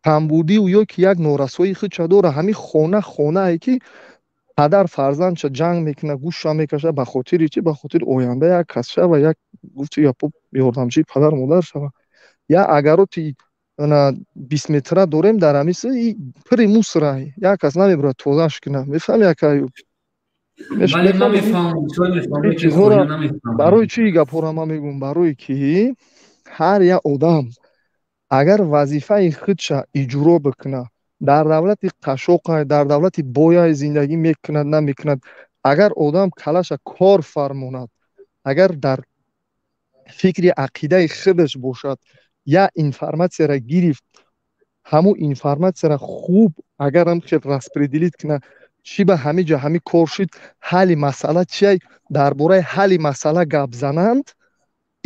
камбудию ё ки як норасоии худша дорад. Ҳамин хона хонае, ки падар фарзандша ҷанг мекунад, гӯшша мекашад, ба хотири чӣ? Ба хотири оянда як кас шава, як гуфти гапо ёрдамчии падару модар шава. Я агароти 20 метра дорем, дар ҳамин пури мусорай, як кас намебурад тозааш кунад. Мефаҳми, ака Аюб? Чизҳоро барои чӣ гапҳоро ман мегӯям? Барое ки ҳар як одам агар вазифаи худша иҷро бикунад, дар давлати қашоқай, дар давлати бояй зиндагӣ мекунад, намекунад, агар одам калаша кор фармонад, агар дар фикри ақидаи худаш бошад, як информатсияро гирифт, ҳамун информатсияро хуб агарам хел распределить кунад, чӣ ба ҳамин ҷо ҳамин кор шуд, ҳалли масъала чия, дар бораи ҳалли масъала гап зананд,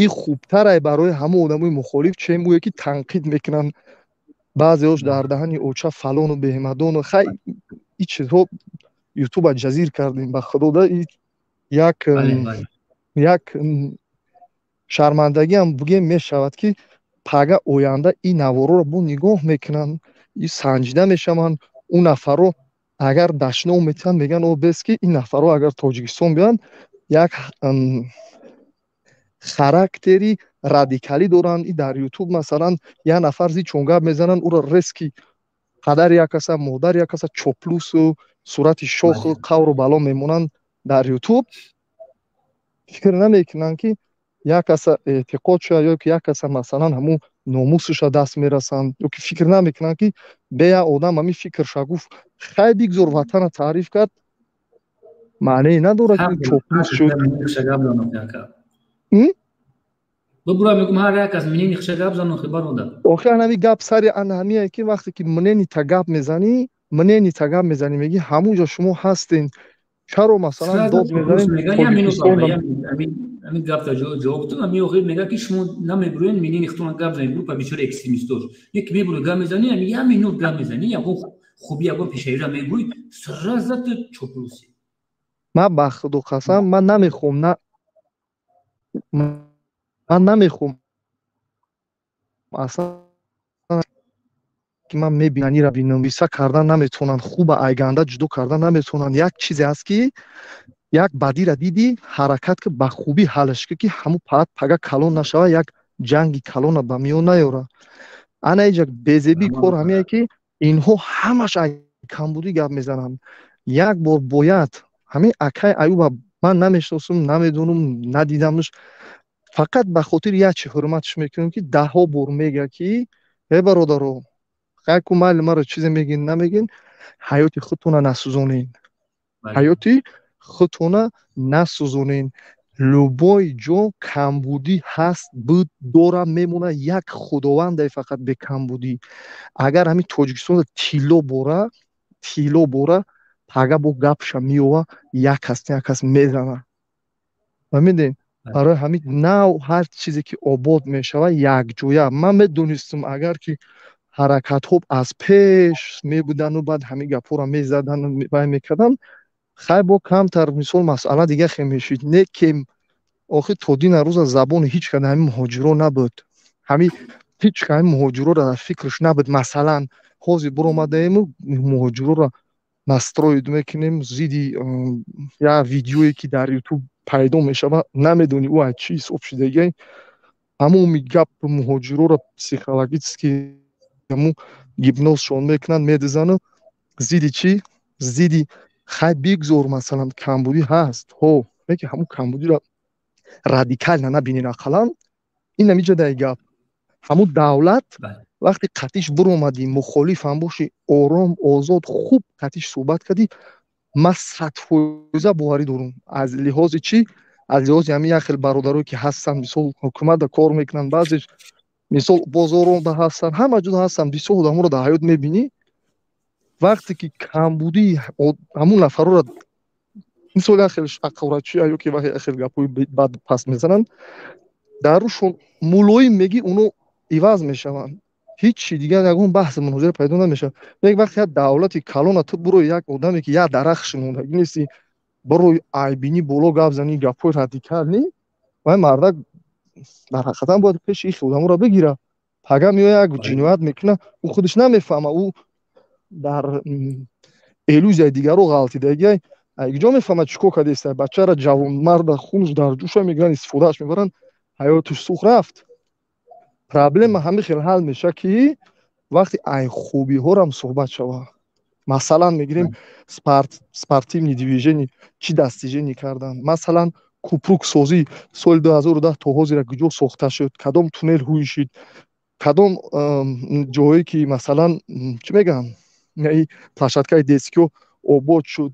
ин хубтарай барои ҳамон одамои мухолиф, чем ӯе ки танқид мекунанд. Баъзеҳош дар даҳани оча фалону беҳмадону. Хай, ин чизҳо Ютуба ҷазир кардем, ба худода, як шармандагиам бугем мешавад, ки пага оянда ин наворҳоро бо нигоҳ мекунанд, санҷида мешаванд. Ӯ нафарро агар дашном метиҳанд, мегӯянд: о, бес ки ин нафарҳо агар Тоҷикистон биёянд, як характери радикалӣ доранд. И дар Ютуб масалан як нафар зичон гап мезананд, ӯро резкий падари як каса, модари як каса, чоплусу сурати шоху қавру бало мемонанд дар Ютуб. Фикр намекунанд, ки як каса эътиқод шуда ё ки як каса масалан ҳамун номусуша даст мерасанд, ё ки фикр намекунанд, ки бе як одам ҳамин фикрша гуфт. Хай, бигзор ватана таъриф кард, маънее надорад, ки чоплус шуд. Бубура, мегум, ҳар як аз мнение хиша гап зан, охи, бародар. Охи, ҳами гап сари ана ҳамие, ки вақте ки мнение та гап мезанӣ, мнение та гап мезанӣ, мегӣ ҳамун ҷо шумо ҳастен, чаро масалан дод мезанем? Ҳамин гапта ҷавоб ту ами охир мега, ки шумо намебуроен мнение хитона гап занед, группа бисёр экстремистош. Як мебуро гап мезанӣ, ами як минут гап мезанӣ, ягон хуби, ягон пешавира мегӯй, сразу ту чоплусӣ. Ман ба худо қасам, ман намехоҳам, на, ман намехоҳам аслан, ки ман мебинанира бинам, виса кардан наметавонанд, хуба айганда ҷудо кардан наметавонанд. Як чизе ҳаст, ки як бадира дидӣ, ҳаракат ки ба хубӣ ҳалаш ки, ки ҳамун паат пага калон нашава, як ҷанги калона ба миён наёра. Ана иҷа безебии кор ҳамие, ки Инҳо ҳамаш ай камбудӣ гап мезананд. Як бор бояд ҳамин акай Аюба ман намешиносам, намедонам, надидамш, фақат ба хотири як чи ҳурматш мекунам, ки даҳҳо бор мега, ки э бародаро, хайку майли, маро чизе мегин, намегин, ҳаёти худтона насӯзонен, ҳаёти худтона насӯзонен. Любой ҷо камбудӣ ҳаст, буд, дора, мемона. Як худовандае фақат бекамбудӣ. Агар ҳамин Тоҷикистонда тилло бора, тилло бора, пага бо гапша меова, як кас, як кас мезана. Фаҳмидем? Барои ҳамин нав ҳар чизе ки обод мешавад якҷоя. Ман медонистам, агар ки ҳаракатҳо аз пеш мебудану баъд ҳамин гапҳоро мезадану вай мекарданд, хай, бо камтар, мисол, масъала дига хе мешид. Не ки охир то дина рӯза забони ҳеҷ када ҳамин муҳоҷиро набуд, ҳамин ҳеҷ ҳамин муҳоҷироро дар фикраш набуд. Масалан, ҳозир буромадаему муҳоҷироро настроить мекунем зидди як видеое, ки дар Ютуб пайдо мешавад, намедонӣ ӯ аз чӣ ҳисоб шудагиай. Ҳамоми гап муҳоҷироро психологически ҳамун гипнозшон мекунанд, медизану зидди чӣ, зидди хай бигзор, масалан, камбудӣ ҳаст, ҳо, лекин ҳамун камбудиро радикально набинен ақаллан. Ин ҳамиҷа гап. Ҳамун давлат вақте қатиш буромадӣ, мухолиф ҳам бошӣ, ором, озод, хуб қатиш суҳбат кардӣ, ман 100% боварӣ дорам, аз лиҳози чӣ, аз лиҳози ҳамин як хел бародарое ки ҳастанд, мисол, ҳукуматда кор мекунанд, баъзеш, мисол, бозоронда ҳастанд, ҳама ҷо ҳастанд. Бисёр одаморо дар ҳаёт мебинӣ, вақте ки камбудии ҳамун нафарора, мисол, як хел ҳақоратчия ё ки як хел гапҳои бад пас мезананд, дар рӯшон мулоим мегӣ, оно иваз мешаванд. Ҳичи дигар ягон баҳси мунозира пайдо намешавад. Як вақт як давлати калона ту бурои як одаме, ки як дарахт шинондагӣ нести, барои айбинӣ боло гап занӣ, гапҳои радикалӣ, вай мардак дар ҳақиқатан бояд пеши ин одаморо бигира. Пага меояд, як ҷиноят мекунад, ӯ худаш намефаҳма, ӯ дар иллюзияи дигаро ғалтидагиай, ҷо мефаҳмад чӣ кор кардааст. Бачара, ҷавонмарда, хунаш дар ҷӯша, мегиранд, истифодааш мебаранд, ҳаёташ сӯх рафт. Проблема ҳамин хел ҳал мешавад, ки вақте ай хубиҳорам суҳбат шавад. Масалан, мегирем, спортивный движение чӣ достижение карданд, масалан, купруксозӣ соли 2010 то ҳозира куҷо сохта шуд, кадом туннел ҳуй шуд, кадом ҷоҳое ки, масалан, чӣ мегӯянд, площадкаи детскиҳо обод шуд,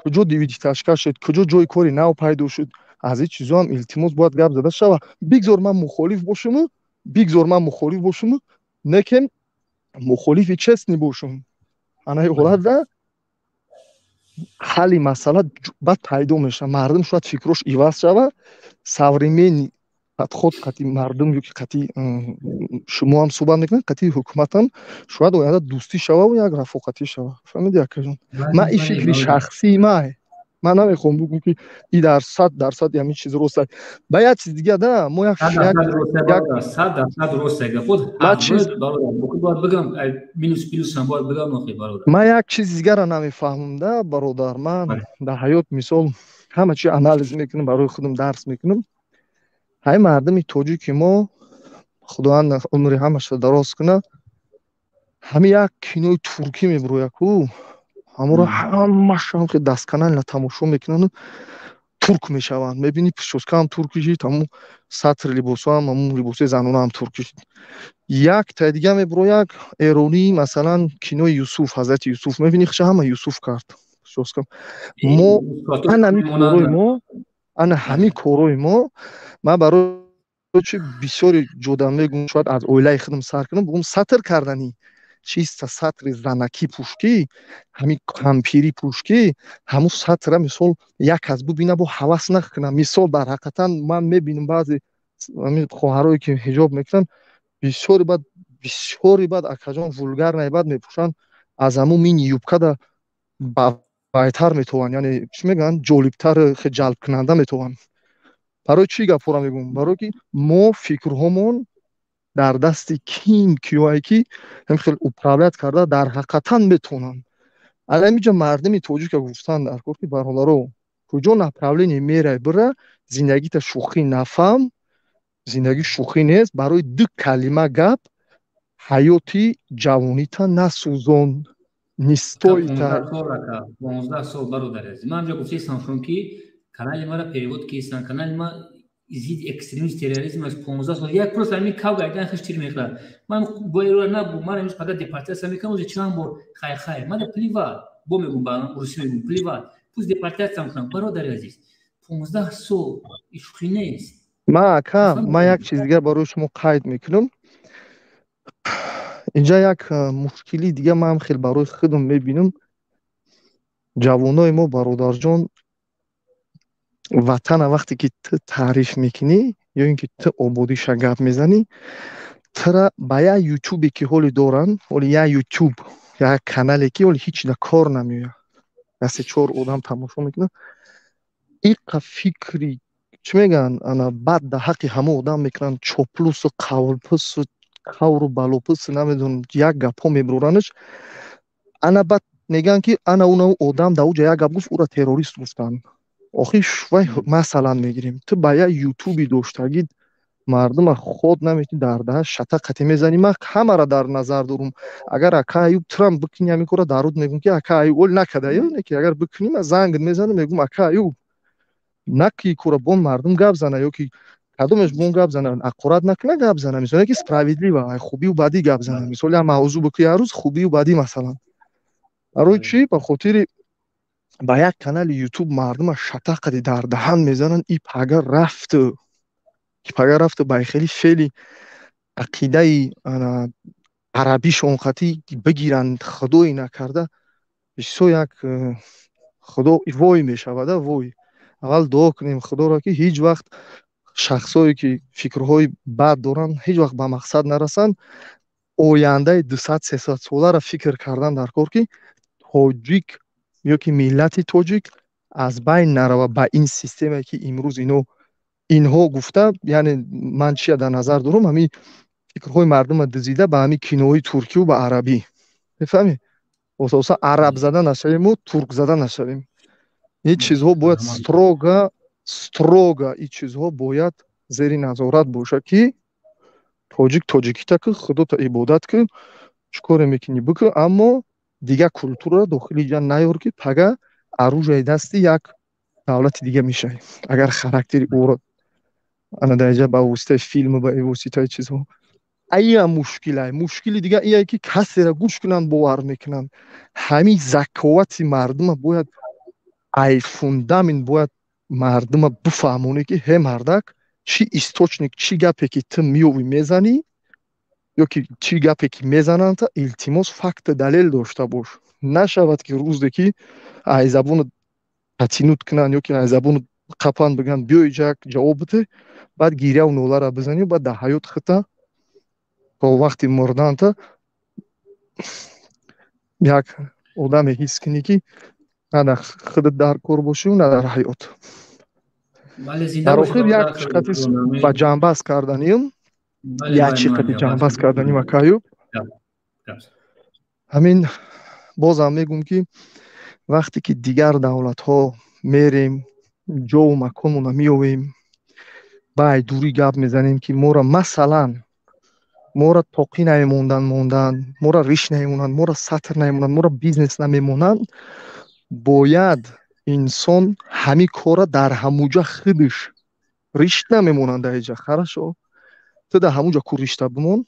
куҷо девятиэтажка шуд, куҷо ҷои кори нав пайдо шуд. Аз ин чизҳо ҳам, илтимос, бояд гап зада шавад. Бигзор ман мухолиф бошуму, бигзор ман мухолиф бошуму, лекин мухолифи честный бошум. Анаи ҳолатда ҳалли масъала баъд пайдо мешавад. Мардум шояд фикрош иваз шавад, современный подход қати мардум ё ки қати шумо ҳам суҳбат мекунад, қати ҳукуматам шояд оянда дӯстӣ шававу як рафоқатӣ шава. Фаҳмиди, акаҷон? Ман ин фикри шахсии ман, ман намехоҳам бигӯм, ки и дар 100% ҳамин чиз рост аст. Ба як чиз дига да мо як 100% рост гапот. Бояд бигам, минус плюсам бояд бигам, охи бародар. Ман як чиз дигара намефаҳмам да, бародар. Ман дар ҳаёт, мисол, ҳама чи анализ мекунам, барои худам дарс мекунам. Ҳай, мардуми тоҷики мо, Худованд умри ҳамаша дароз кунад, ҳамин як кинои туркӣ мебирояд ку, ҳаморо ҳамаша хел досконально тамошо мекунану турк мешаванд. Мебинӣ, причёскаам туркӣ шид, ҳамун сатри либосҳоам, ҳамун либосҳои занонаам туркӣ шид. Як таи дига мебирояд эронӣ, масалан, кинои Юсуф, Ҳазрати Юсуф, мебинӣ, хша ҳама Юсуф кард причёска. Мо ана ҳамин корои мо, ана ҳамин корои мо. Ман барои чи бисёри ҷода мегӯм, шояд аз оилаи худам сар кунам, бугум, сатр карданӣ чиста, сатри занакӣ пӯшкӣ, ҳамин кампирӣ пӯшкӣ, ҳамун сатра, мисол, як кас бубина, бо ҳавас накунам. Мисол, дар ҳақиқатан ман мебинам, баъзе ҳамин хоҳарое ки ҳиҷоб мекунанд, бисёри бад, бисёри бад, акаҷон, вульгарный бад мепӯшанд. Аз ҳамун мини юбкада байтар метованд, яъне чӣ мегӯянд, ҷолибтар, хеле ҷалбкунанда метованд. Барои чӣ гапҳоро мегӯм? Барое ки мо фикрҳомон дар дасти ким киёе ки ҳам хел управлять карда дар ҳақиқатан метавонанд. Ала ҳаминҷо мардуми тоҷика гуфтан дар кор, ки бародаро, куҷо направление мерай, бира, зиндагита шӯхӣ нафаҳм, зиндагӣ шӯхӣ нест. Барои ду калима гап Ҳаёти ҷавонита насӯзон, нистоита. 15 сол, бародари азиз, ман ҳамҷо гуфтаистам шумо ки канали мара перевод кистан, канали ма зидди экстремизм, терроризм аст. 15 сол як просто ҳамин кав гайдан хиш тир мехӯрад. Ман боеро набу, ман имрӯз фақат депортатсия мекунам, уже чанд бор хай хай мада плевать, бо мегум, ба русӣ мегум плевать, пусть депортатсия мекунам. Бародари азиз, 15 сол шӯхӣ нест. Ман, ака, ман як чиз дигар барои шумо қайд мекунам. Инҷа як мушкили дига ман хел барои худам мебинам. Ҷавонои мо, бародарҷон, ватана вақте ки ту таъриф мекунӣ ё ин ки ту ободиша гап мезанӣ, тура ба як ютубе ки ҳоли доранд, ҳоли як ютуб, як канале ки ҳоли ҳеч да кор намеояд, як се чор одам тамошо мекунад, иқа фикри чӣ мегӯянд, ана бад дар ҳаққи ҳама одам мекунанд, чоплусу қавлпусу қавру балопусу намедонам, як гапҳо мебуроранаш. Ана баъд мегӯянд ки ана уна одам дар уҷа як гап гуфт, ӯра террорист гуфтанд. Охи, вай масалан мегирем, ту ба як ютуби доштагӣ мардума ход наметӣ, дар даҳа шата қатӣ мезанӣ. Ман ҳамаро дар назар дорум. Агар ака Аюб турам бикунӣ ҳамин кора, даруд мегӯм ки ака Аюб ол накада ё не, ки агар бикунӣ, ман зангт мезанам, мегӯм: «Ака Аюб, наки кора, бон мардум гап зана ё ки кадомеш бон гап зана, ақорат накуна, гап зана, мисоле ки справедливо, хубию бадӣ гап зана, мисоли ҳам мавзӯъ бикӯ як рӯз, хубию бадӣ». Масалан, барои чӣ? Ба хотири ба як канали ютуб мардума шата қади дар даҳан мезананд. И пага рафту ки пага рафту ба хели феъли ақидаи арабишон қатӣ бигиранд, худое накарда, бисёр як худо вой мешавада, вой. Аввал дуо кунем худоро, ки ҳеҷ вақт шахсое ки фикрҳои бад доранд, ҳеҷ вақт ба мақсад нарасанд. Ояндаи 200, 300 соларо фикр кардан дар кор, ки тоҷик ё ки миллати тоҷик аз байн нарава ба ин системае ки имрӯз ино инҳо гуфта. Яъне ман чия дар назар дорам? Ҳамин фикрҳои мардума дузида ба ҳамин киноҳои туркию ба арабӣ, мефаҳмӣ? Ососа арабзада нашавему туркзада нашавем. Ин чизҳо бояд строго, строго, ин чизҳо бояд зери назорат бошад, ки тоҷик тоҷикита ки, худота ибодат ки, чӣ коре мекунӣ бикун, аммо дигар культураро дохили ҷа наёр, ки пага оружие дасти як давлати дига мешавӣ, агар характери ӯро ана дар инҷа ба воситаи филму ба воситаи чизҳо. Ая мушкилай, мушкили дига ие ки касеро гӯш кунанд, бовар мекунанд. Ҳамин заковати мардума бояд ай фундамент бояд мардума бифаҳмонӣ, ки ҳе мардак, чӣ источник, чӣ гапе ки ту меёвӣ мезанӣ ё ки чӣ гапе ки мезананд, илтимос, факту далел дошта бош. Нашавад ки рӯзе ки ай забону татинут кунанд ё ки ай забону қапанд, бигӯянд: «Биё иҷа ҷавоб бите», баъд гиряву ноларо бизанӣ, баъд дар ҳаёт хита то вақти мурданта як одаме ҳис кунӣ, ки на дар худат дар кор бошию, на дар ҳаёт. Дар охир як чиқати ба ҷамъбаст карданим, як чиқати ҷамъбаст карданим, ака Аюб, ҳамин бозам мегӯм, ки вақте ки дигар давлатҳо мерем, ҷову маконмона меёвем, бай дурӣ гап мезанем, ки мора, масалан, мора тоқӣ намемондан мондан, мора риш намемонанд, мора сатр намемонанд, мора бизнес намемонанд. Бояд инсон ҳамин корра дар ҳамуҷа худаш риш намемонанд дар иҷа. Хорошо, ту дар ҳамуҷа ку ришта бимон,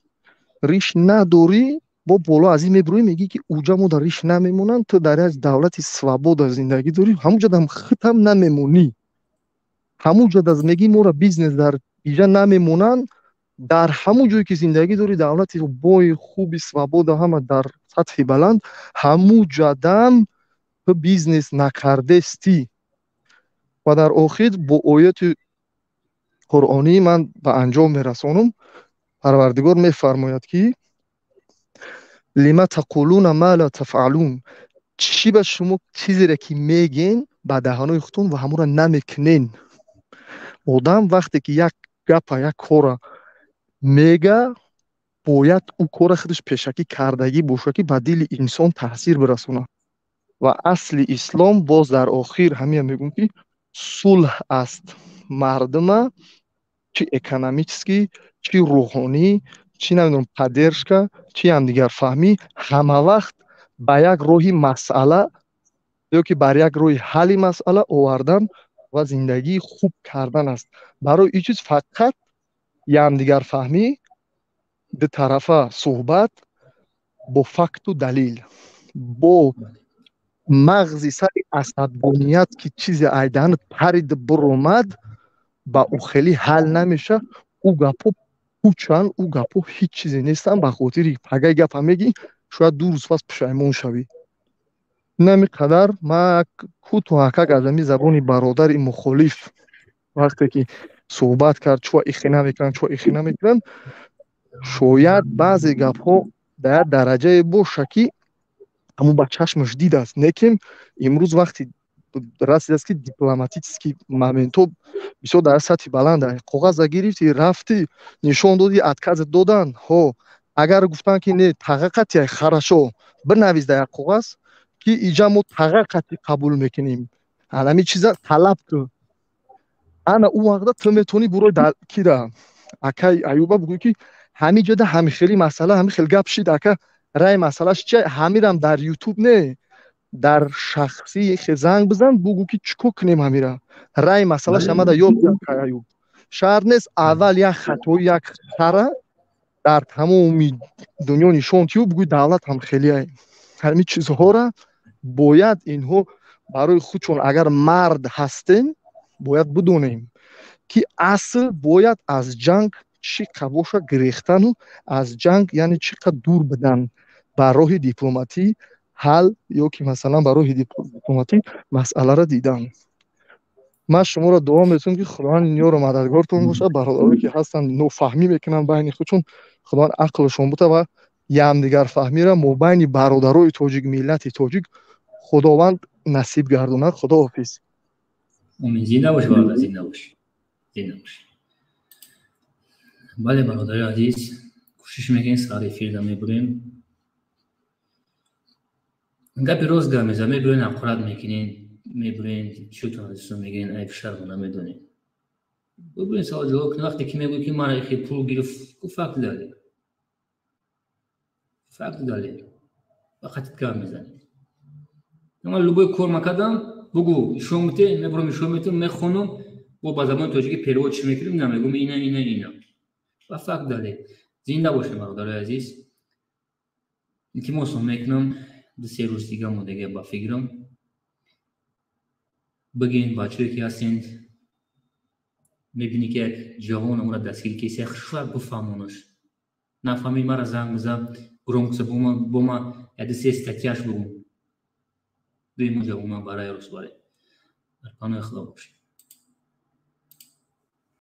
риш надорӣ, бо боло аз ин мебурӯӣ, мегӣ ки уҷа мо дар риш намемонанд. Ту дар як давлати свобода зиндагӣ дорӣ, ҳамуҷа дам худам намемонӣ, ҳамуҷа даз мегӣ мора бизнес дар иҷа намемонанд. Дар ҳамун ҷое ки зиндагӣ дорӣ, давлати бои хуби свобода, ҳама дар сатҳи баланд, ҳамуҷадам ту бизнес накардестӣ. Ва дар охир бо ояти қуръонӣ ман ба анҷом мерасонам. Парвардигор мефармояд, ки лима тақулуна ма ла тафъалун, чӣ ба шумо чизере ки мегӯен ба даҳанои худтон ва ҳамонро намекунен. Одам вақте ки як гапа, як кора мега, бояд ӯ кора худаш пешакӣ кардагӣ бошад, ки ба дили инсон таъсир бирасонад. Ва асли ислом, боз дар охир ҳамин мегӯм, ки сулҳ аст. Мардума чӣ экономический, чӣ рӯҳонӣ. Чӣ намедонам, поддержка, чӣ ҳамдигарфаҳмӣ ҳамавақт ба як роҳи масъала ё ки бар як роҳи ҳалли масъала овардан ва зиндагии хуб кардан аст. Барои ин чиз фақат ҳамдигарфаҳмӣ, дутарафа суҳбат бо факту далил, бо мағзи сари асабоният, ки чизе айдаҳанат парид биромад, ба ӯ хеле ҳал намеша. Ӯ гапҳо пучанд, ӯ гапҳо ҳеҷ чизе нестанд, ба хотири пагаи гапа мегӣ, шояд 2 рӯз пас пушаймон шавӣ. Инами қадар ма кӯтоҳакак аз ҳамин забони бародари мухолиф вақте ки суҳбат кард, чӯ ихе намекунанд, чӯ ихе намекунанд, шояд баъзе гапҳо дар як дараҷае боша, ки ҳамун ба чашмаш дидааст. Лекин имрӯз вақти расидааст, ки дипломатический моментҳо бисёр дар сатҳи баланд. Коғаза гирифти, рафтӣ, нишон додӣ, отказат доданд. Ҳо, агар гуфтанд, ки не, тағақатия, хорошо, бинавис дар як коғаз, ки иҷа мо тағақати қабул мекунем, ҳамин чиза талаб кун. Ана ӯ вақта ту метавонӣ бурои кира акай Аюба бигӯӣ, ки ҳамин ҷода ҳамин хели масъала, ҳамин хел гап шид, ака, рай масъалаш чи? Ҳамирам дар Ютуб не, дар шахсӣ хе занг бизан, бугӯ, ки чӣ кор кунем ҳамира, рай масъалаш ҳамада ёд. Акай Аюб, шарт нест аввал як хатои як хара дар тамоми дунё нишон тиҳу, бугӯи давлат ҳам хелиай. Ҳамин чизҳоро бояд инҳо барои худшон, агар мард ҳастем, бояд бидонем, ки асл бояд аз ҷанг чӣ қа боша гирехтану аз ҷанг, яъне чӣ қа дур будан, ба роҳи дипломатӣ ҳал ё ки масалан ба роҳи дипломатӣ масъаларо дидан. Ман шуморо дуо метунам, ки Худованд ёру мададгортон бошад. Бародарое ки ҳастанд, нофаҳмӣ мекунанд байни худшон, Худованд ақлшон бута ва ҳамдигарфаҳмиро мобайни бародарои тоҷик, миллати тоҷик Худованд насиб гардонад. Худоҳофиз. Омин. Зинда бош, бародар, зинда бош, зинда бош. Бале, бародари азиз, кӯшиш мекунем, сари эфирда мебурем, гапи рост гап мезанем, мебурен, ҳақорат мекунем, мебурен, чӯтон азизон мегирен, айб шарму намедонем. Бибурен, савол ҷавоб кунем. Вақте ки мегӯй, ки мара ихе пул гирифт, ку факт далел, факт далел, вақатит гап мезанем. Ман любой кор макардам, бугӯ, ишон бите, мебурам, ишон метум, мехонам, бо ба забони тоҷикӣ перевод чӣ мекунем, намегӯм ина, ина, ина ва факт далел. Зинда бошем, бародарои азиз. Илтимосон мекунам, 2-3 рӯз дига мондагия ба фикрам. Бигин, бачае ки ҳастен, мебинӣ, ки як ҷавон амора дастгирӣ кеси, хушвак бифаҳмонаш. Нафаҳмид, мара занг бизан, громкоса бо ма як ду се статьяш бугум. Дуюмо ҷавона барои рӯз баре. Дар паноҳи Худо бошед.